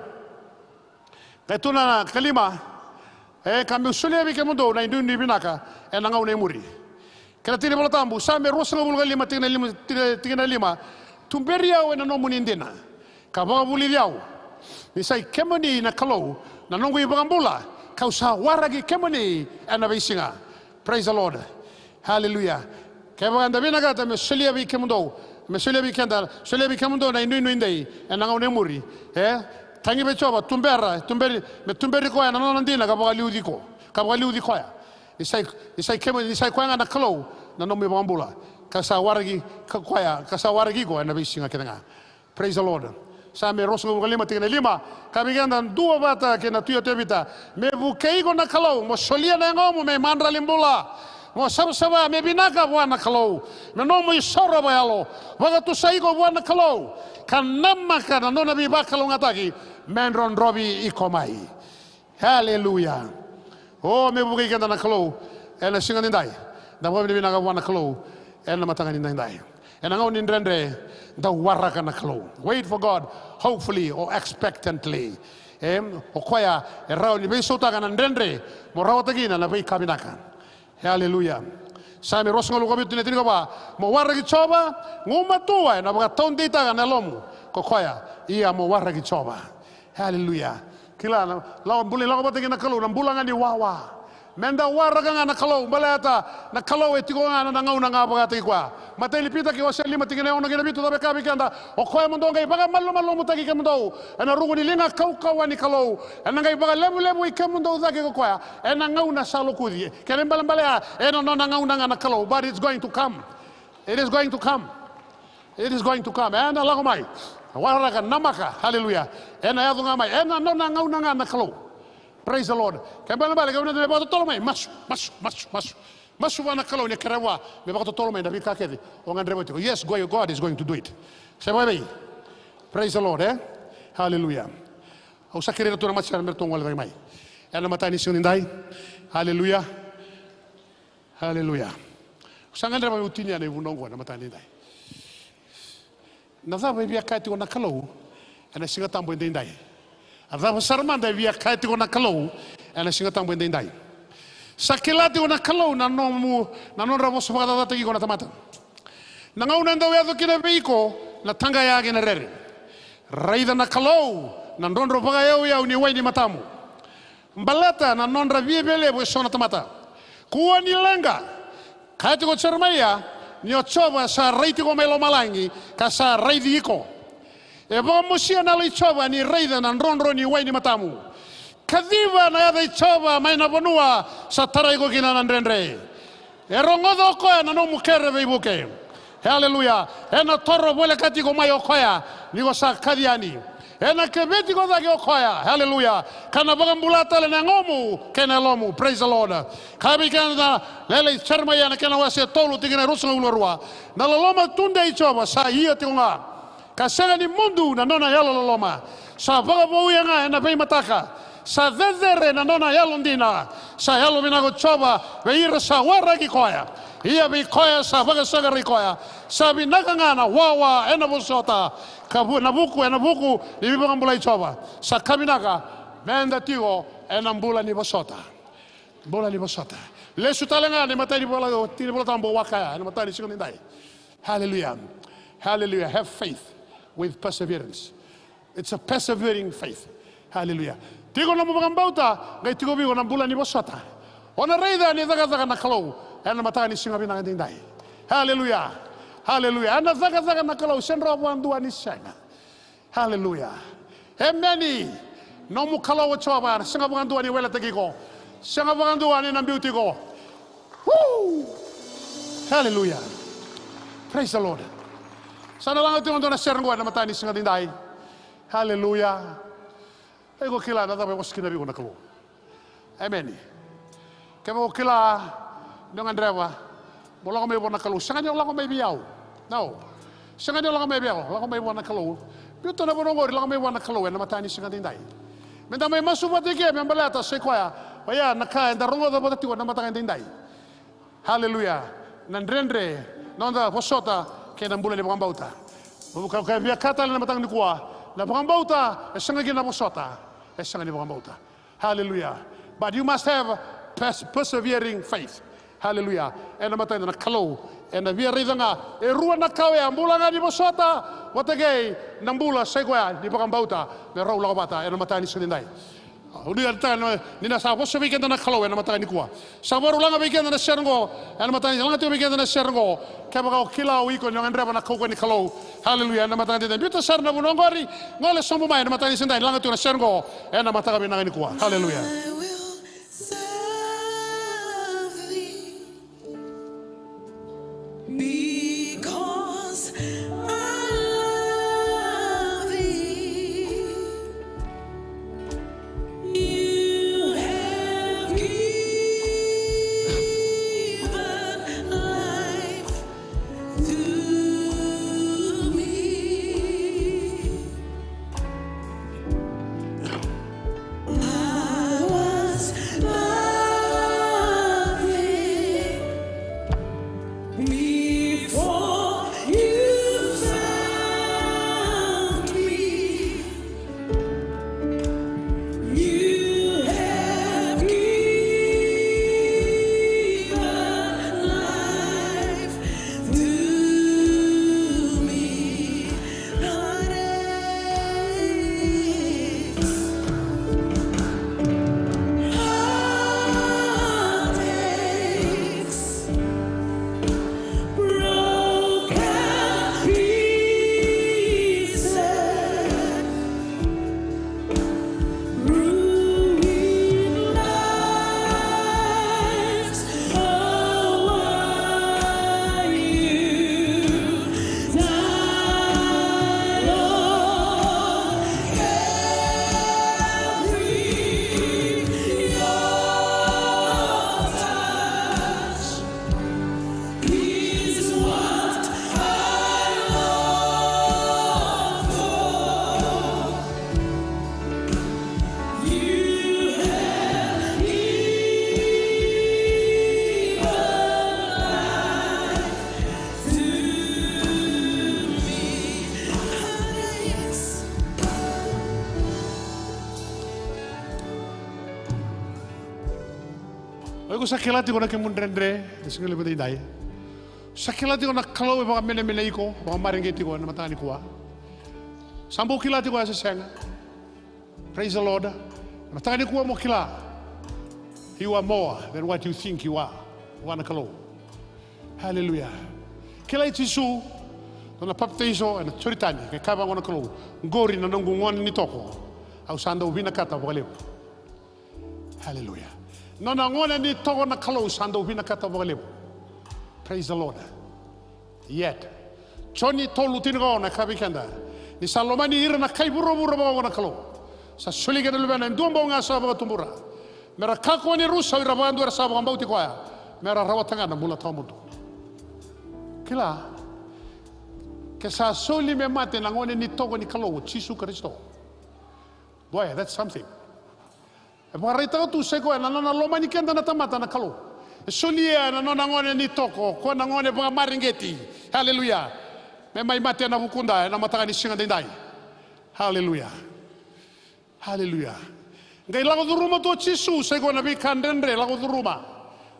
Qai tu na kalima, e, ka me'u solia vei kemudou na inuinui vinaka ena gauna e muri. Kena tikina ni Vola Tabu, Same ruasagavulu ka lima, tikina lima, tikina, tikina lima. Tuberi au ena nomuni dina, ka vakavulici au. Ni sai kemuni na Kalou na noqu iVakabula, ka'u sa waraki kemuni ena veisiga. Praise the Lord. Haleluya. Kevaka eda vinakata me solia vei kemudou, me solia vei keda, solia vei kemudou na inuinui dei ena gauna e muri. E tagi vei Jiova, tubera, tuberi, me tuberi koya na nona dina ka vakaliuci iko, ka vakaliuci koya. Ni sai, ni sai kemuni, ni sai koya ga na Kalou na nomu iVakabula, ka sa waraki, ka koya, ka sa waraki iko ena veisiga kece ga. Praise the Lord. Same ruasagavulu ka lima, tikina lima. Ka vei keda duavata kei na Tui o Tevita. Me vukei iko na Kalou, mo solia na yagomu me madrali bula. Mo savasava me vinaka vua na Kalou. Me nomu isoro vakayalo. Vakatusai iko vua na Kalou. Ka namaka na nona veivakalougatataki me drodrovi iko mai. Haleluya. O, me vukei keda na Kalou ena siga nidai. Da vakavinavinaka vua na Kalou ena mataka ni daidai. Ena gauna ni dredre, da waraka na Kalou. Wait for God, hopefully or expectantly. E, o koya e rawa ni veisautaka na dredre mo rawata kina na veika vinaka. Haleluya. Same ruasagavulu ka vitu, tikina tinikava. Mo waraki Jiova, gumatua ena vakataudeitaka na yalomu ko koya. Ia mo waraki Jiova. Haleluya. Kila na, lako, bula ni lako vata kei na Kalou, na bula ga ni wawa. Meda waraka ga na Kalou, baleta na Kalou e tiko ga ena gauna ga vakataki koya. Matai ni Pita, kena wase lima, tikina e ono kei na vitu, cava e kaya vei keda? O koya mo dou qai vakamalumalumutaki kemudou ena ruku ni liga kaukauwa ni Kalou. Ena qai vakalevulevui kemudou cake ko koya ena gauna sa lokuci. Kena ibalebale ya, ena nona gauna ga na Kalou, but it's going to come. It is going to come. It is going to come. Ena lako mai. Waraka, namaka. Haleluya. Ena yaco ga mai. Ena nona gauna ga na Kalou. Praise the Lord. Kena ibalebale, kena ibalebale, vakatotolo mai. Masu, masu, masu, masu. Masu vua na Kalou ni kerea vua me vakatotolo mai na veika kece o gadreva tiko. Yes, God, God is going to do it. Se vakavei? Praise the Lord, e? Haleluya. Au sa kerei iratou na matasere me ratou gole cake mai ena mataka ni siga nidai. Haleluya. Haleluya. Au sa gadreva meu tinia na ivunau oqo ena mataka nidai. Na cava e via kaya tiko na Kalou ena Siga Tabu edaidai? A cava sara mada e via kaya tiko na Kalou ena Siga Tabu edaidai? Sa kila tiko na Kalou na nomu, na nodra vosa vakacacataki iko na tamata. Na gauna e dau yaco kina vei iko na taqaya kei na rere, raica na Kalou na drodro vakayauyau ni wai ni matamu. Baleta na nodra viavialevu eso na tamata. Kua ni leqa. Kaya tiko o Jeremaia ni o Jiova sa rai tiko mai lomalagi ka sa raici iko. E vakamosia na Yalo i Jiova ni raica na drodro ni wai ni matamu. Kaciva na yaca i Jiova mai na vanua sa tarai iko kina na dredre. E rogoca o koya na nomu kere veivuke. Haleluya. Ena toro volekati iko mai o koya ni ko sa kaci yani. Ena keveti iko cake o koya. Haleluya. Ka na vakabula tale na yagomu kei na yalomu. Praise the Lord. Kaya vei keda na Yalo i Jeremaia na kena wase tolu, tikina e ruasagavulu ka rua. Na loloma tudei i Jiova sa ia tiko ga, ka sega ni mudu na nona yalololoma. Sa vakavouya ga ena veimataka. Sa cecere na nona yalodina. Sa yalovinaka o Jiova vei ira sa waraki koya. Ia vei koya sa vakasaqarai koya, sa vinaka ga na wawa ena vosota, ka vu-, na vuku ena vuku ni veivakabulai Jiova. Sa ka vinaka meda tiko ena bula ni vosota. Bula ni vosota. Lesu tale ga na imatai ni vola, tiki ni Vola Tabu, au a kaya ena mataka ni siga nidai. Hallelujah. Hallelujah. Have faith with perseverance. It's a persevering faith. Hallelujah. Tiko nomu vakabauta, qai tiko vei iko na bula ni vosota. O na raica ni cakacaka na Kalou ena mataka ni siga vinaka nidai. Hallelujah. Hallelujah. Ena cakacaka na Kalou, se dro vakadua ni sega. Hallelujah. Emeni. Nomu Kalou o Jiova, sega vakadua ni weletaki iko. Sega vakadua ni na biuti iko. Woo! Hallelujah. Praise the Lord. Sa na laga tiko e dua na sere qo ena mataka ni siga nidai. Hallelujah. Iko kila na cava e vosa kina vei iko na Kalou. Emeni. Kevaka o kila ni o gadreva mo lako mai vua na Kalou, sega ni o lako mai vei au. No. Sega ni o lako mai vei au, lako mai vua na Kalou. Biuta na vanua oqori, lako mai vua na Kalou ena mataka ni siga nidai. Meda mai masu vata eke me baleta sa i koya oya na ka eda rogoca vata tiko ena mataka nidai. Hallelujah. Na dredre, noda vosota kei na bula ni vakabauta. Ka, ka via kaya tale na mataka nikua, na vakabauta e sega kina na vosota, e sega ni vakabauta. Hallelujah. But you must have pers-, persevering faith. Hallelujah. Ena mataka na Kalou ena via raica ga e rua na ka oya, bula ga ni vosota vata kei na bula sa i koya ni vakabauta, me rau lako vata ena mataka ni siga nidai. Au nuitaka ni na sa vosa vei keda na Kalou ena mataka nikua. Sa vakarau laga vei keda na sere qo ena mataka ni, laga tiko vei keda na sere qo. Kevaka o kila o iko ni o gadreva na kaukauwa ni Kalou. Hallelujah. Ena mataka ni, biuta sara na vanua oqori, gole sobu mai ena mataka ni siga nidai, laga tiko na sere qo ena mataka vinaka nikua. Hallelujah. I will serve thee. Because I love thee, you have given life to me. I was nothing before you found me. You have given life to me. Heartaches, heartaches, broken pieces, ruined lives. Oh, why you died on Calvary. Your touch is what I long for. You have given life to me. Yes. O iko sa kila tiko na kemu dredre na siga levu edaidai. Sa kila tiko na Kalou e vakamenemenei iko, vakamareqeti iko ena mataka nikua. Sa bau kila tiko ya se sega. Praise the Lord. Mataka nikua mo kila, you are more than what you think you are. Vua na Kalou. Hallelujah. Kilai Jisu, nona papitaiso ena Joritani, ka kaya vaqo na Kalou, qori na noqu gone ni toko, au sa dau vinakata vakalevu. Hallelujah. Nona gone ni toko na Kalou sa dau vinakata vakalevu. Praise the Lord. Yet. Joni tolu tinikaono e kaya vei keda, ni sa lomani ira na kai vuravura vakaoqo na Kalou, sa soli keda na Luvena e dua bau ga sa vakatubura, me ra kakua ni rusa o ira vakadua era sa vakabauti koya, me ra rawata ga na bula tawamudu. Kila, ke sa soli me mate na gone ni toko ni Kalou o Jisu Karisito, boy, that's something. E vakaraitaka tu sa i koya na nona lomani keda na tamata na Kalou. E solia na nona gone ni toko, ko na gone vakamareqeti. Haleluya. Me mai mate ena vukuda ena mataka ni siga daidai. Haleluya. Haleluya. Qai lako curuma tu o Jisu, sa i koya na veika dredre lako curuma.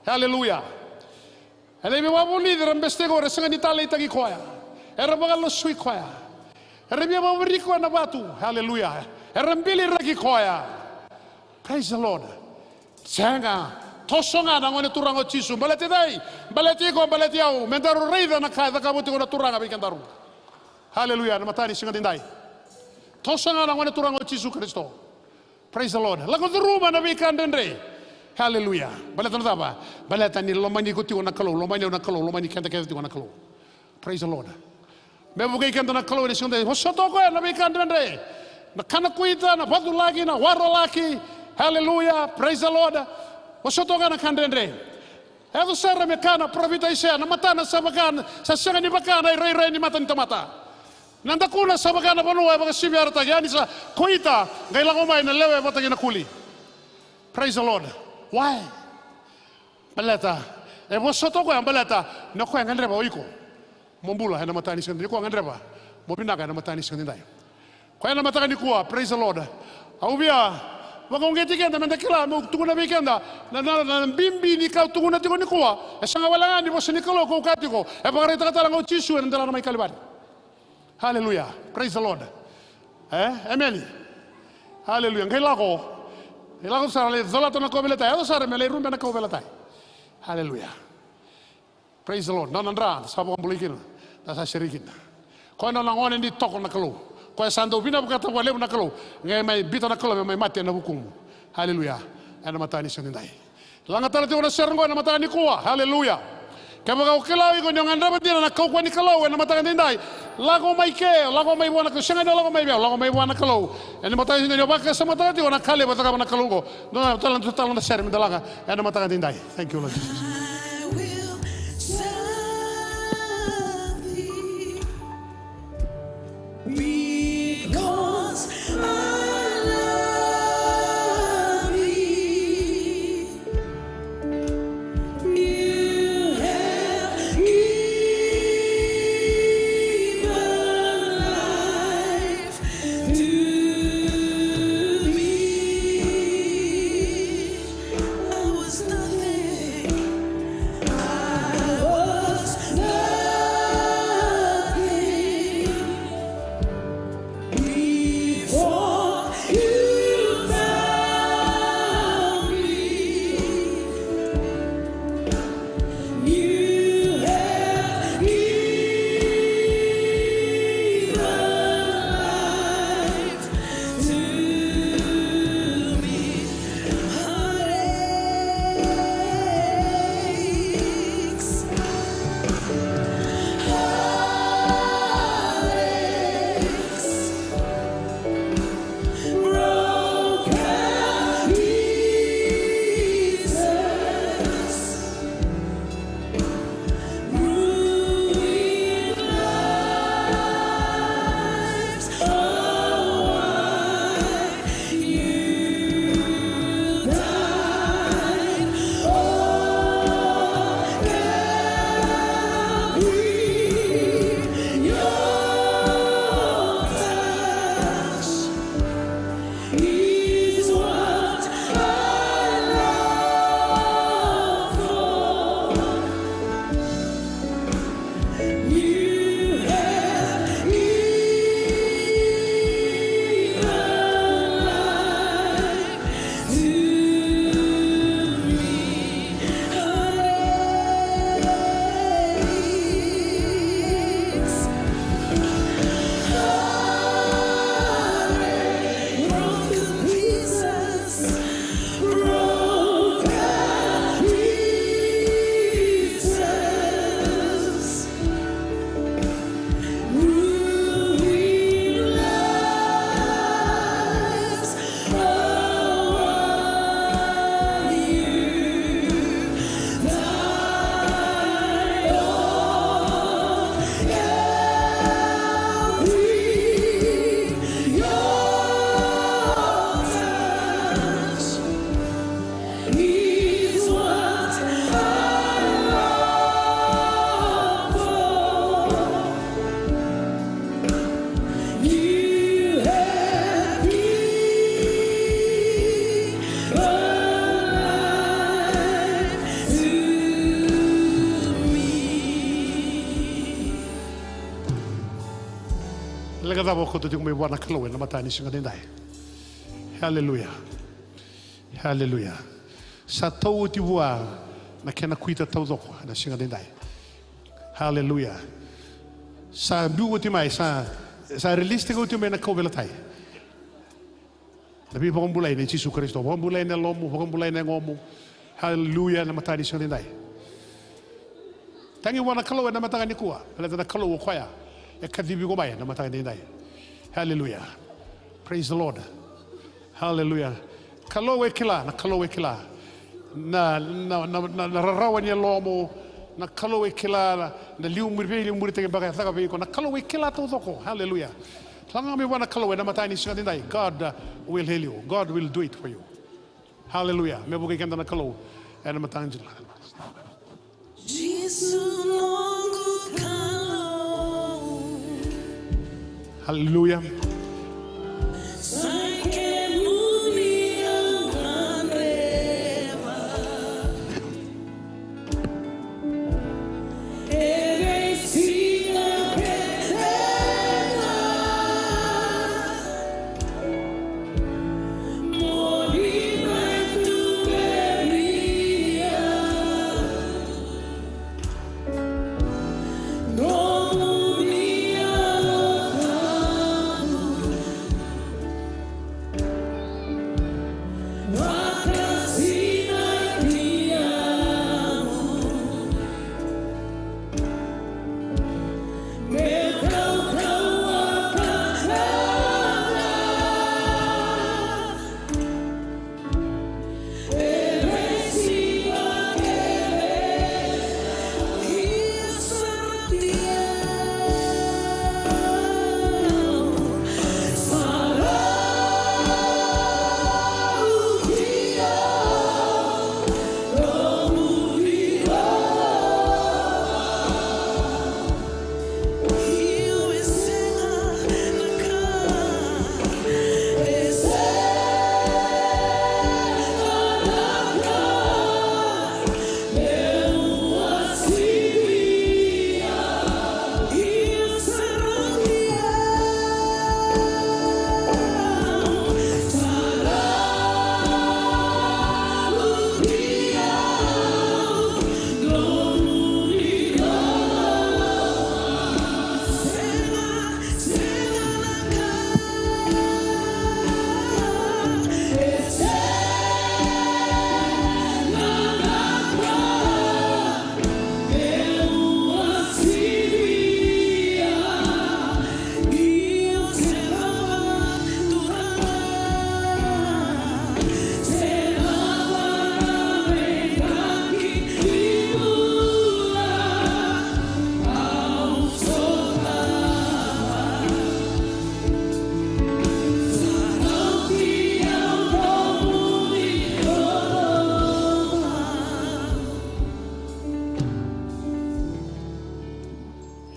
Haleluya. E lai veivakavulici, era bese tiko, era sega ni taleitaki koya. Era vakalasui koya. Era via vakavari koya na vatu. Haleluya. Era biliraki koya. Praise the Lord. Sega. Toso ga na gone turaga o Jisu. Baleti cei? Baleti iko, baleti au. Me daru raica na ka e cakava tiko na Turaga vei kedaru. Haleluya. Na mataka ni siga daidai. Toso ga na gone turaga o Jisu Karisito. Praise the Lord. Lako curuma na veika dredre. Haleluya. Baleta na cava? Baleta ni lomani iko tiko na Kalou, lomani au na Kalou, lomani keda kece tiko na Kalou. Praise the Lord. Me vukei keda na Kalou ena siga daidai. Vosota o koya na veika dredre. Na kana kuita, na vaculaki, na warolaki. Haleluya. Praise the Lord. Vosota o koya na ka dredre. Yaco sara me kaya na parofita Aisea, na matana sa vaka, sa sega ni vaka na irairai ni mata ni tamata. Na dakuna sa vaka na vanua e vakasiviarataki, yani sa kuita, qai lako mai na lewe vata kei na kuli. Praise the Lord. Why? Baleta e vosota o koya, baleta ni o koya e gadreva o iko mo bula ena mataka ni siga daidai, ni o koya e gadreva mo vinaka ena mataka ni siga daidai. Koya na mataka nikua, praise the Lord. Au via vakauqeti keda meda kila, meu tukuna vei keda na, na, na bibi ni ka au tukuna tiko nikua. E sega wale ga ni vosa ni Kalou kau kaya tiko, e vakaraitaka tale ga o Jisu ena delana mai Kalivari. Haleluya. Praise the Lord. E? Emeni. Haleluya. Qai lako. Qai lako sara, lai colata na kauveilatai. Yaco sara me lai rube na kauveilatai. Haleluya. Praise the Lord. Na nona dra, da sa vakabulai kina. Da sa serei kina. Koya na nona gone ni toko na Kalou. Koya sa dau vinakata vakalevu na Kalou. Qai mai biuta na Kalou me mai mate ena vukumu. Haleluya. Ena mataka ni siga daidai. Laga tale tiko na sere oqo ena mataka nikua. Haleluya. Kevaka o kila o iko ni o gadreva dina na kaukaua ni Kalou ena mataka daidai, lako mai ke, lako mai vua na Kalou. Sega ni o lako mai vei au, lako mai vua na Kalou. Ena mataka ni siga daidai, ni o vakasamataka tiko na ka levu e cakava na Kalou oqo. Dua na tale, dua tale na sere meda laga ena mataka daidai. Thank you, Lord Jesus. I will serve thee because I love thee. You have given life to me. I was nothing. I was nothing. Leqa cava o kauta tiko mai vua na Kalou ena mataka ni siga daidai? Haleluya. Haleluya. Sa tau oti vua na kena kuita taucoko ena siga daidai. Haleluya. Sa biu oti mai, sa, sa release tiko oti mai na kauveilatai. Na veivakabulai nei Jisu Karisito. Vakabulai na yalomu, vakabulai na yagomu. Haleluya, na mataka ni siga daidai. Tagi vua na Kalou ena mataka nikua. Baleta na Kalou o koya e kacivi iko mai ena mataka daidai. Haleluya. Praise the Lord. Haleluya. Kalou e kila, na Kalou e kila. Na, na, na, na, na rarawa ni yalomu, na Kalou e kila, na, na liu muri, veiliumuritaki beka e caka vei iko, na Kalou e kila taucoko. Haleluya. Laga mai vua na Kalou ena mataka ni siga daidai. God, uh, will heal you. God will do it for you. Haleluya. Me vukei keda na Kalou ena mataka ni siga. Jisu noqu Kalou. Haleluya. Sa i kemuni au gadreva.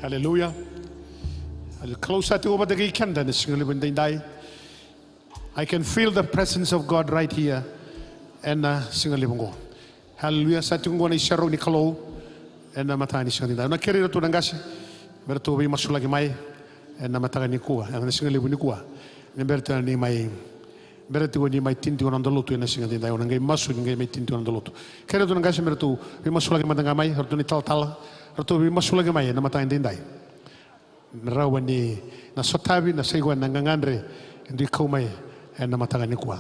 Haleluya. Kalou sa tiko vata kei keda ena siga levu edaidai. I can feel the presence of God right here. Ena siga levu oqo. Haleluya. Sa tiko oqo na iserau ni Kalou ena mataka ni siga edaidai. Au na kerei iratou na qase me ratou veimasulaki mai ena mataka nikua, ena siga levu nikua. Me ratou ni mai Bera tiko ni mai tini tiko na noda lotu ena siga edaidai, au na qai masu ni qai mai tini tiko na noda lotu. Kei ratou na qase me ratou veimasulaki mada ga mai, ratou na italatala, ratou veimasulaki mai ena mataka edaidai. Me rawa ni na sotavi, na sa ikoya na gagadre e dui kau mai ena mataka nikua.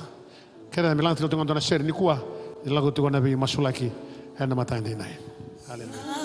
Kei ratou me laga tiko na dua na sere nikua, ni lako tiko na veimasulaki ena mataka edaidai. Aleluya.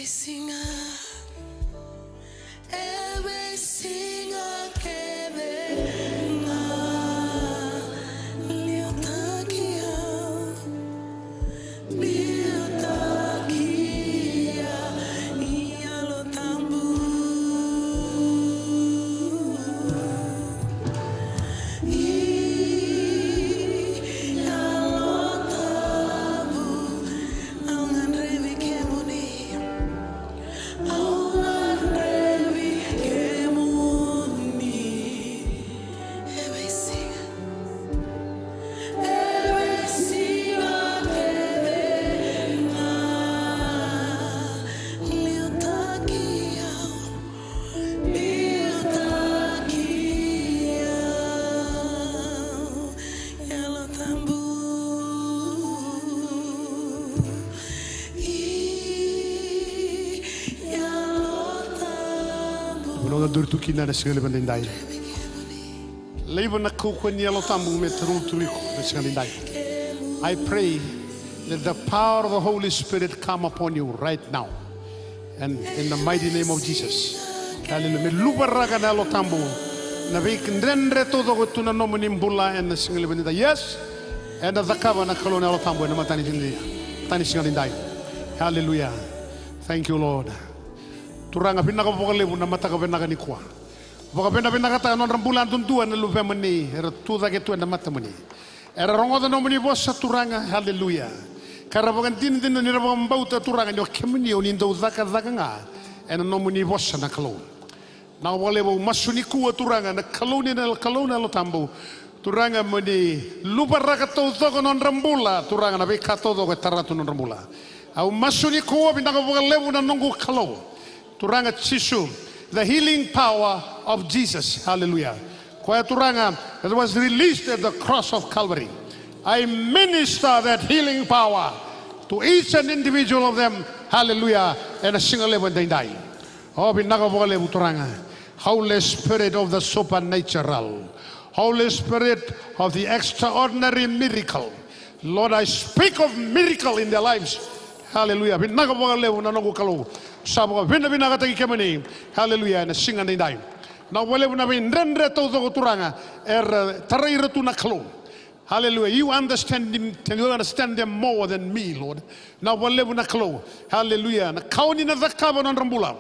Siga, e veisiga kece ga, liutaki au, liutaki au, Yalo Tabu. Yalo Tabu, au gadrevi kemuni. Au gadrevi kemuni. E veisiga, e veisiga kece ga, liutaki au, liutaki au, Yalo Tabu. Vanua ga duri tu kina ena siga levu edaidai. Laiva na kaukauwa ni Yalo Tabu me tarogi tu iko ena siga edaidai. I pray that the power of the Holy Spirit come upon you right now. And in the mighty name of Jesus. Hallelujah. Me luvaraka na Yalo Tabu na veidredre taucoko tu na nomuni bula ena siga levu edaidai. Yes. Eda cakava na Kalou na Yalo Tabu ena mataka ni siga, mataka ni siga edaidai. Hallelujah. Thank you, Lord. Turaga, vinaka vakalevu na mataka vinaka nikua. Vakavinavinakataka na nodra bula yadudua na luvemuni era tu cake tu ena matamuni. Era rogoca na nomuni vosa, Turaga. Hallelujah. Ka ra vakadinadina ni ra vakabauta, Turaga, ni o kemuni o ni dau cakacaka ga ena nomuni vosa na Kalou. Vinaka vakalevu, au masu nikua, Turaga, na Kalou ni na Kalou na Yalo Tabu. Turaga, mo ni luvaraka taucoko na nodra bula, Turaga, na veika taucoko e tara tu na nodra bula. Au masu nikua, vinaka vakalevu na noqu Kalou. Turaga Jisu, the healing power of Jesus. Hallelujah. Koya, Turaga, that was released at the cross of Calvary. I minister that healing power to each and individual of them. Hallelujah. Ena siga levu edaidai. O, vinaka vakalevu, Turaga. Holy Spirit of the supernatural. Holy Spirit of the extraordinary miracle. Lord, I speak of miracle in their lives. Hallelujah. Vinaka vakalevu na noqu Kalou. Sa vakavinavinakataki kemuni. Hallelujah. Ena siga edaidai. Vinaka vakalevu na veidredre taucoko, Turaga, era tarai ira tu na Kalou. Hallelujah. You understand them, you understand them more than me, Lord. Vinaka vakalevu na Kalou. Hallelujah. Na ka o ni na cakava na nodra bula.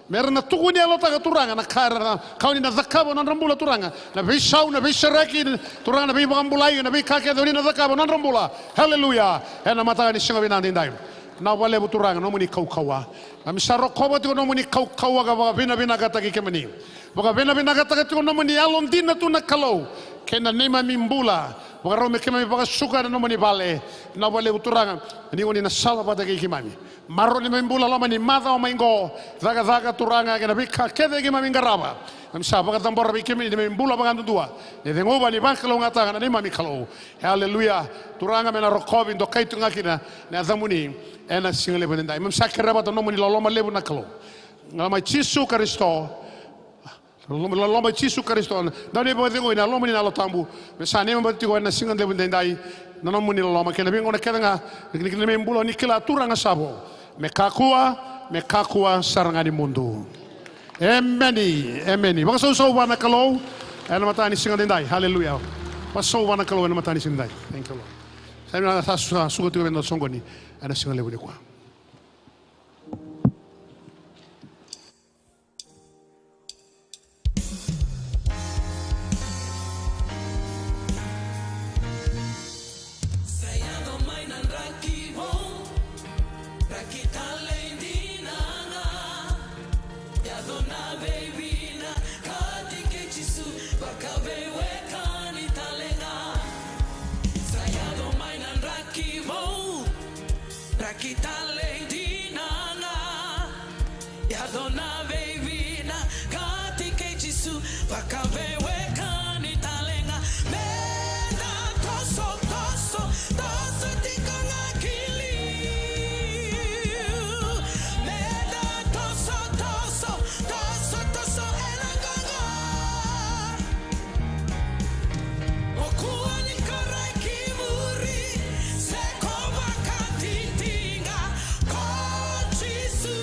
Me ra na tukuni yalotaka, Turaga, na ka era na, ka o ni na cakava na nodra bula, Turaga. Na veisau, na veisereki, Turaga, na veivakabulai, na veika kece o ni na cakava na nodra bula. Hallelujah. Ena mataka ni siga vinaka edaidai. Vinaka vakalevu, Turaga, nomuni kaukauwa. Keimami sa rokova tiko nomuni kaukauwa ka vakavinavinakataki kemuni. Vakavinavinakataka tiko nomuni yalodina tu na Kalou kei na neimami bula. Vakarau me keimami vakasuka ena nomuni vale. Vinaka vakalevu, Turaga, ni o ni na sala vata kei keimami. Maroroi neimami bula, loma ni macawa mai qo. Cakacaka, Turaga, kei na veika kece keimami qarava. Keimami sa vakacabora vei kemuni neimami bula vakayadudua. Ni ceguva, ni vakalougatataka na neimami Kalou. Hallelujah. Turaga, me na rokovi, dokai tu ga kina na yacamuni ena siga levu edaidai. Keimami sa kerea vata nomuni loloma levu na Kalou. Loloma i Jisu Karisito. Loloma, loloma i Jisu Karisito. Dau ni vakacegui na loloma ni na Yalo Tabu. Me sa neimami vata tiko ena siga levu edaidai. Na nomuni loloma kei na veigauna kece ga ni, ni, ni neimami bula, ni kila, Turaga, sa vo. Me kakua, me kakua sara ga ni mudu. Emeni, emeni. Vakasausau vua na Kalou ena mataka ni siga edaidai. Hallelujah. Vakasausau vua na Kalou ena mataka ni siga edaidai. Thank you, Lord. Sa, sa, sa suka tiko vei na soqoni ena siga levu nikua. Sa yaco mai na draki vou, draki talei dina ga. Yaco na veivinakati kei Jisu, vakaveiwekani tale ga. Sa yaco mai na draki vou, draki talei dina ga. Yaco na veivinakati kei Jisu, vakaveiwekani tale ga. Meda toso, toso, toso tiko ga ki liu. Meda toso, toso, toso, toso ena qaqa. O kua ni karai ki muri, se ko vakadidike ga ko Jisu.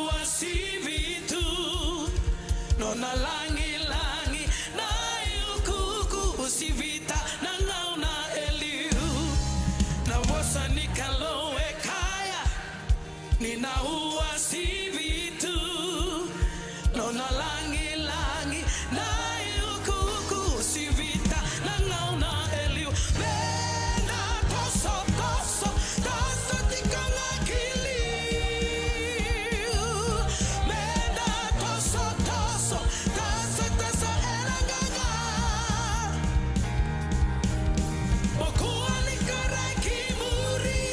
Uasivi tu nona lagilagi na iukuuku, sivita na gauna e liu. Na vosa ni Kalou e kaya ni na uasivi tu nona lagilagi na iukuuku, sivita na gauna e liu. Meda toso, toso, toso tiko ga ki liu. Meda toso, toso, toso, toso ena qaqa. Mo kua ni korai ki muri,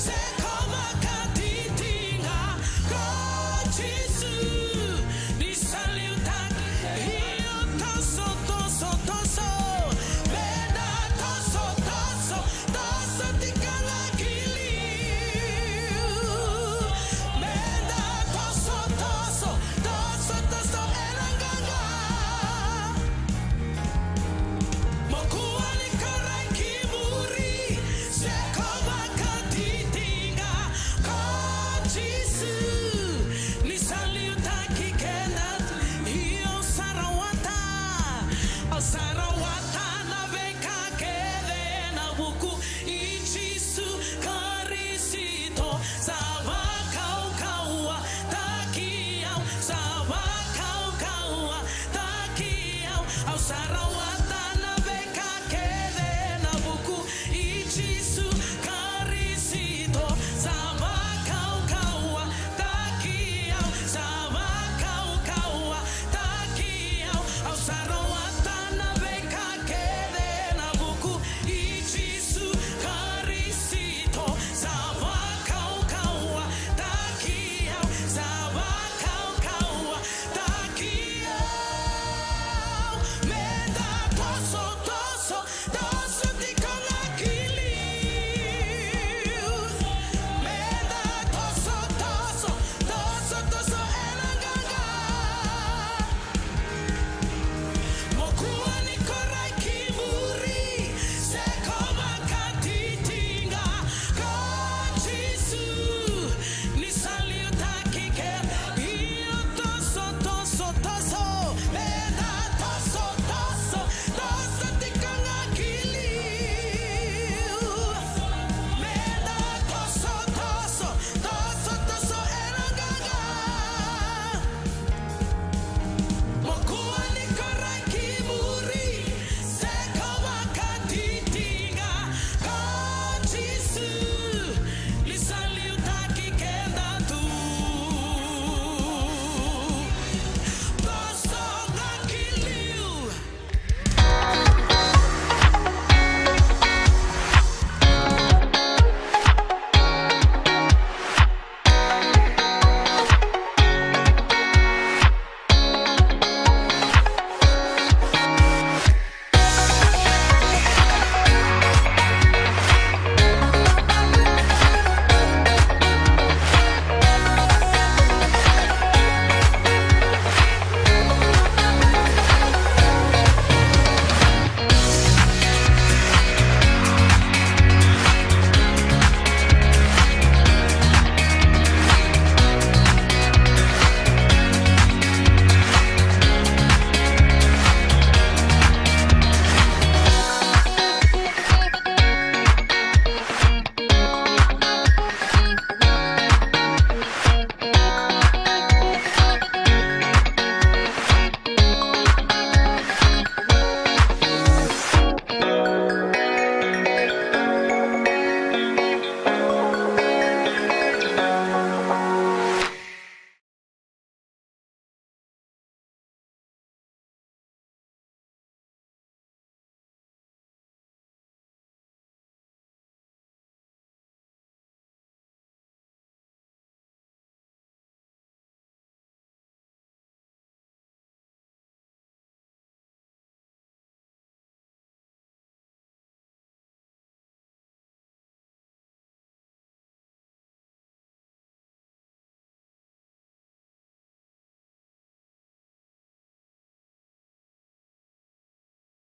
se ko vakatitiqa ko Jisu.